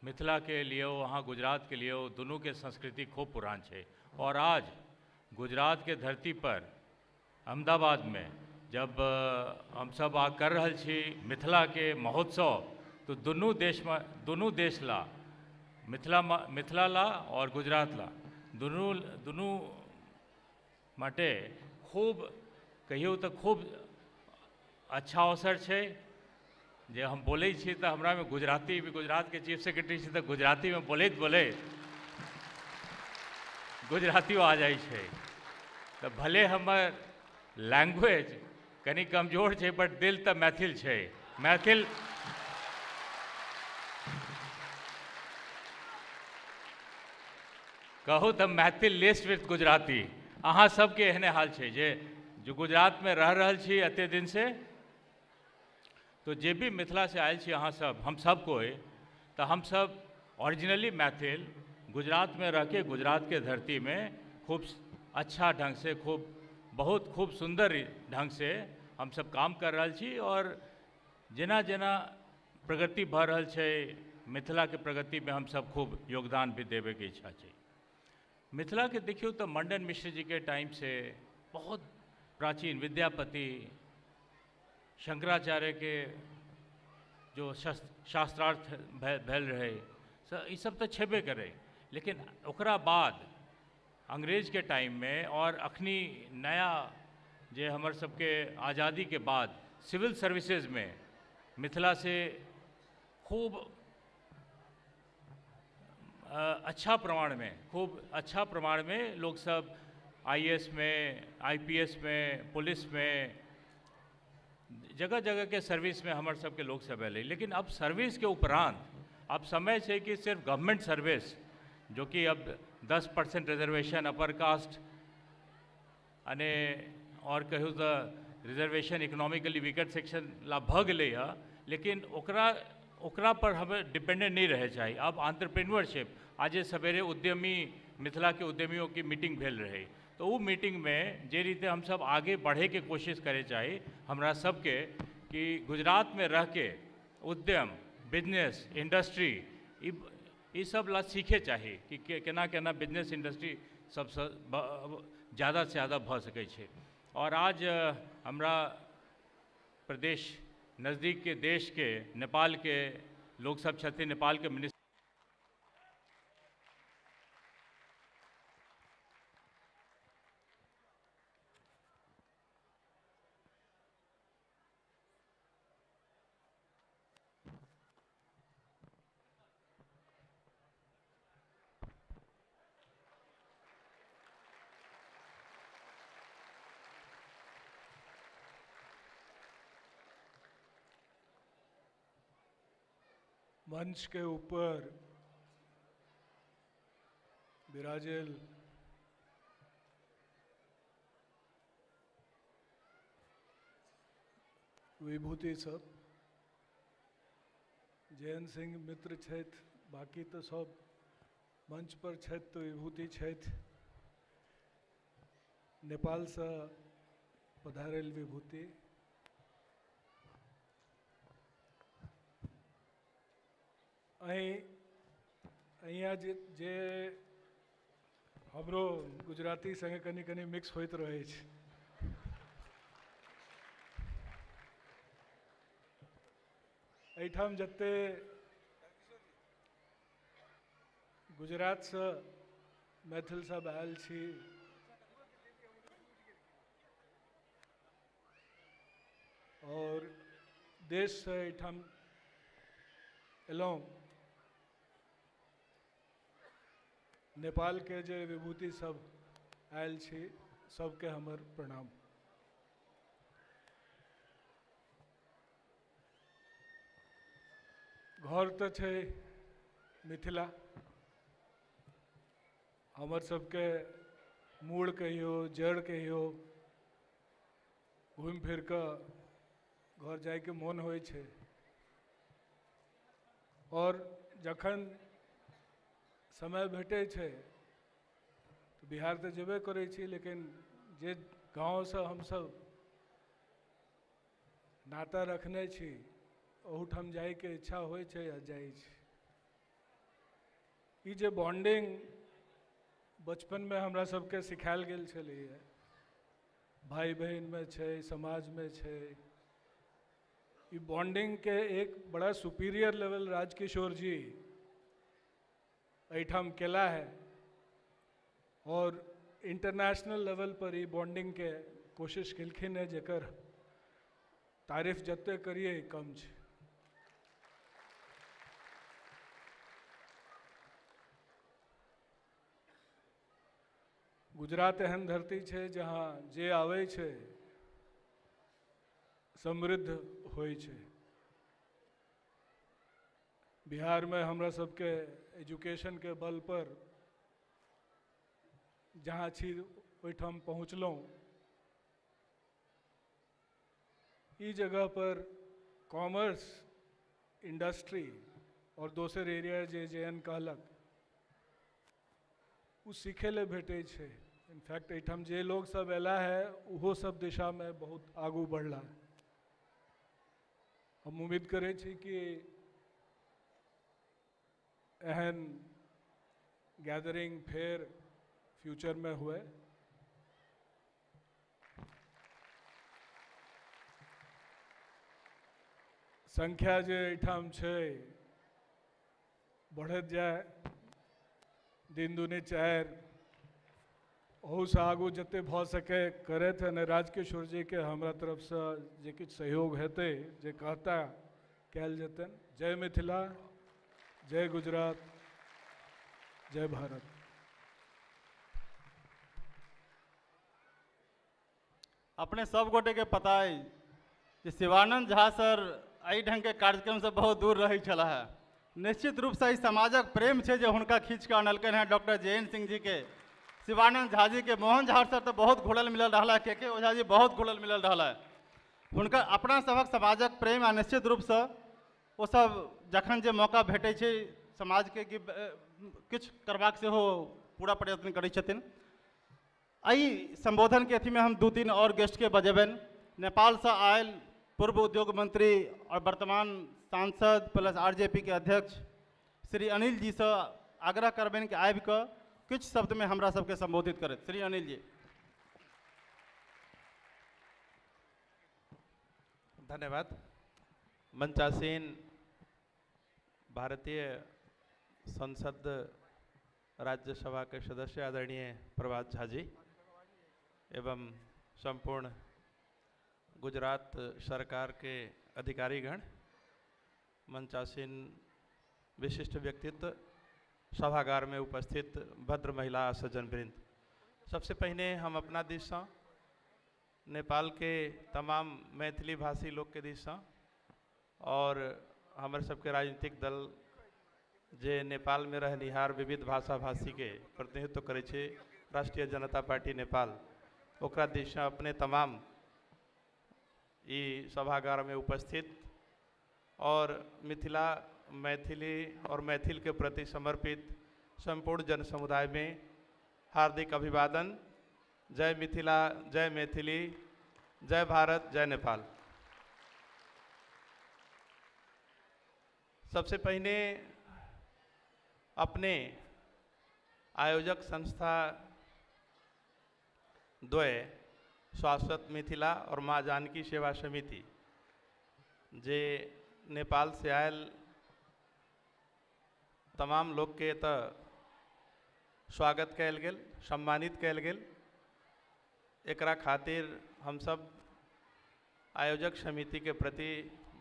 मिथिला के लिए वहाँ गुजरात के लिए दोनों के संस्कृति खूब पुरान छै। और आज गुजरात के धरती पर अहमदाबाद में जब हम सब आ कर रहल छी मिथिला के महोत्सव, तो दोनों देश में, दोनों देश ला मिथिला ला और गुजरात ला दोनों दोनों माटे खूब कहियो तो खूब अच्छा अवसर छै। जे हम बोलै छी तो हमरा में गुजराती भी, गुजरात के चीफ सेक्रेटरी छी तो गुजराती में बोलैत बोलैत गुजरातियो आ जाइ छै। तो भले हमर लैंग्वेज कनि कमजोर छै, बट दिल तो मैथिल छै। मैथिल कहू तो मैथिल लिस्ट विथ गुजराती। अहाँ सबके एहने हाल छै जे जो गुजरात में रह रहल छी एते दिन से, तो जे भी मिथिला से आयल छी अहाँ सब, हम सब कोई, तो हम सब ओरिजिनली मैथिल गुजरात में रह के गुजरात के धरती में खूब अच्छा ढंग से, खूब बहुत खूब सुंदर ढंग से हम सब काम कर रहल छी। और जेना जेना प्रगति भऽ रहल छै मिथिला के प्रगति में हम सब खूब योगदान भी देवे के इच्छा छै। मिथिला के देखियो तो मंडन मिश्र जी के टाइम से बहुत प्राचीन विद्यापति, शंकराचार्य के जो शास्त्रार्थ भेल रहे, ई सब तो छेबे करे। लेकिन ओकरा बाद अंग्रेज के टाइम में और अखनी नया जे हमर सबके आज़ादी के बाद सिविल सर्विसेज में मिथिला से खूब अच्छा प्रमाण में, खूब अच्छा प्रमाण में लोग सब आईएएस में, आईपीएस में, पुलिस में, जगह जगह के सर्विस में हमर सबके लोग सब अलै। लेकिन अब सर्विस के उपरांत अब समय छै कि सिर्फ गवर्नमेंट सर्विस, जो कि अब 10% रिजर्वेशन अपर कास्ट अने और कहू तो रिजर्वेशन इकोनॉमिकली वीकर सेक्शन ला भऽ गेलै हँ, लेकिन ओकरा ओकरा पर हमें डिपेंडेंट नहीं रहे चाही। अब आंट्रप्रेन्योरशिप, आज सवेरे उद्यमी मिथिला के उद्यमियों की मीटिंग भेल रहे, तो वो मीटिंग में जे रीते हम सब आगे बढ़े के कोशिश करे चाही हमरा सबके कि गुजरात में रह के उद्यम, बिजनेस, इंडस्ट्री ई सब ला सीखे चाही कि केना केना बिजनेस इंडस्ट्री सबसे ज़्यादा से ज़्यादा भऽ सकै छै। और आज हमरा प्रदेश नज़दीक के देश के नेपाल के लोग सब छथिन, नेपाल के मिनिस्टर मंच के ऊपर विराजेल विभूति सब, जयंत सिंह मित्र छथि, बाकी तो सब मंच पर छथि तो विभूति छथि। नेपाल से पधारेल विभूति, अहीं जे हमरो गुजराती संगे कनी कनी मिक्स होइत रहै छै। एहिठाम जते गुजरात से मैथिल सब आयल छी, और देशसँ एहिठाम एलहुँ। नेपालके जे विभूति सब आयल छी सबके हमर प्रणाम। घर तऽ छै मिथिला, हमर सबके मूल कहियो जड़ कहियो, घूमि फिर कऽ घर जाइके मोन होइ छै। और जखन समय भेटै छै तऽ बिहार तऽ जेबे करै छी, लेकिन जे गाँवसँ हमसब नाता रखने छी ओहूठाम जाइके इच्छा होइ छै आ जाइ छी। ई जे बॉन्डिंग बचपनमे हमरा सबके सिखायल गेल छलैए, भाई बहिनमे छै, समाजमे छै, ई बॉन्डिंगके एक बड़ा सुपीरियर लेवल राजकिशोर जी एहिठाम केला है और इंटरनेशनल लेवल पर ई बॉन्डिंगके कोशिश केलखिन है, जेकर तारीफ जते करिए कम छै। गुजरात एहन धरती छै जहाँ जे आबै छै समृद्ध होइ छै। बिहारमे हमरा सबके एजुकेशनके बल पर जहाँ छी ओहिठाम पहुँचलहुँ। ई जगह पर कॉमर्स, इंडस्ट्री और दोसर एरिया जे जे एन कहलक ओ सीखे ले भेटै छै। इनफैक्ट एहिठाम जे लोग सब अयला है ओहो सब दिशामे बहुत आगू बढ़ला। हम उम्मीद करै छी कि एहन गैदरिंग फेर फ्यूचरमे हुए। संख्या जे एहिठाम छै बढ़ैत जाय, दिन दुनी चारि, ओहूसँ आगू जते भऽ सकै करैत। ने राजकिशोर जीके हमरा तरफसँ जे किछु सहयोग हेतै जे कहता कयल जेतनि। जय मिथिला, जय गुजरात, जय भारत। अपने सब गोटे के पता है जे शिवानंद झा सर एहि ढंग के कार्यक्रम से बहुत दूर रहै छलाह है। निश्चित रूपसँ ई समाजक प्रेम छै जे हुनका खींच कऽ अनलकनि हेँ डॉक्टर जयंत सिंह जी के, शिवानंद झा जी के। मोहन झा सर तऽ बहुत घुलल मिलल रहला, के ओझा जी बहुत घुलल मिलल रहला। हुनकर अपना सभक समाजक प्रेम आ निश्चित रूपसँ ओसभ जखन जे मौका भेटै छै समाजके कि किछु करबाक सेहो पूरा प्रयत्न करै छथिन। एहि सम्बोधनके अथीमे हम 2-3 और गेस्टके बजेबनि। नेपालसँ आयल पूर्व उद्योग मंत्री और वर्तमान सांसद प्लस आरजेपी के अध्यक्ष श्री अनिल जी से आग्रह करबनि कि आबि कऽ किछु शब्दमे हमरा सबके संबोधित करैत। श्री अनिल जी। धन्यवाद। मंचासीन भारतीय संसद राज्यसभा के सदस्य आदरणीय प्रभात झा जी एवं संपूर्ण गुजरात सरकार के अधिकारीगण, मंचासीन विशिष्ट व्यक्तित्व, सभागार में उपस्थित भद्र महिला सज्जन वृंद, सबसे पहले हम अपना दिससँ नेपाल के तमाम मैथिली भाषी लोग के दिससँ और हमर सबके राजनीतिक दल जे नेपाल में रहनिहार विविध भाषा भाषी के प्रतिनिधित्व करै छै राष्ट्रीय जनता पार्टी नेपाल, ओकरा दिससँ अपने तमाम ई सभागार में उपस्थित और मिथिला मैथिली और मैथिल के प्रति समर्पित संपूर्ण जन समुदाय में हार्दिक अभिवादन। जय मिथिला, जय मैथिली, जय भारत, जय नेपाल। सबसे पहले अपने आयोजक संस्था द्वय शाश्वत मिथिला और माँ जानकी सेवा समिति जे नेपाल से आयल तमाम लोग के तो स्वागत कयल गेल, सम्मानित कयल गेल। एकरा खातिर हम सब आयोजक समिति के प्रति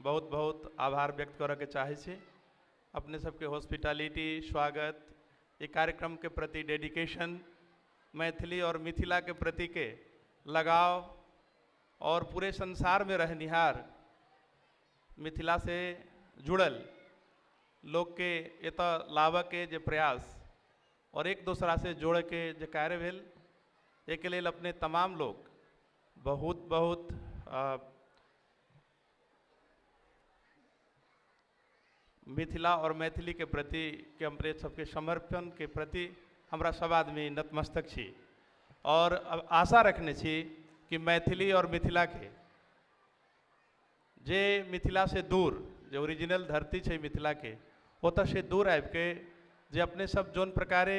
बहुत बहुत आभार व्यक्त करऽ के चाहै छी। अपने सबके हॉस्पिटैलिटी, स्वागत, ये कार्यक्रम के प्रति डेडिकेशन, मैथिली और मिथिला के प्रति के लगाव और पूरे संसार में रहनिहार मिथिला से जुड़ल लोग के एतऽ लाबऽ के जे प्रयास और एक दोसरा से जोड़े के जे कार्य भेल, एहिके लेल अपने तमाम लोग बहुत बहुत मिथिला और मैथिली के प्रति के अपने सबके समर्पण के प्रति हमरा सब आदमी नतमस्तक छी और अब आशा रखने छी कि मैथिली और मिथिला के जे मिथिला से दूर जे ओरिजिनल धरती छै मिथिला के ओतऽ से दूर आबि के जे अपने सब जोन प्रकारे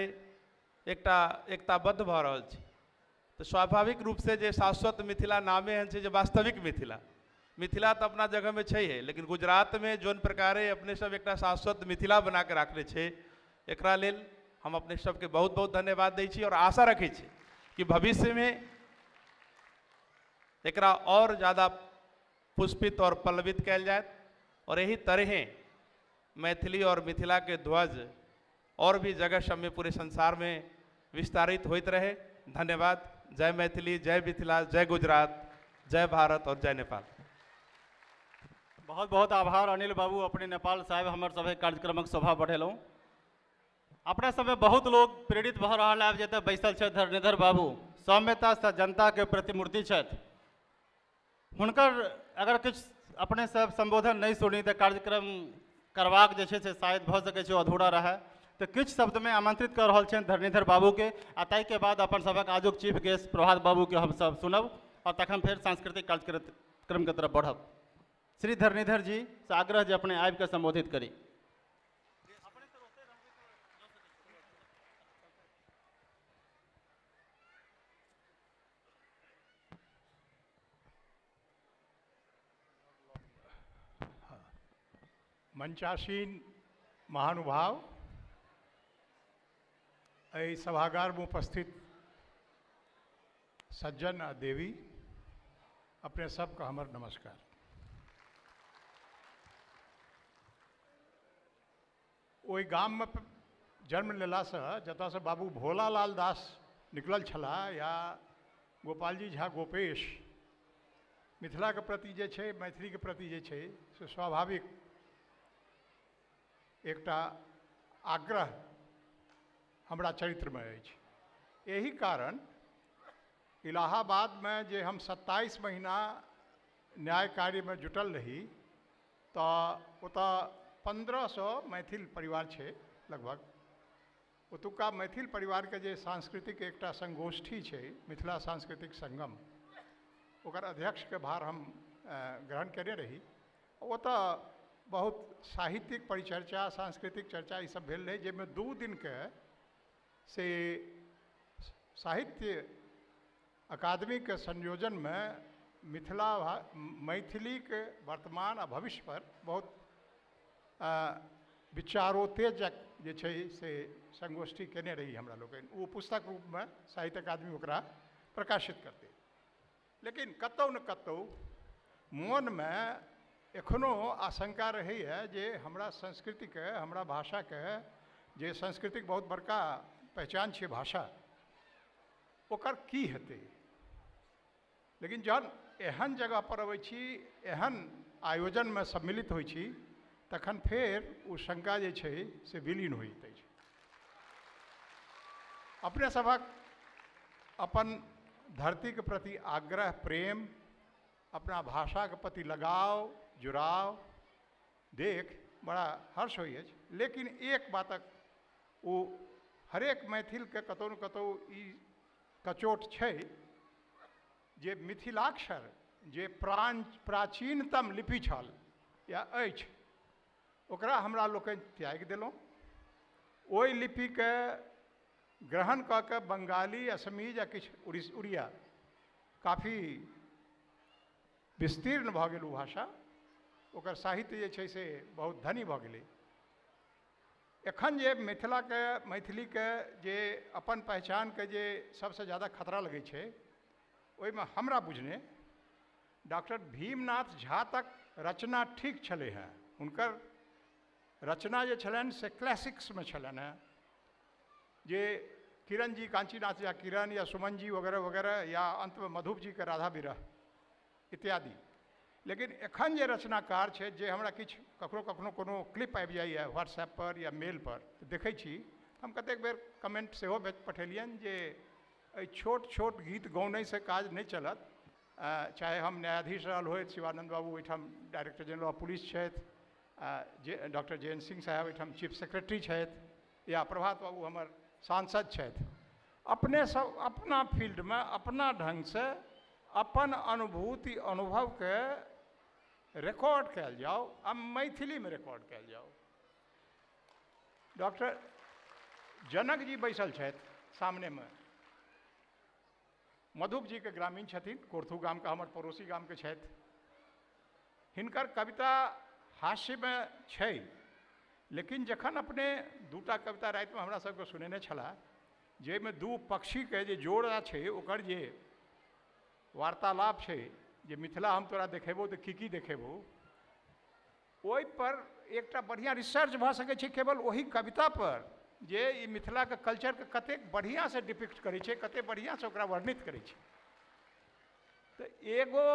एकटा एकताबद्ध भऽ रहल छी तऽ स्वाभाविक रूप से जे शाश्वत मिथिला नामे एहन छै जे वास्तविक मिथिला, मिथिला तऽ अपना जगह में छै है, लेकिन गुजरात में जोन प्रकारे अपने सब एकटा शाश्वत मिथिला बना के राखने छै, एकरा लेल हम अपने सबके बहुत बहुत धन्यवाद दै छी और आशा रखै छी कि भविष्य में एकरा और ज़्यादा पुष्पित और पल्लवित कयल जायत और यही तरह मैथिली और मिथिला के ध्वज और भी जगह सब में पूरे संसार में विस्तारित होइत रहे। धन्यवाद। जय मैथिली, जय मिथिला, जय गुजरात, जय भारत और जय नेपाल। बहुत बहुत आभार अनिल बाबू, अपने नेपाल साहब हमर सभक कार्यक्रमक शोभा बढ़ेलहुँ। अपना सब बहुत लोग प्रेरित भऽ रहल आबि जतऽ बैसल छथि धरणीधर बाबू, सौम्यता सज्जनता के प्रतिमूर्ति छथि। हुनकर अगर किछु अपने सब संबोधन नहीं सुनी तऽ कार्यक्रम करबाक जे छै से शायद भऽ सकै छै अधूरा रहै, तऽ किछु शब्दमे आमंत्रित कऽ रहल छियनि धरणीधर बाबूके आ ताहिके बाद अपन सभक आजुक चीफ गेस्ट प्रभात बाबूके हमसब सुनब और तखन फेर सांस्कृतिक कार्यक्रमके तरफ बढ़ब। श्री धरणीधर जी से आग्रह जे अपने आबिके संबोधित करी। मंचासीन महानुभाव, एहि सभागार में उपस्थित सज्जन आ देवी, अपने सबके हमर नमस्कार। ओहि गाम में जन्म लेलासँ जतऽसँ बाबू भोलालाल दास निकलल छलाह या गोपालजी झा गोपेश, मिथिलाके प्रति जे छै, मैथिलीके प्रति जे छै से स्वाभाविक एकटा आग्रह हमरा चरित्रमे अछि। एहि कारण इलाहाबादमे जे हम 27 महीना न्याय कार्यमे जुटल रही तऽ ओतऽ 1500 मैथिल परिवार छै लगभग। ओतुका मैथिल परिवारके जे सांस्कृतिक एकटा संगोष्ठी छै मिथिला सांस्कृतिक संगम, ओकर अध्यक्षके भार हम ग्रहण केने रही। ओतऽ बहुत साहित्यिक परिचर्चा, सांस्कृतिक चर्चा ई सब भेल रहै, जाहिमे 2 दिनके से साहित्य अकादमीके संयोजनमे मिथिला मैथिलीके वर्तमान आ भविष्य पर बहुत विचारोत्तेजक जे छै से संगोष्ठी केने रही हमरा लोकनि। ओ पुस्तक रूपमे साहित्य अकादमी ओकरा प्रकाशित करतै। लेकिन कतहु ने कतहु मोनमे एखनो आशंका रहैए जे हमरा संस्कृतिके, हमरा भाषाके, जे संस्कृतिक बहुत बड़का पहचान छै भाषा, ओकर की हेतै। लेकिन जहन एहन जगह पर अबै छी, एहन आयोजनमे सम्मिलित होइ छी, तखन फेर ओ शंका जे छै से विलीन होइत अछि। अपने सभक अपन धरतीके प्रति आग्रह, प्रेम, अपना भाषाके प्रति लगाव, जुड़ाव देख बड़ा हर्ष होइ अछि। लेकिन एक बातक ओ हरेक मैथिलके कतहु ने कतहु ई कचोट छै जे मिथिलाक्षर जे प्राचीनतम लिपि छल या अछि, ओकरा हमरा लोकनि त्यागि देलहुँ। ओहि लिपिके ग्रहण कऽ के बंगाली, असमीज आ किछु उड़िया काफी विस्तीर्ण भऽ गेल ओ भाषा, ओकर साहित्य जे छै से बहुत धनी भऽ गेलै। एखन जे मिथिलाके, मैथिलीके जे अपन पहचानके जे सबसँ ज्यादा खतरा लगै छै, ओहिमे हमरा बुझने डॉक्टर भीमनाथ झा तक रचना ठीक छलै हेँ, हुनकर रचना जे छलनि से क्लासिक्समे छलनि हेँ, जे किरण जी कांचीनाथ झा किरण या सुमन जी वगैरह वगैरह या अंतमे मधुप जी के राधा विरह इत्यादि। लेकिन एखन जे रचनाकार छै, जे हमरा किछु कखनो कखनो कोनो क्लिप आबि जाइए व्हाट्सएप पर या मेल पर तऽ देखै छी, हम कतेक बेर कमेंट सेहो पठेलियनि जे एहि छोट छोट गीत गौनैसँ काज नहि चलत। चाहे हम न्यायाधीश रहल होथि, शिवानंद बाबू ओहिठाम डायरेक्टर जनरल ऑफ पुलिस छथि, जे डॉक्टर जयंत सिंह साहब एहिठाम चीफ सेक्रेटरी छथि, या प्रभात बाबू हमर सांसद छथि, अपने सब अपना फील्डमे अपना ढङ्गसँ अपन अनुभूति अनुभवके रिकॉर्ड कयल जाउ आ मैथिलीमे रिकॉर्ड कयल जाउ। डॉक्टर जनक जी बैसल छथि सामनेमे, मधुप जीके ग्रामीण छथिन, कोर्थू गामके हमर पड़ोसी गामके छथि। हिनकर कविता हास्यमे छै, लेकिन जखन अपने दूटा कविता रातिमे हमरा सबके सुनेने छलाह, जाहिमे दू पक्षीके जे जोड़ा छै ओकर जे वार्तालाप छै, जे मिथिला हम तोरा देखेबो तऽ की की देखेबो, ओहिपर एकटा बढ़िआँ रिसर्च भऽ सकै छै केवल ओहि कविता पर, जे ई मिथिलाके कल्चरके कतेक बढ़िआँसँ डिपिक्ट करै छै, कतेक बढ़िआँसँ ओकरा वर्णित करै छै। तऽ एगो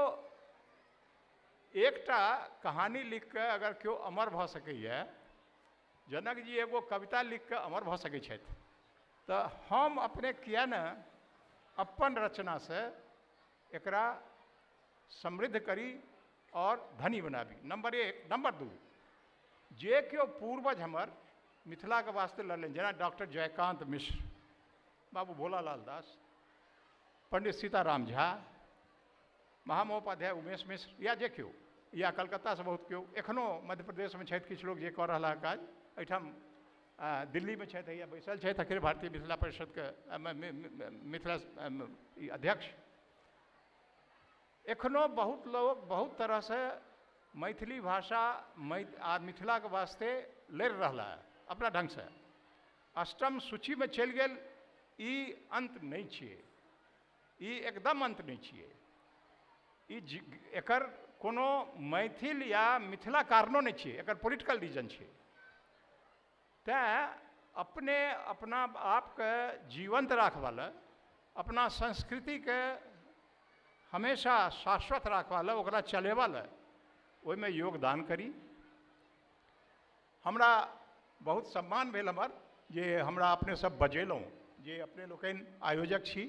एकटा कहानी लिखिकऽ अगर केओ अमर भऽ सकैए, जनक जी एगो कविता लिखिकऽ अमर भऽ सकै छथि, तऽ हम अपने किए ने अपन रचनासँ एकरा समृद्ध करी और धनी बनाबी। नंबर एक। नंबर दू, जे केओ पूर्वज हमर मिथिलाके वास्ते लड़लनि, जेना डॉक्टर जयकांत मिश्र, बाबू भोलालाल दास, पंडित सीताराम झा, महामहोपाध्याय उमेश मिश्र, या जे केओ, या कलकत्तासँ बहुत केओ एखनो मध्य प्रदेशमे छथि किछु लोक जे कऽ रहला काज, एहिठाम दिल्लीमे छथि, हैया बैसल छथि अखिल भारतीय मिथिला परिषदके मिथिला अध्यक्ष। एखनो बहुत लोग बहुत तरहसँ मैथिली भाषा आ मिथिलाके वास्ते लड़ि रहला है अपना ढङ्गसँ। अष्टम सूचीमे चलि गेल, ई अन्त नहि छियै, ई एकदम अन्त नहि छियै, ई एकर कोनो मैथिल या मिथिला कारणो नहि छियै, एकर पोलिटिकल रीजन छियै। तैँ अपने अपना आपके जीवंत राखबा लए, अपना संस्कृतिके हमेशा शाश्वत राखबा लए, ओकरा चलेबा लए ओहिमे योगदान करी। हमरा बहुत सम्मान भेल हमर जे हमरा अपने सब बजेलहुँ, जे अपने लोकनि आयोजक छी।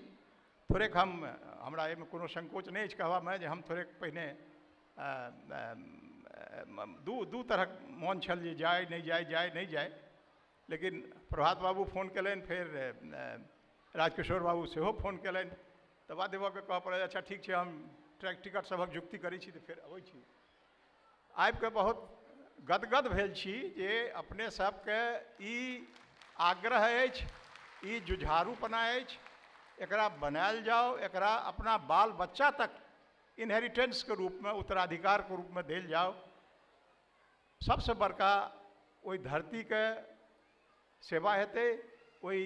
थोड़ेक हमरा एहिमे कोनो संकोच नहि अछि कहबामे जे हम थोड़ेक पहिने दू तरहक मोन छल जे जाय नहि जाय, जाय नहि जाय, लेकिन प्रभात बाबू फोन केलनि, फेर राजकिशोर बाबू सेहो फोन केलनि, तऽ बाध्य भऽ कऽ कहऽ पड़ल अच्छा ठीक छै, हम ट्रैक टिकट सभक जुक्ति करै छी तऽ फेर अबै छी। आबिकऽ बहुत गदगद भेल छी जे अपने सबके ई आग्रह अछि, ई जुझारूपना अछि, एकरा बनायल जाओ, एकरा अपना बाल बच्चा तक इनहेरिटेंसके रूपमे, उत्तराधिकारके रूपमे देल जाओ। सबसँ बड़का ओहि धरतीके सेवा हेतै, ओहि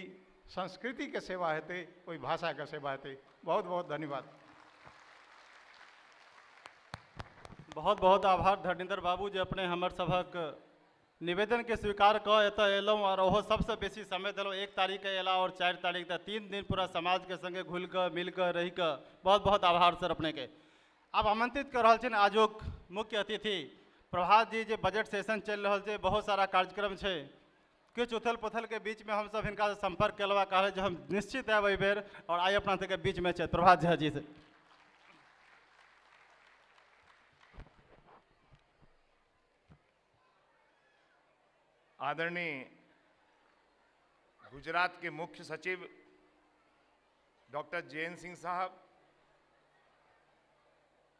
संस्कृतिके सेवा हेतै, ओहि भाषाके सेवा हेतै। बहुत बहुत धन्यवाद। बहुत बहुत आभार धरणीधर बाबू जे अपने हमर सभक निवेदन के स्वीकार कऽ एतऽ एलहुँ और ओहो सबसँ बेसी समय देलहुँ। 1 तारीख के अयला और 4 तारीख तक 3 दिन पूरा समाज के संगे घुलि कऽ मिल कऽ रहि कऽ बहुत बहुत आभार सर अपने के। आब आमंत्रित कऽ रहल छियनि आजुक मुख्य अतिथि प्रभात जी, जे बजट सेशन चलि रहल छै, बहुत सारा कार्यक्रम छै, किछु उथल पुथल के बीच में हमसब हिनका से संपर्क केलहुँ, कहल जे हम निश्चित आयब एहि बेर, और आइ अपना सबके बीच में छथि प्रभात झा जी से। आदरणीय गुजरात के मुख्य सचिव डॉक्टर जयंत सिंह साहब,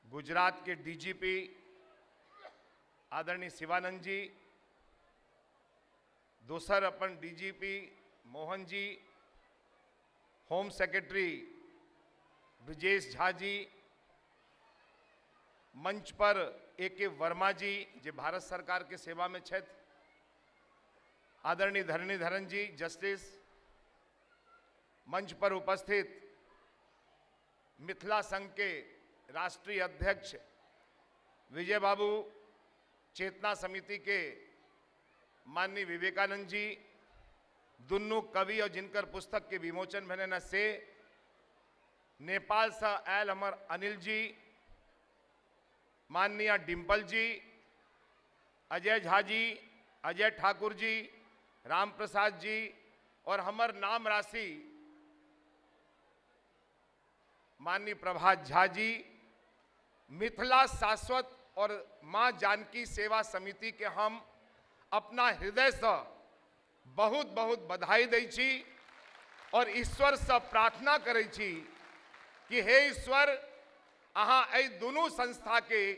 गुजरात के डीजीपी आदरणीय शिवानंद जी, दोसर अपन DGP Mohan ji, home secretary Brijesh Jha ji, मंच पर ए.के. वर्मा जी जे भारत सरकार के सेवा में छथि, आदरणीय धरणीधरन जी जस्टिस, मंच पर उपस्थित मिथिला संघ के राष्ट्रीय अध्यक्ष विजय बाबू, चेतना समिति के माननीय विवेकानंद जी, दुनू कवि और जिनकर पुस्तक के विमोचन भेलनि से, नेपाल से आयल हमर अनिल जी, माननीय डिम्पल जी, अजय झा जी, अजय ठाकुर जी, राम प्रसाद जी और हमर नाम राशि माननीय प्रभात झा जी, मिथिला शाश्वत और माँ जानकी सेवा समिति के हम अपना हृदय से बहुत बहुत बधाई दै छी और ईश्वर से प्रार्थना करै छी कि हे ईश्वर, अहाँ एहि दुनू संस्था के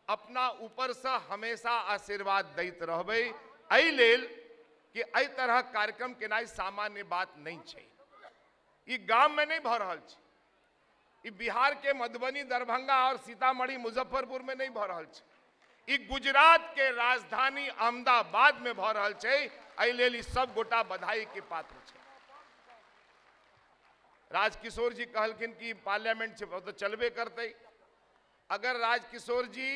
अपना ऊपर से हमेशा आशीर्वाद दैत रहबै। एहि लेल कि एहि तरह कार्यक्रम केनाइ सामान्य बात नहीं छै। ई गाम में नहीं भऽ रहल छै, ई बिहार के मधुबनी, दरभंगा और सीतामढ़ी, मुजफ्फरपुर में नहीं भऽ रहल छै, ई गुजरात के राजधानी अहमदाबाद में भऽ रहल छै। एहि लेल ई सब गोटा बधाई के पात्र छै। राजकिशोर जी कहलखिन कि पार्लियामेंट छै तो चलबे करतै। अगर राजकिशोर जी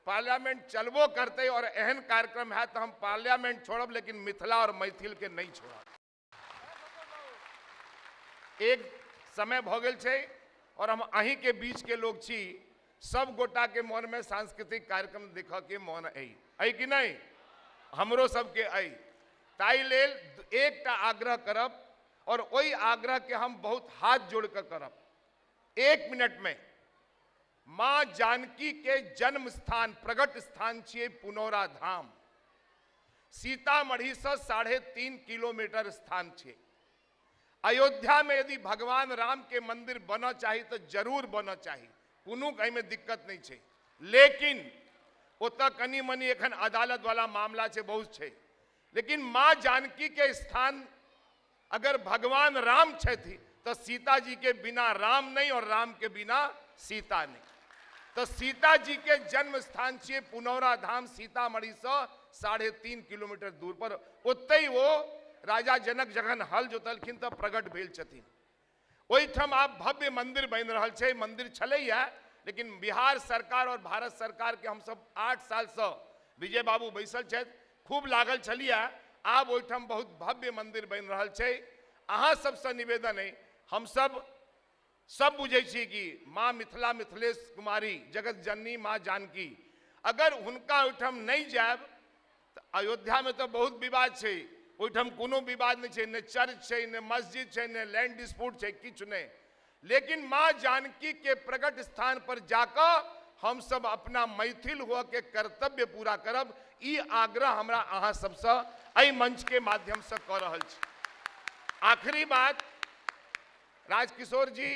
पार्लियामेंट चलबो करतै और एहन कार्यक्रम है तो हम पार्लियामेंट छोड़ब, लेकिन मिथिला और मैथिल के नहीं छोड़ब। एक समय भऽ गेल छै और हम अहीं के बीच के लोग छी, सब गोटा के मन में सांस्कृतिक कार्यक्रम देखऽ के मन अइ अइ कि नहीं, हमरो सबके अइ। ताहि लेल एकटा आग्रह करब और ओहि आग्रह के हम बहुत हाथ जोड़ कर करब। 1 मिनट में माँ जानकी के जन्म स्थान, प्रगट स्थान छियै पुनौरा धाम, सीतामढ़ी से 3.5 किलोमीटर स्थान छियै। अयोध्या में यदि भगवान राम के मंदिर बनऽ चाही तो जरूर बनऽ चाही, कोनो एहिमे दिक्कत नहीं छै, लेकिन ओतऽ कनि मनि एखन अदालत वाला मामला छै, बहुत छै। लेकिन माँ जानकी के स्थान अगर भगवान राम छथि तो सीता जी के बिना राम नहीं और राम के बिना सीता नहीं। तो सीता जी के जन्म स्थान छियै पुनौरा धाम, सीतामढ़ी से 3.5 किलोमीटर दूर पर। ओतहि वो राजा जनक जखन हल जोतलखिन तऽ प्रकट भेल छथिन। ओहिठाम आब भव्य मंदिर बनि रहल छै, मंदिर छलैया, लेकिन बिहार सरकार और भारत सरकार के हमसब 8 साल से विजय बाबू बैसल छथि, खूब लागल छलियै। आब ओहिठाम बहुत भव्य मंदिर बनि रहल छै। अहाँ सबसँ निवेदन अइ, हमसब सब बुझै छी कि माँ मिथिला मिथिलेश कुमारी जगत जननी माँ जानकी, अगर हुनका ओहिठाम नहीं जायब तऽ अयोध्या में तो बहुत विवाद छै, ओहिठाम कोनो विवाद नहीं छै, ने चर्च छै, ने मस्जिद छै, ने लैंड डिस्प्यूट छै, किछु नहीं। लेकिन माँ जानकी के प्रकट स्थान पर जाकऽ हम सब अपना मैथिल हुआ के कर्तव्य पूरा करब, ई आग्रह हमरा अहाँ सबसँ एहि मंच के माध्यम से कऽ रहल छी। आखिरी बात, राजकिशोर जी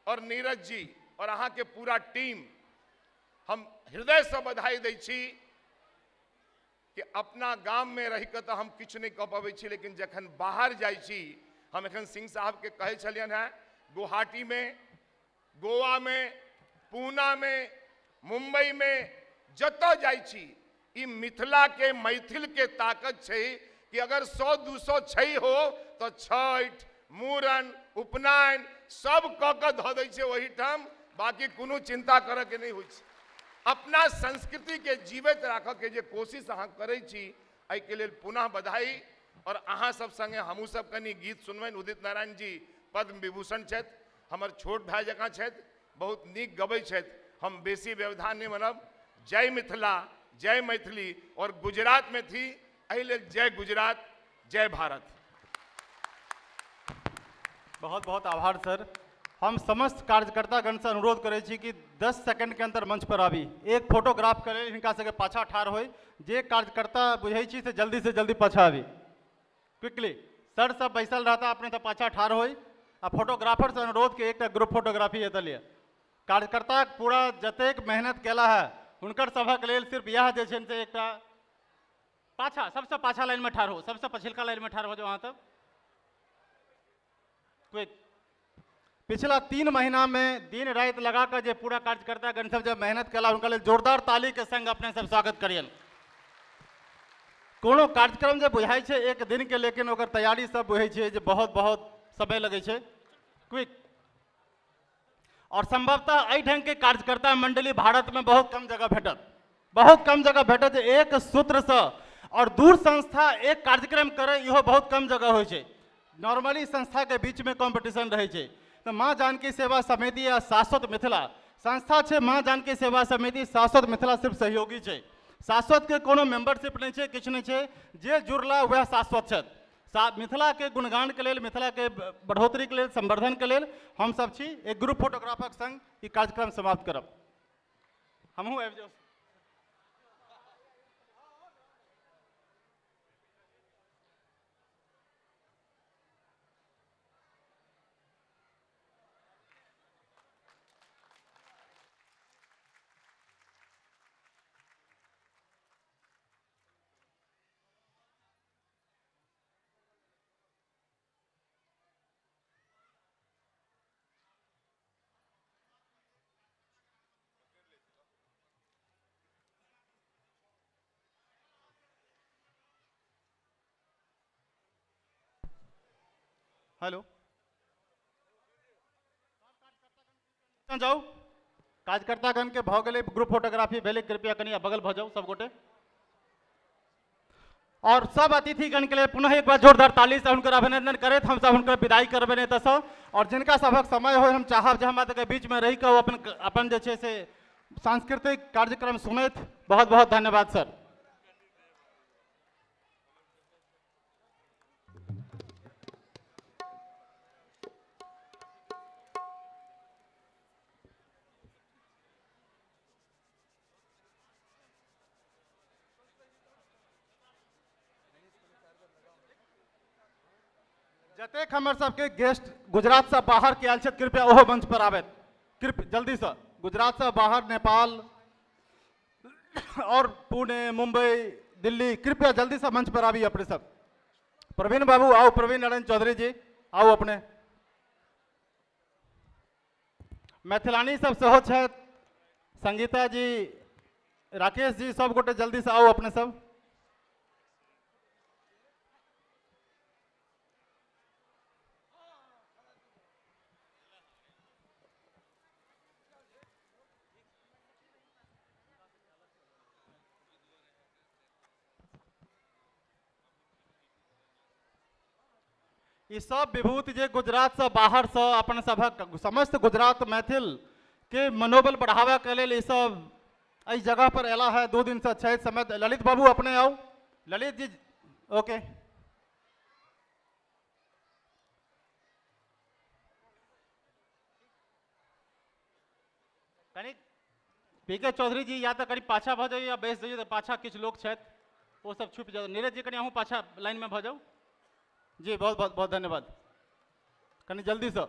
और नीरज जी और अहाँ के पूरा टीम, हम हृदय से बधाई दै छी कि अपना गाम में रहि कऽ तऽ हम किछु नहीं कऽ पबै छी, लेकिन जखन बाहर जाइ छी, हम एखन सिंह साहब के कहै छलियनि हेँ, गुवाहाटी में, गोवा में, पूना में, मुंबई में, जतऽ जाइ छी, ई मिथिला के मैथिल के ताकत छै कि अगर 100-200 छै हो तो छठि, मूड़न, उपनयन सब कऽ कऽ धऽ दै छै ओहिठाम, बाकी कोनो चिंता करऽ के नहि होइ छै। अपना संस्कृति के जीवित राखऽ के जे कोशिश अहाँ करै छी, एहिके लेल पुनः बधाई। और अहाँ सब संगे हमहूँ सब कनि गीत सुनबनि। उदित नारायण जी पद्म विभूषण छथि, हमर छोट भाय जकाँ छथि, बहुत नीक गबै छथि। हम बेसी व्यवधान नहि बनब। जय मिथिला, जय मैथिली। और गुजरात में थी, एहि लेल जय गुजरात, जय भारत। बहुत बहुत आभार सर। हम समस्त कार्यकर्तागण से अनुरोध करै छी कि 10 सेकंड के अंदर मंच पर आबी, एक फोटोग्राफ के लेल हिनका सबके पाछा ठाढ़ होय। जे कार्यकर्ता बुझै छी से जल्दी पाछा आबी, क्विकली। सर सब बैसल रहता, अपने सब पाछा ठाढ़ होय। आ फोटोग्राफर से अनुरोध के एकटा ग्रुप फोटोग्राफी एतऽ लिअ। कार्यकर्ता पूरा जतेक मेहनत केला है हुनकर सभक लेल सिर्फ इएह जे छै से एकटा पाछा, सबसँ पाछा लाइन में ठाढ़ हो, सबसँ पछिलका लाइन में ठाढ़ हो जाओ अहाँ सब, क्विक। पिछला 3 महीना में दिन राति लगा कर जे पूरा कार्यकर्ता गण सब जब मेहनत केला, हुनका लेल जोरदार ताली के संग अपने सब स्वागत करियन। कोनो कार्यक्रम जे बुझाइ छै एक दिन के, लेकिन ओकर तैयारी सब बुझै छै जे बहुत बहुत समय लगै छै। क्विक। और संभवतः एहि ढंग के कार्यकर्ता मंडली भारत में बहुत कम जगह भेटत, बहुत कम जगह भेटत जे एक सूत्रसँ और दूर संस्था एक कार्यक्रम करे, इहो बहुत कम जगह होइ छै। नॉर्मली संस्था के बीच में कॉम्पिटिशन रहै छै। तऽ माँ जानकी सेवा समिति आ शाश्वत मिथिला संस्था छै, माँ जानकी सेवा समिति शाश्वत मिथिला सिर्फ सहयोगी छै। शाश्वत के कोनो मेंबरशिप नहीं छै, किछु नहीं छै, जे जुड़ला वएह शाश्वत छथि। मिथिला के गुणगान के लेल, मिथिला के बढ़ोतरी के लेल, संवर्धन के लेल हम सब छी। एक ग्रुप फोटोग्राफक संग ई कार्यक्रम समाप्त करब। हमहूँ आबि जाउ। हेलो, जाउ कार्यकर्तागण के भऽ गेलै, ग्रुप फोटोग्राफी भेलै, कृपया कनि बगल भऽ जाउ सब गोटे। और सब अतिथिगण के लिए पुनः एक बार जोरदार ताली से हुनकर अभिनंदन करैत हम सब हुनकर विदाई करबनि एतऽसँ। और जिनका सभक समय हो, हम चाहब जे हमरा सबके बीच में रहि कऽ ओ अपन अपन जे छै से सांस्कृतिक कार्यक्रम सुनैत। बहुत बहुत धन्यवाद सर। जतेक हमर सबके गेस्ट गुजरात से बाहर के आयल छथि, कृपया ओहो मंच पर आबथि, कृपया जल्दी से। गुजरात से बाहर नेपाल और पुणे, मुंबई, दिल्ली, कृपया जल्दी से मंच पर आबी अपने सब। प्रवीण बाबू आओ, प्रवीण नारायण चौधरी जी आओ अपने। मैथिलानी सब सेहो छथि, संगीता जी, राकेश जी, सब गोटे जल्दी से आओ अपने सब। ई सब विभूति जे गुजरात से बाहर से अपन सभक समस्त गुजरात मैथिल के मनोबल बढ़ावा के लेल ई सब एहि जगह पर अयला है, 2 दिन से छथि समय। ललित बाबू अपने आओ, ललित जी ओके। कनि पी के चौधरी जी या तो कनि पाछा भऽ जाइए या बैस जाइए, तऽ पाछा किछु लोक छथि ओ सब छुपि जाउ। नीरज जी कनि अहूँ पाछा लाइन में भऽ जाउ जी। बहुत बहुत बहुत धन्यवाद। कनि जल्दी से।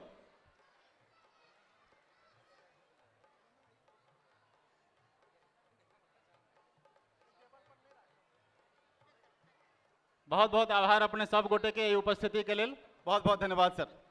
बहुत बहुत आभार अपने सब गोटे के उपस्थिति के लेल। बहुत बहुत धन्यवाद सर।